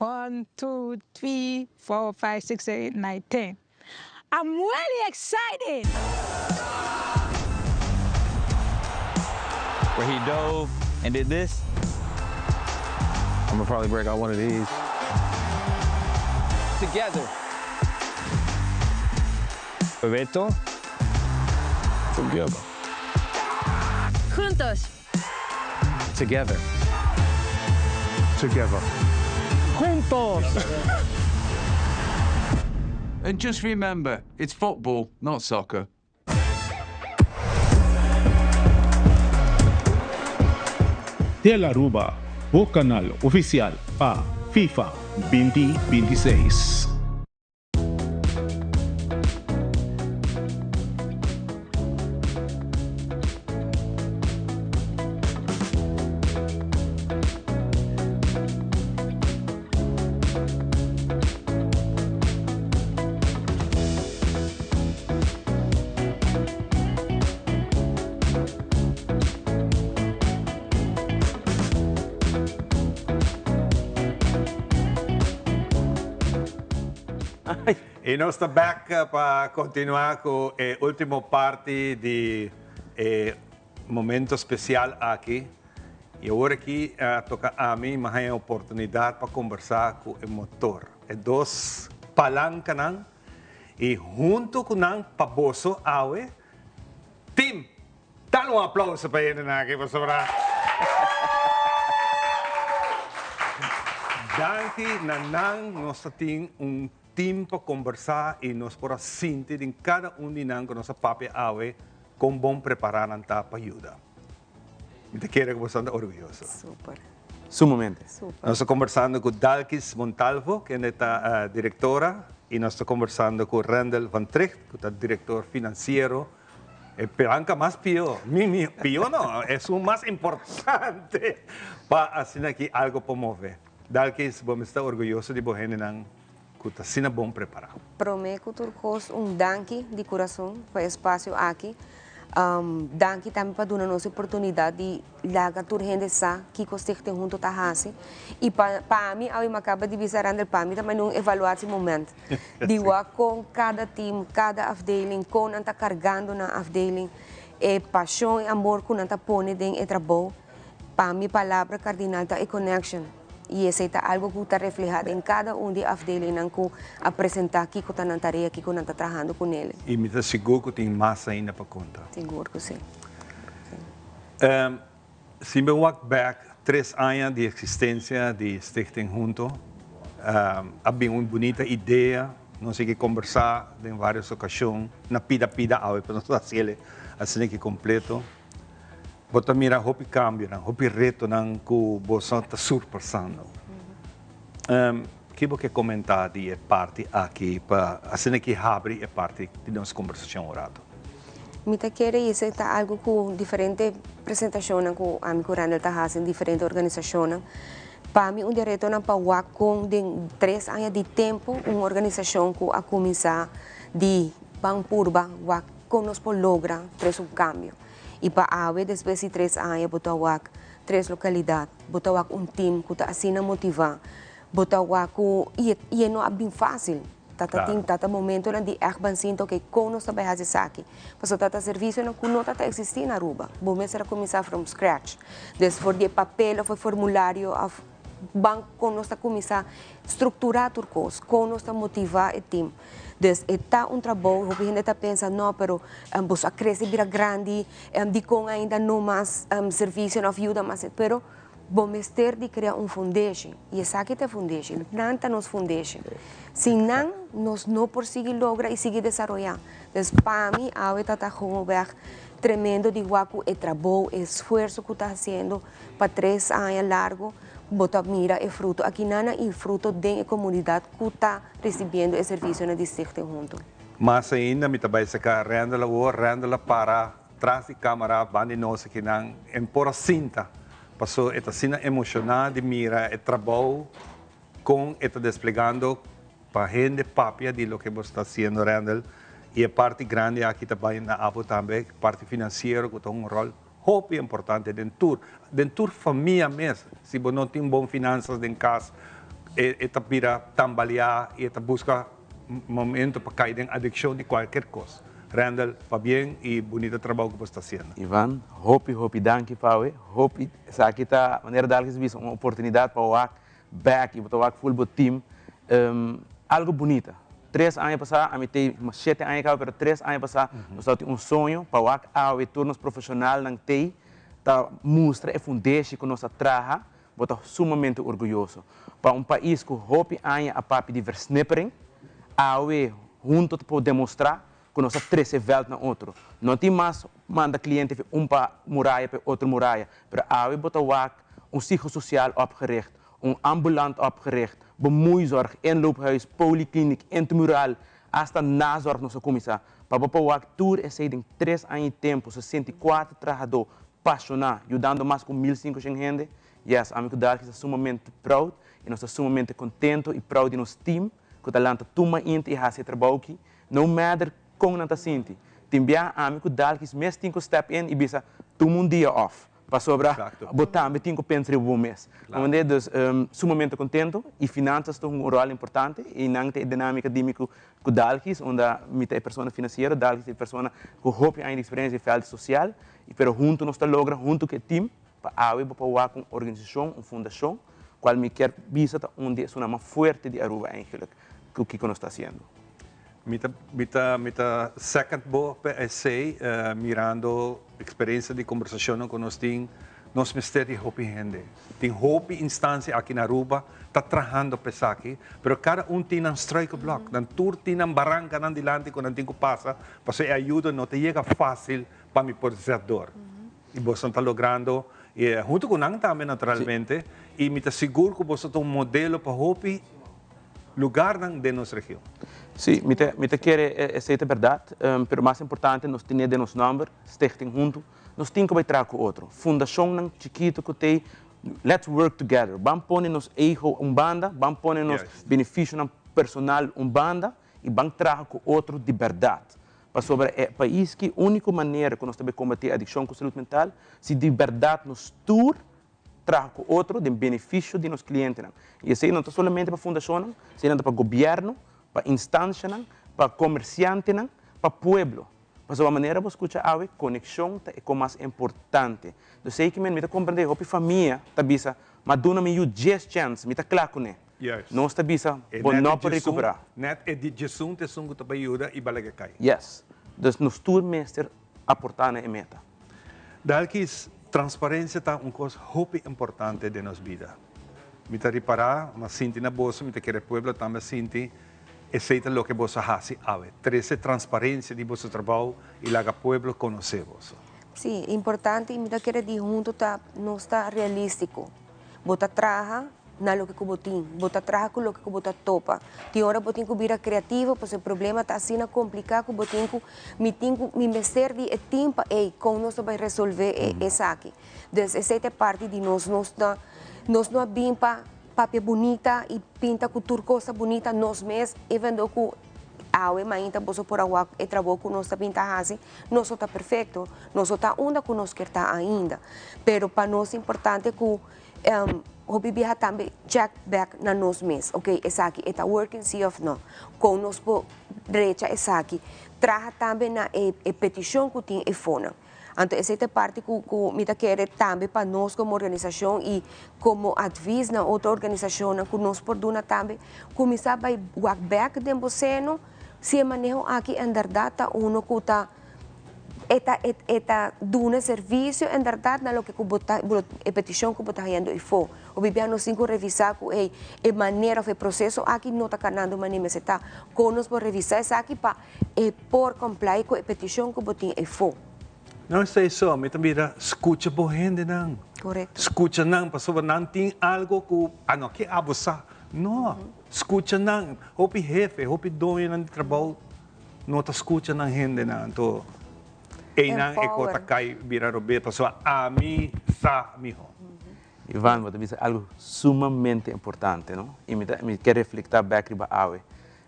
One, two, three, four, five, six, seven, eight, nine, ten. I'm really excited! Where he dove and did this. I'm gonna probably break out one of these. Together. Bebeto. Together. Juntos. Together. Together. Juntos! And just remember, it's football, not soccer. Tele Aruba, bo canal oficial pa FIFA 2026. I nos ta bek pa kontinuá ku e último parti di e momento spesial aki. I awor aki a toka ami mi haña e oportunidat pa kombersá ku e motor, e dos palankanan i huntu ku nan pa boso awe Tim. Dal un aplauso pa hendenan aki pasobra danki na nan nos ta tin un team pa kombersá i nos por a sinti den kada un di nan ku nos a papia awe kon bon prepará nan ta pa yuda. Mi ta kere ku boso ta orguyoso. Super. Sumamente. Super. Nos ta kombersando ku Dalkis Montalvo, kende ta direktora, i nos ta kombersando ku Rendel van Trigt, ku ta direktor finansiero. E pelanca mas pio, mi mi pio no, esun mas importante pa asina aki algo por move. Dalkis, bo mester ta orguyoso di bo hendenan cu ta asina bon prepara. Prome cu tur cos un danki di curason pa e espacio aki. Danki tambe pa duna nos e oportunidad di laga tur hende sa kico Stichting Hunto ta haci. Y pa pa ami, awe mi a caba di bisa Randall, pa mi ta manda un evaluatie moment. Di wak kon kada team, kada afdeling, kon nan ta kargando nan afdeling, e pashon, e amor ku nan ta pone den e trabou. Pa mi palabra kardinal ta e connection. I esei ta algu ku ta reflehá den kada un di e afdelingnan ku a presentá kiko ta nan tarea, kiko nan ta trahando ku nele. I mi ta sigur ku tin mas ainda pa konta. Sigur ku si. Si mi wak bek tres aña di existencia di Stichting Hunto, a bin un bunita idea, nos a yega combersa den varios ocasion, na pida pida awe pa nos haciele asina ki completo. Bo ta mira hopi cambionan, hopi retonan cu boso ta surpasando. Ki bo ke comenta di e parti aki pa asina ki habri e parti di nos combersacion un rato? Mi ta kere i esei ta algu ku diferente presentashonnan ku ami ku Randall ta hasi den diferente organisashonnan. Pa mi un di e retonan pa wak kon den tres aña di tempu un organisashon ku a kuminsá di ban purba wak kon nos por logra tres un kambio. I pa awe despues di tres aña bo ta wak tres lokalidat, bo ta wak un tim ku ta asina motivá, bo ta wak ku i e no a bin fásil. Tata tin tata momentonan di ègt ban sinta ok kon nos ta bai hasi esaki. Pasobra tata servisionan ku no tata eksistí na Aruba. Bo mester a kuminsá from scratch. Des for di e papel òf e formulario òf ban kon nos ta kuminsá strukturá tur kos, kon nos ta motivá e tim. Dus e ta un trabou, hopi hende ta pensa no pero boso a krese bira grandi, dikon ainda no mas servisionan òf yuda mas, pero bo mester di krea un fundeshi i esaki ta e fundeshi, nan ta nos fundeshi. Sin nan nos no por sigui logra i sigui desaroyá. Dus pa mi awe ta ta gewoonweg tremendo di wak ku e trabou, e esfuerso ku ta hasiendo pa tres aña largo bo ta mira e fruto akinana i fruto den e komunidat ku ta risibiendo e servisionan di Stichting Hunto. Mas ainda mi ta bai saka Randall awor, Randall a para tras di camara banda di nos akinan en por a sinta paso e ta asina emociona di mira e trabou con e ta desplegando pa hende papia di loke bo sta haciendo Randall y e parti grandi aki ta bai na abo tambe parti financiero cu ta un rol hopi importante den tur den tur famia mes si bo no tin bon finanzas den cas e e ta bira tambalea y e ta busca momento pa cay den adiccion di cualkier cos. Randall, pabien y bunita trabao cu bo sta haciendo. Ivan, hopi hopi danki pawe, hopi esaki ta manera Dalkis bisa un oportunidad pa wak bek y bo ta wak full bo team algo bunita. Tres aña pasá, ami tei shete aña kaba pero tres aña pasá nos tabatin un soño pa wak awe tur nos profeshonalnan tei ta mustra e fundeshi ku nos a traha, bo ta sumamente orguyoso. Pa un pais ku hopi aña a papia di versnippering, awe hunto ta por demostrá ku nos a trese vèlt na otro. No tin mas manda kliente fi un pa muraya pa e otro muraya, pero awe bo ta wak un psicosocial opgericht, un ambulant opgericht, bemoeizorg, inloophuis, polikliniek, intramural, hasta nazorg nos a kuminsá. Pa bo por wak tur esei den tres aña i tempu, 64 trahadó pashoná, yudando mas ku 1500 hende, yes, ami ku Darkis ta sumamente proud i nos ta sumamente kontento i proud di nos team ku ta lanta tur mainta i hasi e trabou aki. No matter kon nan ta sinti. Tin biaha ami ku Dalkis mes tin ku step in i bisa, tuma un dia off, pasobra bo tambe tin ku pensa riba bo mes. Comprende? Dus sumamente contento i finanzas ta hunga un rol importante i nan ta e dinamica di mi ku Dalkis, unda mi ta e persona financiero, Dalkis ta e persona ku hopi aña di experiencia den veld social, pero hunto nos ta logra hunto ku e team pa awe bo por wak un organisacion, un fundacion, cual mi kier bisa ta un di esunnan mas fuerte di Aruba eigenlijk ku kiko nos ta haciendo. Mi ta mi ta mi ta second bo pa esey mirando experiencia di conversacionnan cu nos tin, nos mester di hopi hende. Tin hopi instancia aki na Aruba ta trahando pa esaki, pero cada un tin nan struikelblok, nan tur tin nan barancanan dilanti cu nan tin cu pasa, pasobra e ayuda no ta yega facil pa mi por zet door. Y boso ta logrando, y hunto cu nan tambe naturalmente, y mi ta sigur cu boso ta un modelo pa hopi lugarnan den nos region. Sí, mi ta mi ta kere esei ta bèrdat, pero mas importante nos tene den nos nòmber, Stichting Huntu, nos tin ku bai traha ku otro. Fundashonnan chikitu ku t'ei, let's work together. Ban pone nos ego un banda, ban pone nos benefisionan personal un banda i ban traha ku otro di bèrdat. Pasobra e pais ki úniko manera ku nos ta bai kombatí adikshon ku salud mental, si di bèrdat nos tur traha ku otro den benefisio di nos klientenan. I esei no ta solamente pa fundashonnan, esei nan ta pa gobièrnu, pa instanshanan, pa komersiantenan, pa pueblo. Pasobra manera bo skucha awe, konekshon ta e ko mas importante. Dus esei ki men mi ta komprendé hopi famia ta bisa, Ma duna mi yu dies chèns, mi ta kla kuné. Nos ta bisa, bo no por rekuperá. Nèt e di djesun ta esun ku ta bai yuda i balaga kai. Yes. Dus nos tur mester aportá na e meta. Dalkis, transparencia ta un cos hopi importante den nos bida. Mi ta ripara, m'a sinti na boso, mi ta kere pueblo tambe a sinti, esey ta loke boso a haci awe, trece transparencia di boso trabao y laga pueblo conoce boso. Sí, importante y mi ta kere di hunto ta nos ta realistico. Bo ta traha na loke ku bo tin, bo ta traha ku loke ku bo ta topa. Tin ora bo tin ku bira kreativo pasobra e problema ta asina kompliká ku bo tin ku, mi tin ku, mi mester di e tin pa ey, kon nos ta bai resolvé e esaki. Dus esei ta e parti di nos, nos ta, nos no a bin pa papia bunita i pinta ku tur kos ta bunita nos mes, even though ku awe mainta boso por a wak e trabou ku nos ta bin ta hasi, nos no ta perfekto, nos no ta unda ku nos kier ta ainda. Pero pa nos importante ku. hopi biaha tambe check back na nos mes, ok, esaki e ta working si of no, kon nos por drecha esaki, traha tambe na e e petishon ku tin efonan. Anto esei ta e parti ku ku mi ta kere tambe pa nos komo organisashon i komo advis na otro organisashonnan ku nos por duna tambe, kuminsá bai wak bèk den bo seno si e maneho aki enderdat ta uno ku ta e ta e ta duna servisio enderdat na loke ku bo ta e petishon ku bo ta hayando efo. Hopi bia nos tin ku revisá ku ey e manera òf e proseso aki no ta kanando manera mester ta. Kon nos por revisá esaki pa e por comply ku e petishon ku bo tin efo? No esei so, mi ta mira skucha bo hendenan. Korekto. Skucha nan pasobra nan tin algo ku a no ke abusá. No, skucha nan. Hopi hefe, hopi doñonan di trabou no ta skucha nan hendenan. Anto einan e ko ta kai bira robes pasobra ami sa miho. Ivan, bo ta bisa algo sumamente importante, no? I mi ta mi ke reflektá bèk riba awe.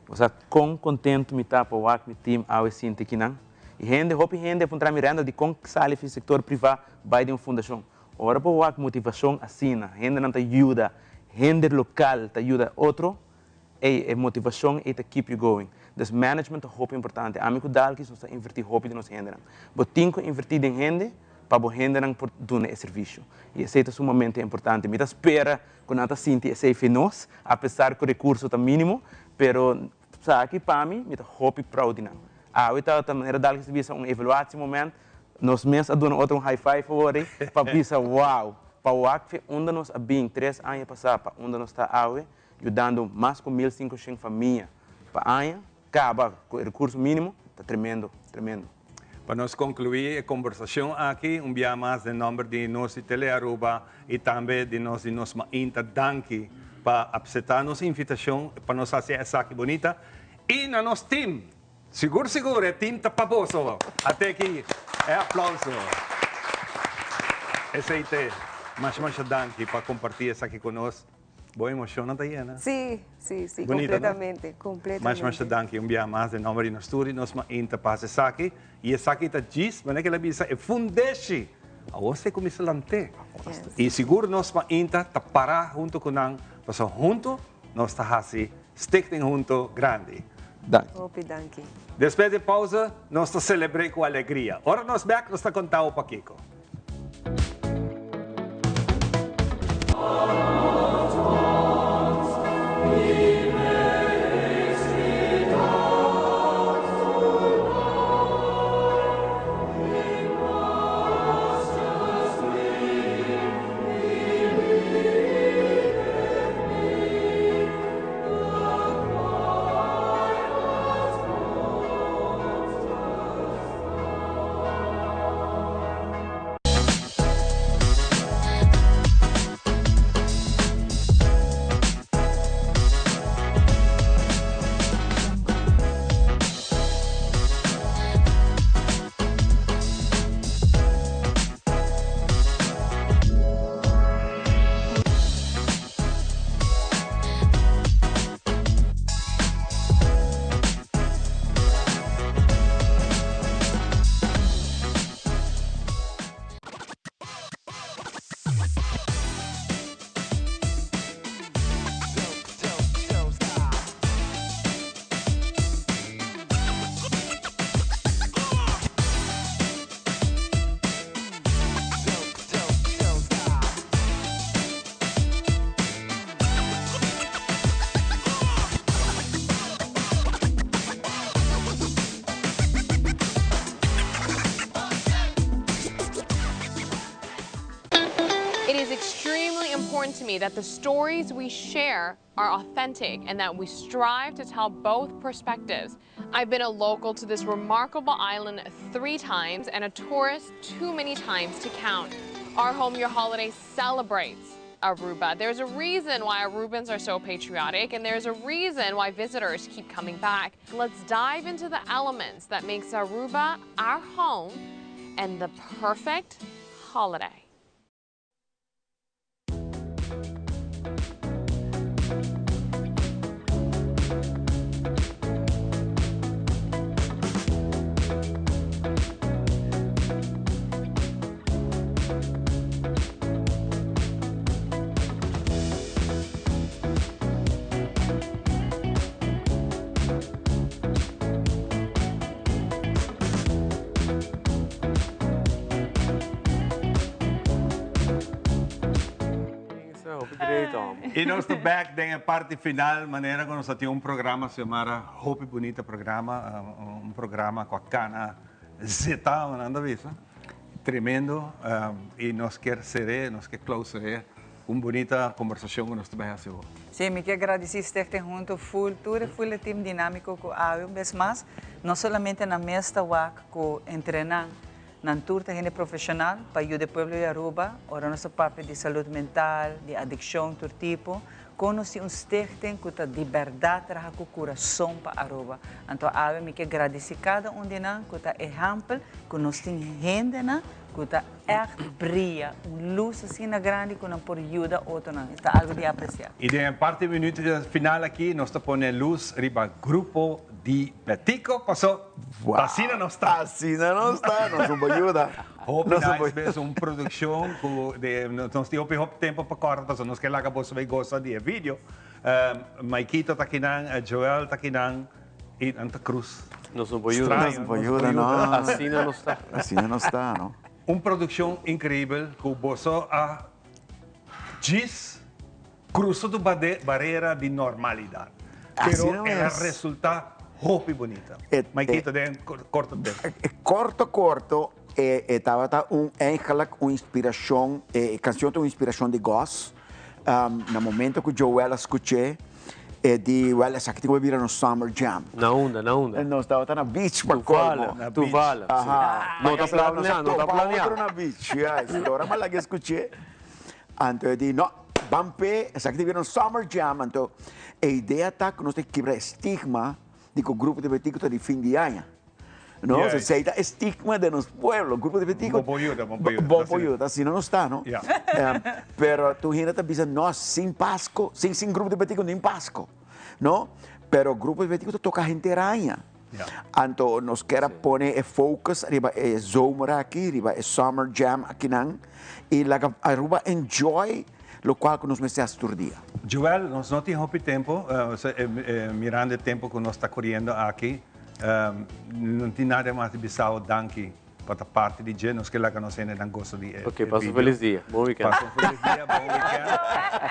Bo sa kon kontentu mi ta pa wak mi team awe sinti kinan? I hende, hopi hende a puntra mi, Randall, dikon sali fi sektor privá bai den un fundashon? Ora bo wak motivashon asina, hendenan ta yuda, hende lokal ta yuda otro, Ey, e motivacion ey ta keep you going. Dus management ta hopi importante. Ami cu Dalkis nos ta inverti hopi den nos hendenan. Bo tin cu inverti den hende pa bo hendenan por duna e servicio. Y esey ta sumamente importante. Mi ta spera cu nan ta sinti esey fe nos, apesar cu recurso ta minimo, pero sa aki pa mi, mi ta hopi proud di nan. Awe ta ta manera Dalkis ta bisa un evaluatie moment, nos mes a duna otro un high five awor ey pa bisa wow, pa wak fe unda nos a bin tres aña pasa pa unda nos ta awe, yudando mas ku 1500 famia pa aña kaba ku e rekurso mínimo ta tremendo, tremendo. Pa nos konkluí e kombersashon aki, un bia mas den nòmber di nos di Telearuba i tambe di nos di Nos Mainta danki pa apseptá nos invitashon pa nos hasi esaki bunita i na nos tim! Sigur sigur e tim ta pa boso! Ate aki e aplauso. Esei te. Masha masha danki pa kompartí esaki ku nos. Bo emocionnan ta yena. Sí, sí, sí, Bonita, completamente, no? completamente. Masha, masha danki un bia mas den nomber di nos tur y nos mainta pa haci esaki. Y esaki ta djis, manera ke el a bisa, e fundeshi. Awor esei cuminsa lant'é. Yes. Y sigur nos mainta ta para hunto cu nan, pasobra hunto nos ta haci Stichting Hunto grandi. Danki. Hopi danki. Despues di pausa nos ta celebr'é cu alegria. Ora nos bek nos ta conta bo pakico. It is extremely important to me that the stories we share are authentic and that we strive to tell both perspectives. I've been a local to this remarkable island three times and a tourist too many times to count. Our Home Your Holiday celebrates Aruba. There's a reason why Arubans are so patriotic and there's a reason why visitors keep coming back. Let's dive into the elements that makes Aruba our home and the perfect holiday. Hopi great homber. Y nos ta back den e parti final, manera cu nos a tin un programa Xiomara, hopi bunita programa, un programa cu a cana zeta, nan ta bisa, tremendo, y nos kier cere, nos kier clausure un bunita conversacion cu nos ta bay haci awo. Sí, mi kier gradici Stichting Hunto full, tur e full e team dinamico cu awe un bes mas, no solamente nan mes ta wak cu entrenan, Nan tur ta hende profesional pa yuda e pueblo di Aruba ora nos ta papia di salud mental, di adiccion tur tipo. Con nos tin un stichting cu ta di berdad traha cu curason pa Aruba. Anto awe mi ke gradici cada un di nan cu ta ehempel cu nos tin hendenan cu ta echt bria un luz asina grandi cu nan por yuda otronan. Esta algo di aprecia. Y den e parti minuut final aki nos ta pone luz riba grupo di Betico paso. Asina nos ta. Asina nos ta, nos un bayuda. Hopi nice mes, un produccion cu nos tin hopi hopi tempo pa corta pasobra nos ke laga boso bay goza di e video. Maikito ta akinan, Joel ta akinan y nan ta cruz. Nos un bayuda. Nos un bayuda, no. Asina nos ta. Asina nos ta, no. Un produccion increibel cu boso a djis Cruza tu barera di normalidad. Pero e a resulta hopi bunita. Maikito den corto tempo. Corto corto e tabata un eigenlijk un inspiracion e cancion ta un inspiracion di Gos. Na momento cu Joel a scuche e di wel esaki tin cu bira nos summer jam. Na unda na unda? Nos tabata na beach pa colmo. Tuvalu. No ta planea no ta planea. Otro na beach juist. Ora mi a laga scuche anto e di no. Ban p'e, esaki ta bira un summer jam, anto e idea ta ku nos ta kibra e stigma di ku grupo di betiku ta di fin di aña. No, yeah. Esei ta e stigma den nos pueblo, grupo di betiku. Bo por yuda, bo por yuda. Bo por yuda, asina nos ta, no? Yeah. Pero tur hende ta bisa no, sin Pasko, sin sin grupo di betiku no tin Pasko, no? Pero grupo di betiku ta toka henter aña. Anto nos kier a pone e focus riba e zomer aki, riba e summer jam akinan y laga Aruba enjoy locual cu nos mester haci tur dia. Joel, nos no tin hopi tempo, mirando e tempo cu nos ta coriendo aki, no tin nada mas di bisao danki pa ta parti di dje, nos ke laga nos hendenan gosa di e video. Ok, pasa un feliz dia, bon weekend. Pasa un feliz dia, bon weekend,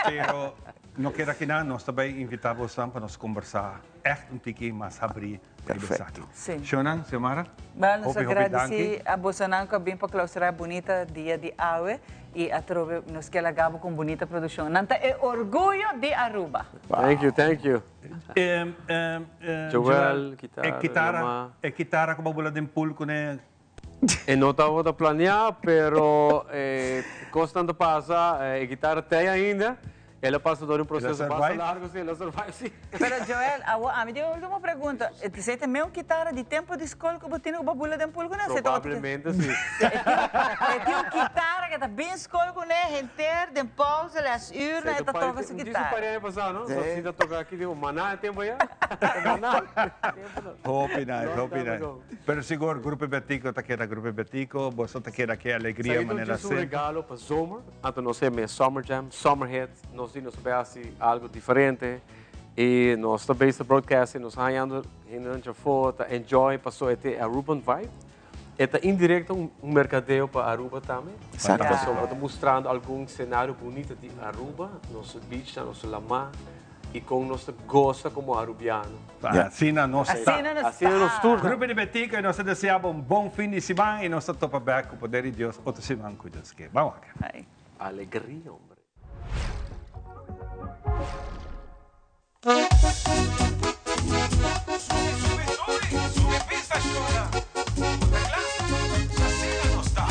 pero no keda akinan, nos ta bay invita bosan pa nos combersa. Echt un tiki mas habrí riba esaki. Sí. Shonan, Xiomara, Wel, nos hopi, hopi agradeci danki. a bosonan cu a bin pa clausura e bunita dia di awe y atrobe nos kier laga bo cu un bunita produccion. Nan ta e orguyo di Aruba. Thank you, thank you. Joel, E kitara, kitara, Yama. e kitara cu bo bula den pool cune. E no tabata planea, pero e cosnan ta pasa, e kitara t'ey ainda. El a pasa door un proceso basta largo, sí, el a survive, sí. Pero Joel, awo ami tin un ultimo pregunta. Esey ta meun kitara di tempo di skol ku bo tene ku bo bula den pul kuné? Probablemente sí. E tin un kitara ke ta bin skol kuné henter den pauze, les uur, e ta toka su kitara. Djis un par di aña pasá, no? So si ta toka aki di un maná e tempo ya. Un maná. Hopi nice, hopi nice. Pero sigur Grupo Betico ta keda Grupo Betico, boso ta keda ke alegria manera Sa djis un regalo pa zomer. Anto nos heme Summer Jam, Summer Hit, nos di nos ta bay haci algo diferente y nos ta bezig ta broadcasting, nos hañando hendenan djafó ta enjoy paso e ta e Aruban vibe. E ta indirecto un mercadeo pa Aruba tambe. Exacto. Pasobra bo ta mustrando algun scenario bunita di Aruba, nos beachnan, nos lamá y con nos ta goza como Arubiano. Asina nos ta. Asina nos Asina nos tur ta. Grupo di Betico y nos ta desea bo un bon fin di siman y nos ta topa bek cu poder di Dios otro siman cu Dios ke. Ban wak. Alegria hombre. Subi, subi, subi, subi pista shona. Bo ta kla? Asina nos ta.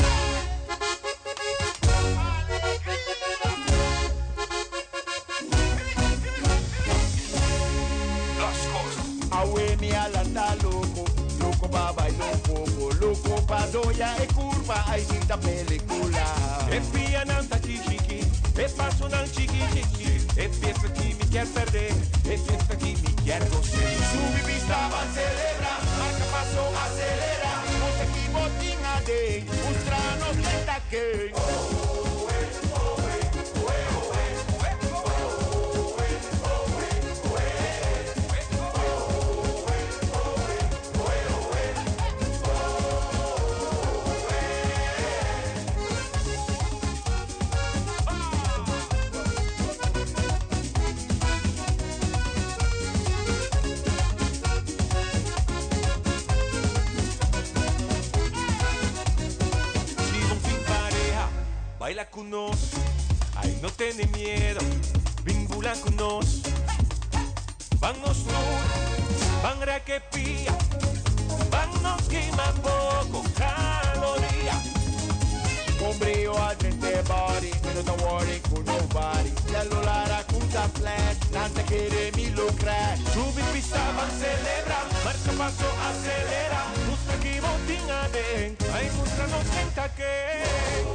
Awe mi a lanta loco, loco pa baila un poco, loco pa doya e curva, ay si ta pelicula. E pianan ta chichiki, e pasonan chiki chiki, e fiesta ki mi kier perde, e fiesta ki mi kier goce. Subi pista, ban celebra, marca paso, acelera, nos aki bo tin aden, mustra nos ken ta ken. Baila cu nos, ay no tene miedo, bin bula cu nos. Ban nos tur, ban rek e pia, ban nos kima poco caloria. Un brio a drenta body, mi no ta worry cu nobody. Celular a cuminsa flash, nan ta kere mi lo crash. Subi pista, ban celebra, marca paso acelera. Mustra ki bo tin aden, ay mustra nos ken ta ken.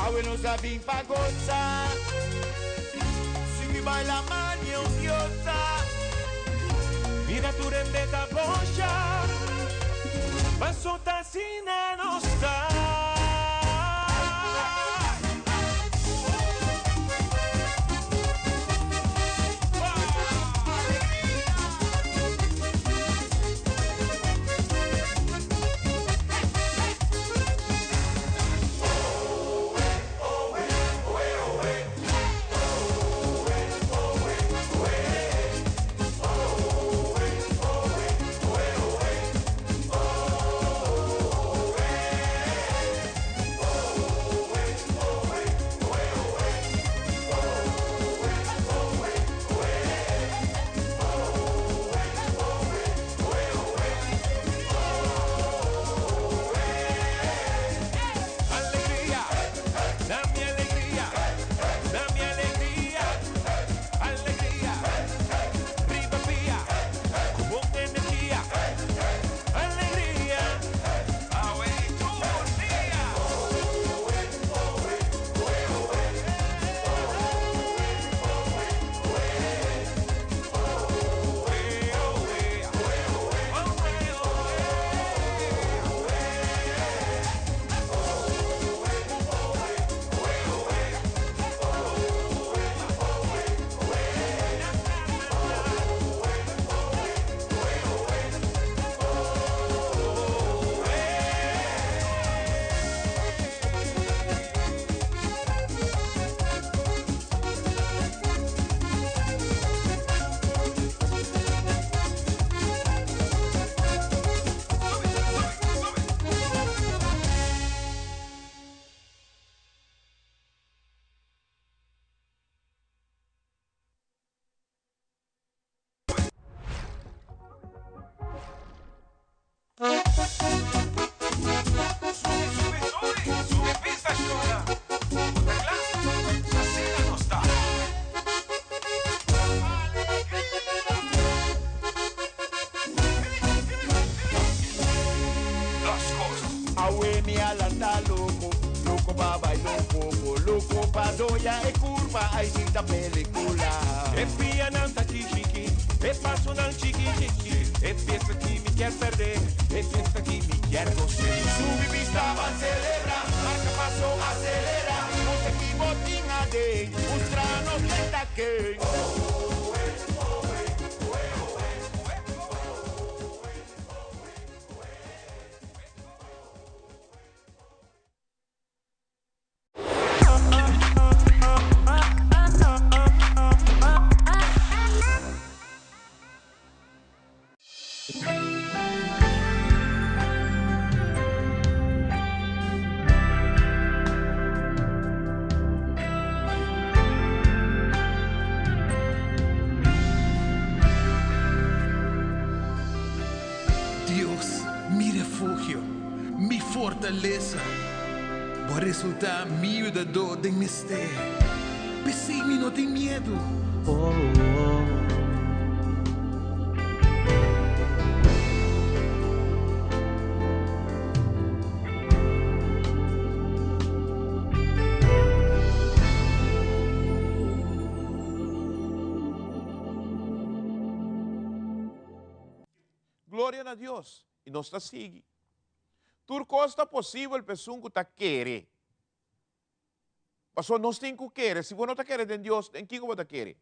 Awe nos a bin pa goza. Sigui baila mania un diosa. Mira tur hende ta bosha. Paso ta asina nos ta. Alegria, dame alegria, dame alegria, alegria, riba pia, cu bon energia, alegria, awe y tur dia. Subi pista shona, bo ta kla? Asina nos ta. Los cos. Awe mi a lanta loco, loco pa baila un poco, loco pa doya e curva, ay si ta pelicula. E pianan ta chiki, e pasonan chiki chiki, e fiesta ki mi kier perde, e fiesta ki mi kier goce. Subi pista ban celebra, marca paso acelera, mustra ki bo tin aden, mustra nos ken ta ken. Dios, mi refugio, mi fortalesa, Bo a resultá mi yudadó den mester, p'esei mi no tin miedu. Gloria na Dios! I nos ta sigui. Tur kos ta posibel pa esun ku ta kere. Pasobra nos tin ku kere. Si bo no ta kere den Dios, den kiko bo ta kere?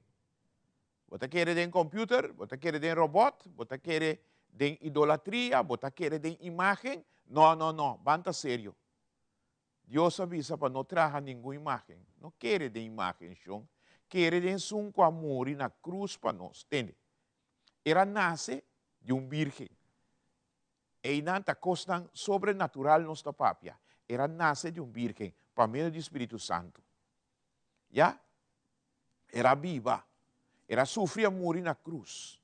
Bo ta kere den computer, bo ta kere den robot, bo ta kere den idolatria, bo ta kere den imagen? No, no, no, ban ta serio. Dios a bisa pa no traha ningun imagen. No kere den imagen, shon. Kere den esun ku a muri na krus pa nos. Tende? El a nase di un birgen. Einan ta kosnan sobrenatural nos ta papia. El a nase di un birgen pa medio di Spiritu Santu. Ya? El a biba. El a sufri a muri na krus.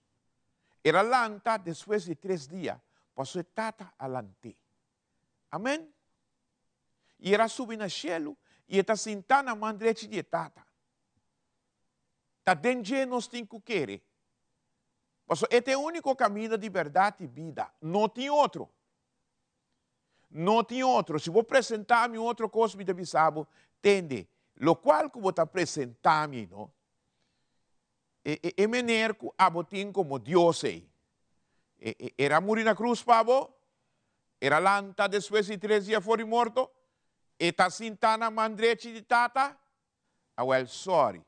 El a lanta despues di tres dia, pasobra e Tata a lant'é. Amen. I el a subi na shelu i e ta sintá na man drechi di e Tata. Ta den dje nos tin ku kere. Pasobra e ta e úniko kaminda di bèrdat i bida. No tin otro. No tin otro. Si bo presentá mi un otro kos, mi ta bisa bo, Tende, lokual ku bo ta presentá mi, no, e, e, e mener ku abo tin komo Dios ei, e, e, el a muri na krus pa bo? El a lanta despues di tres dia for di morto? E ta sintá na man drechi di Tata? Awèl, sòri.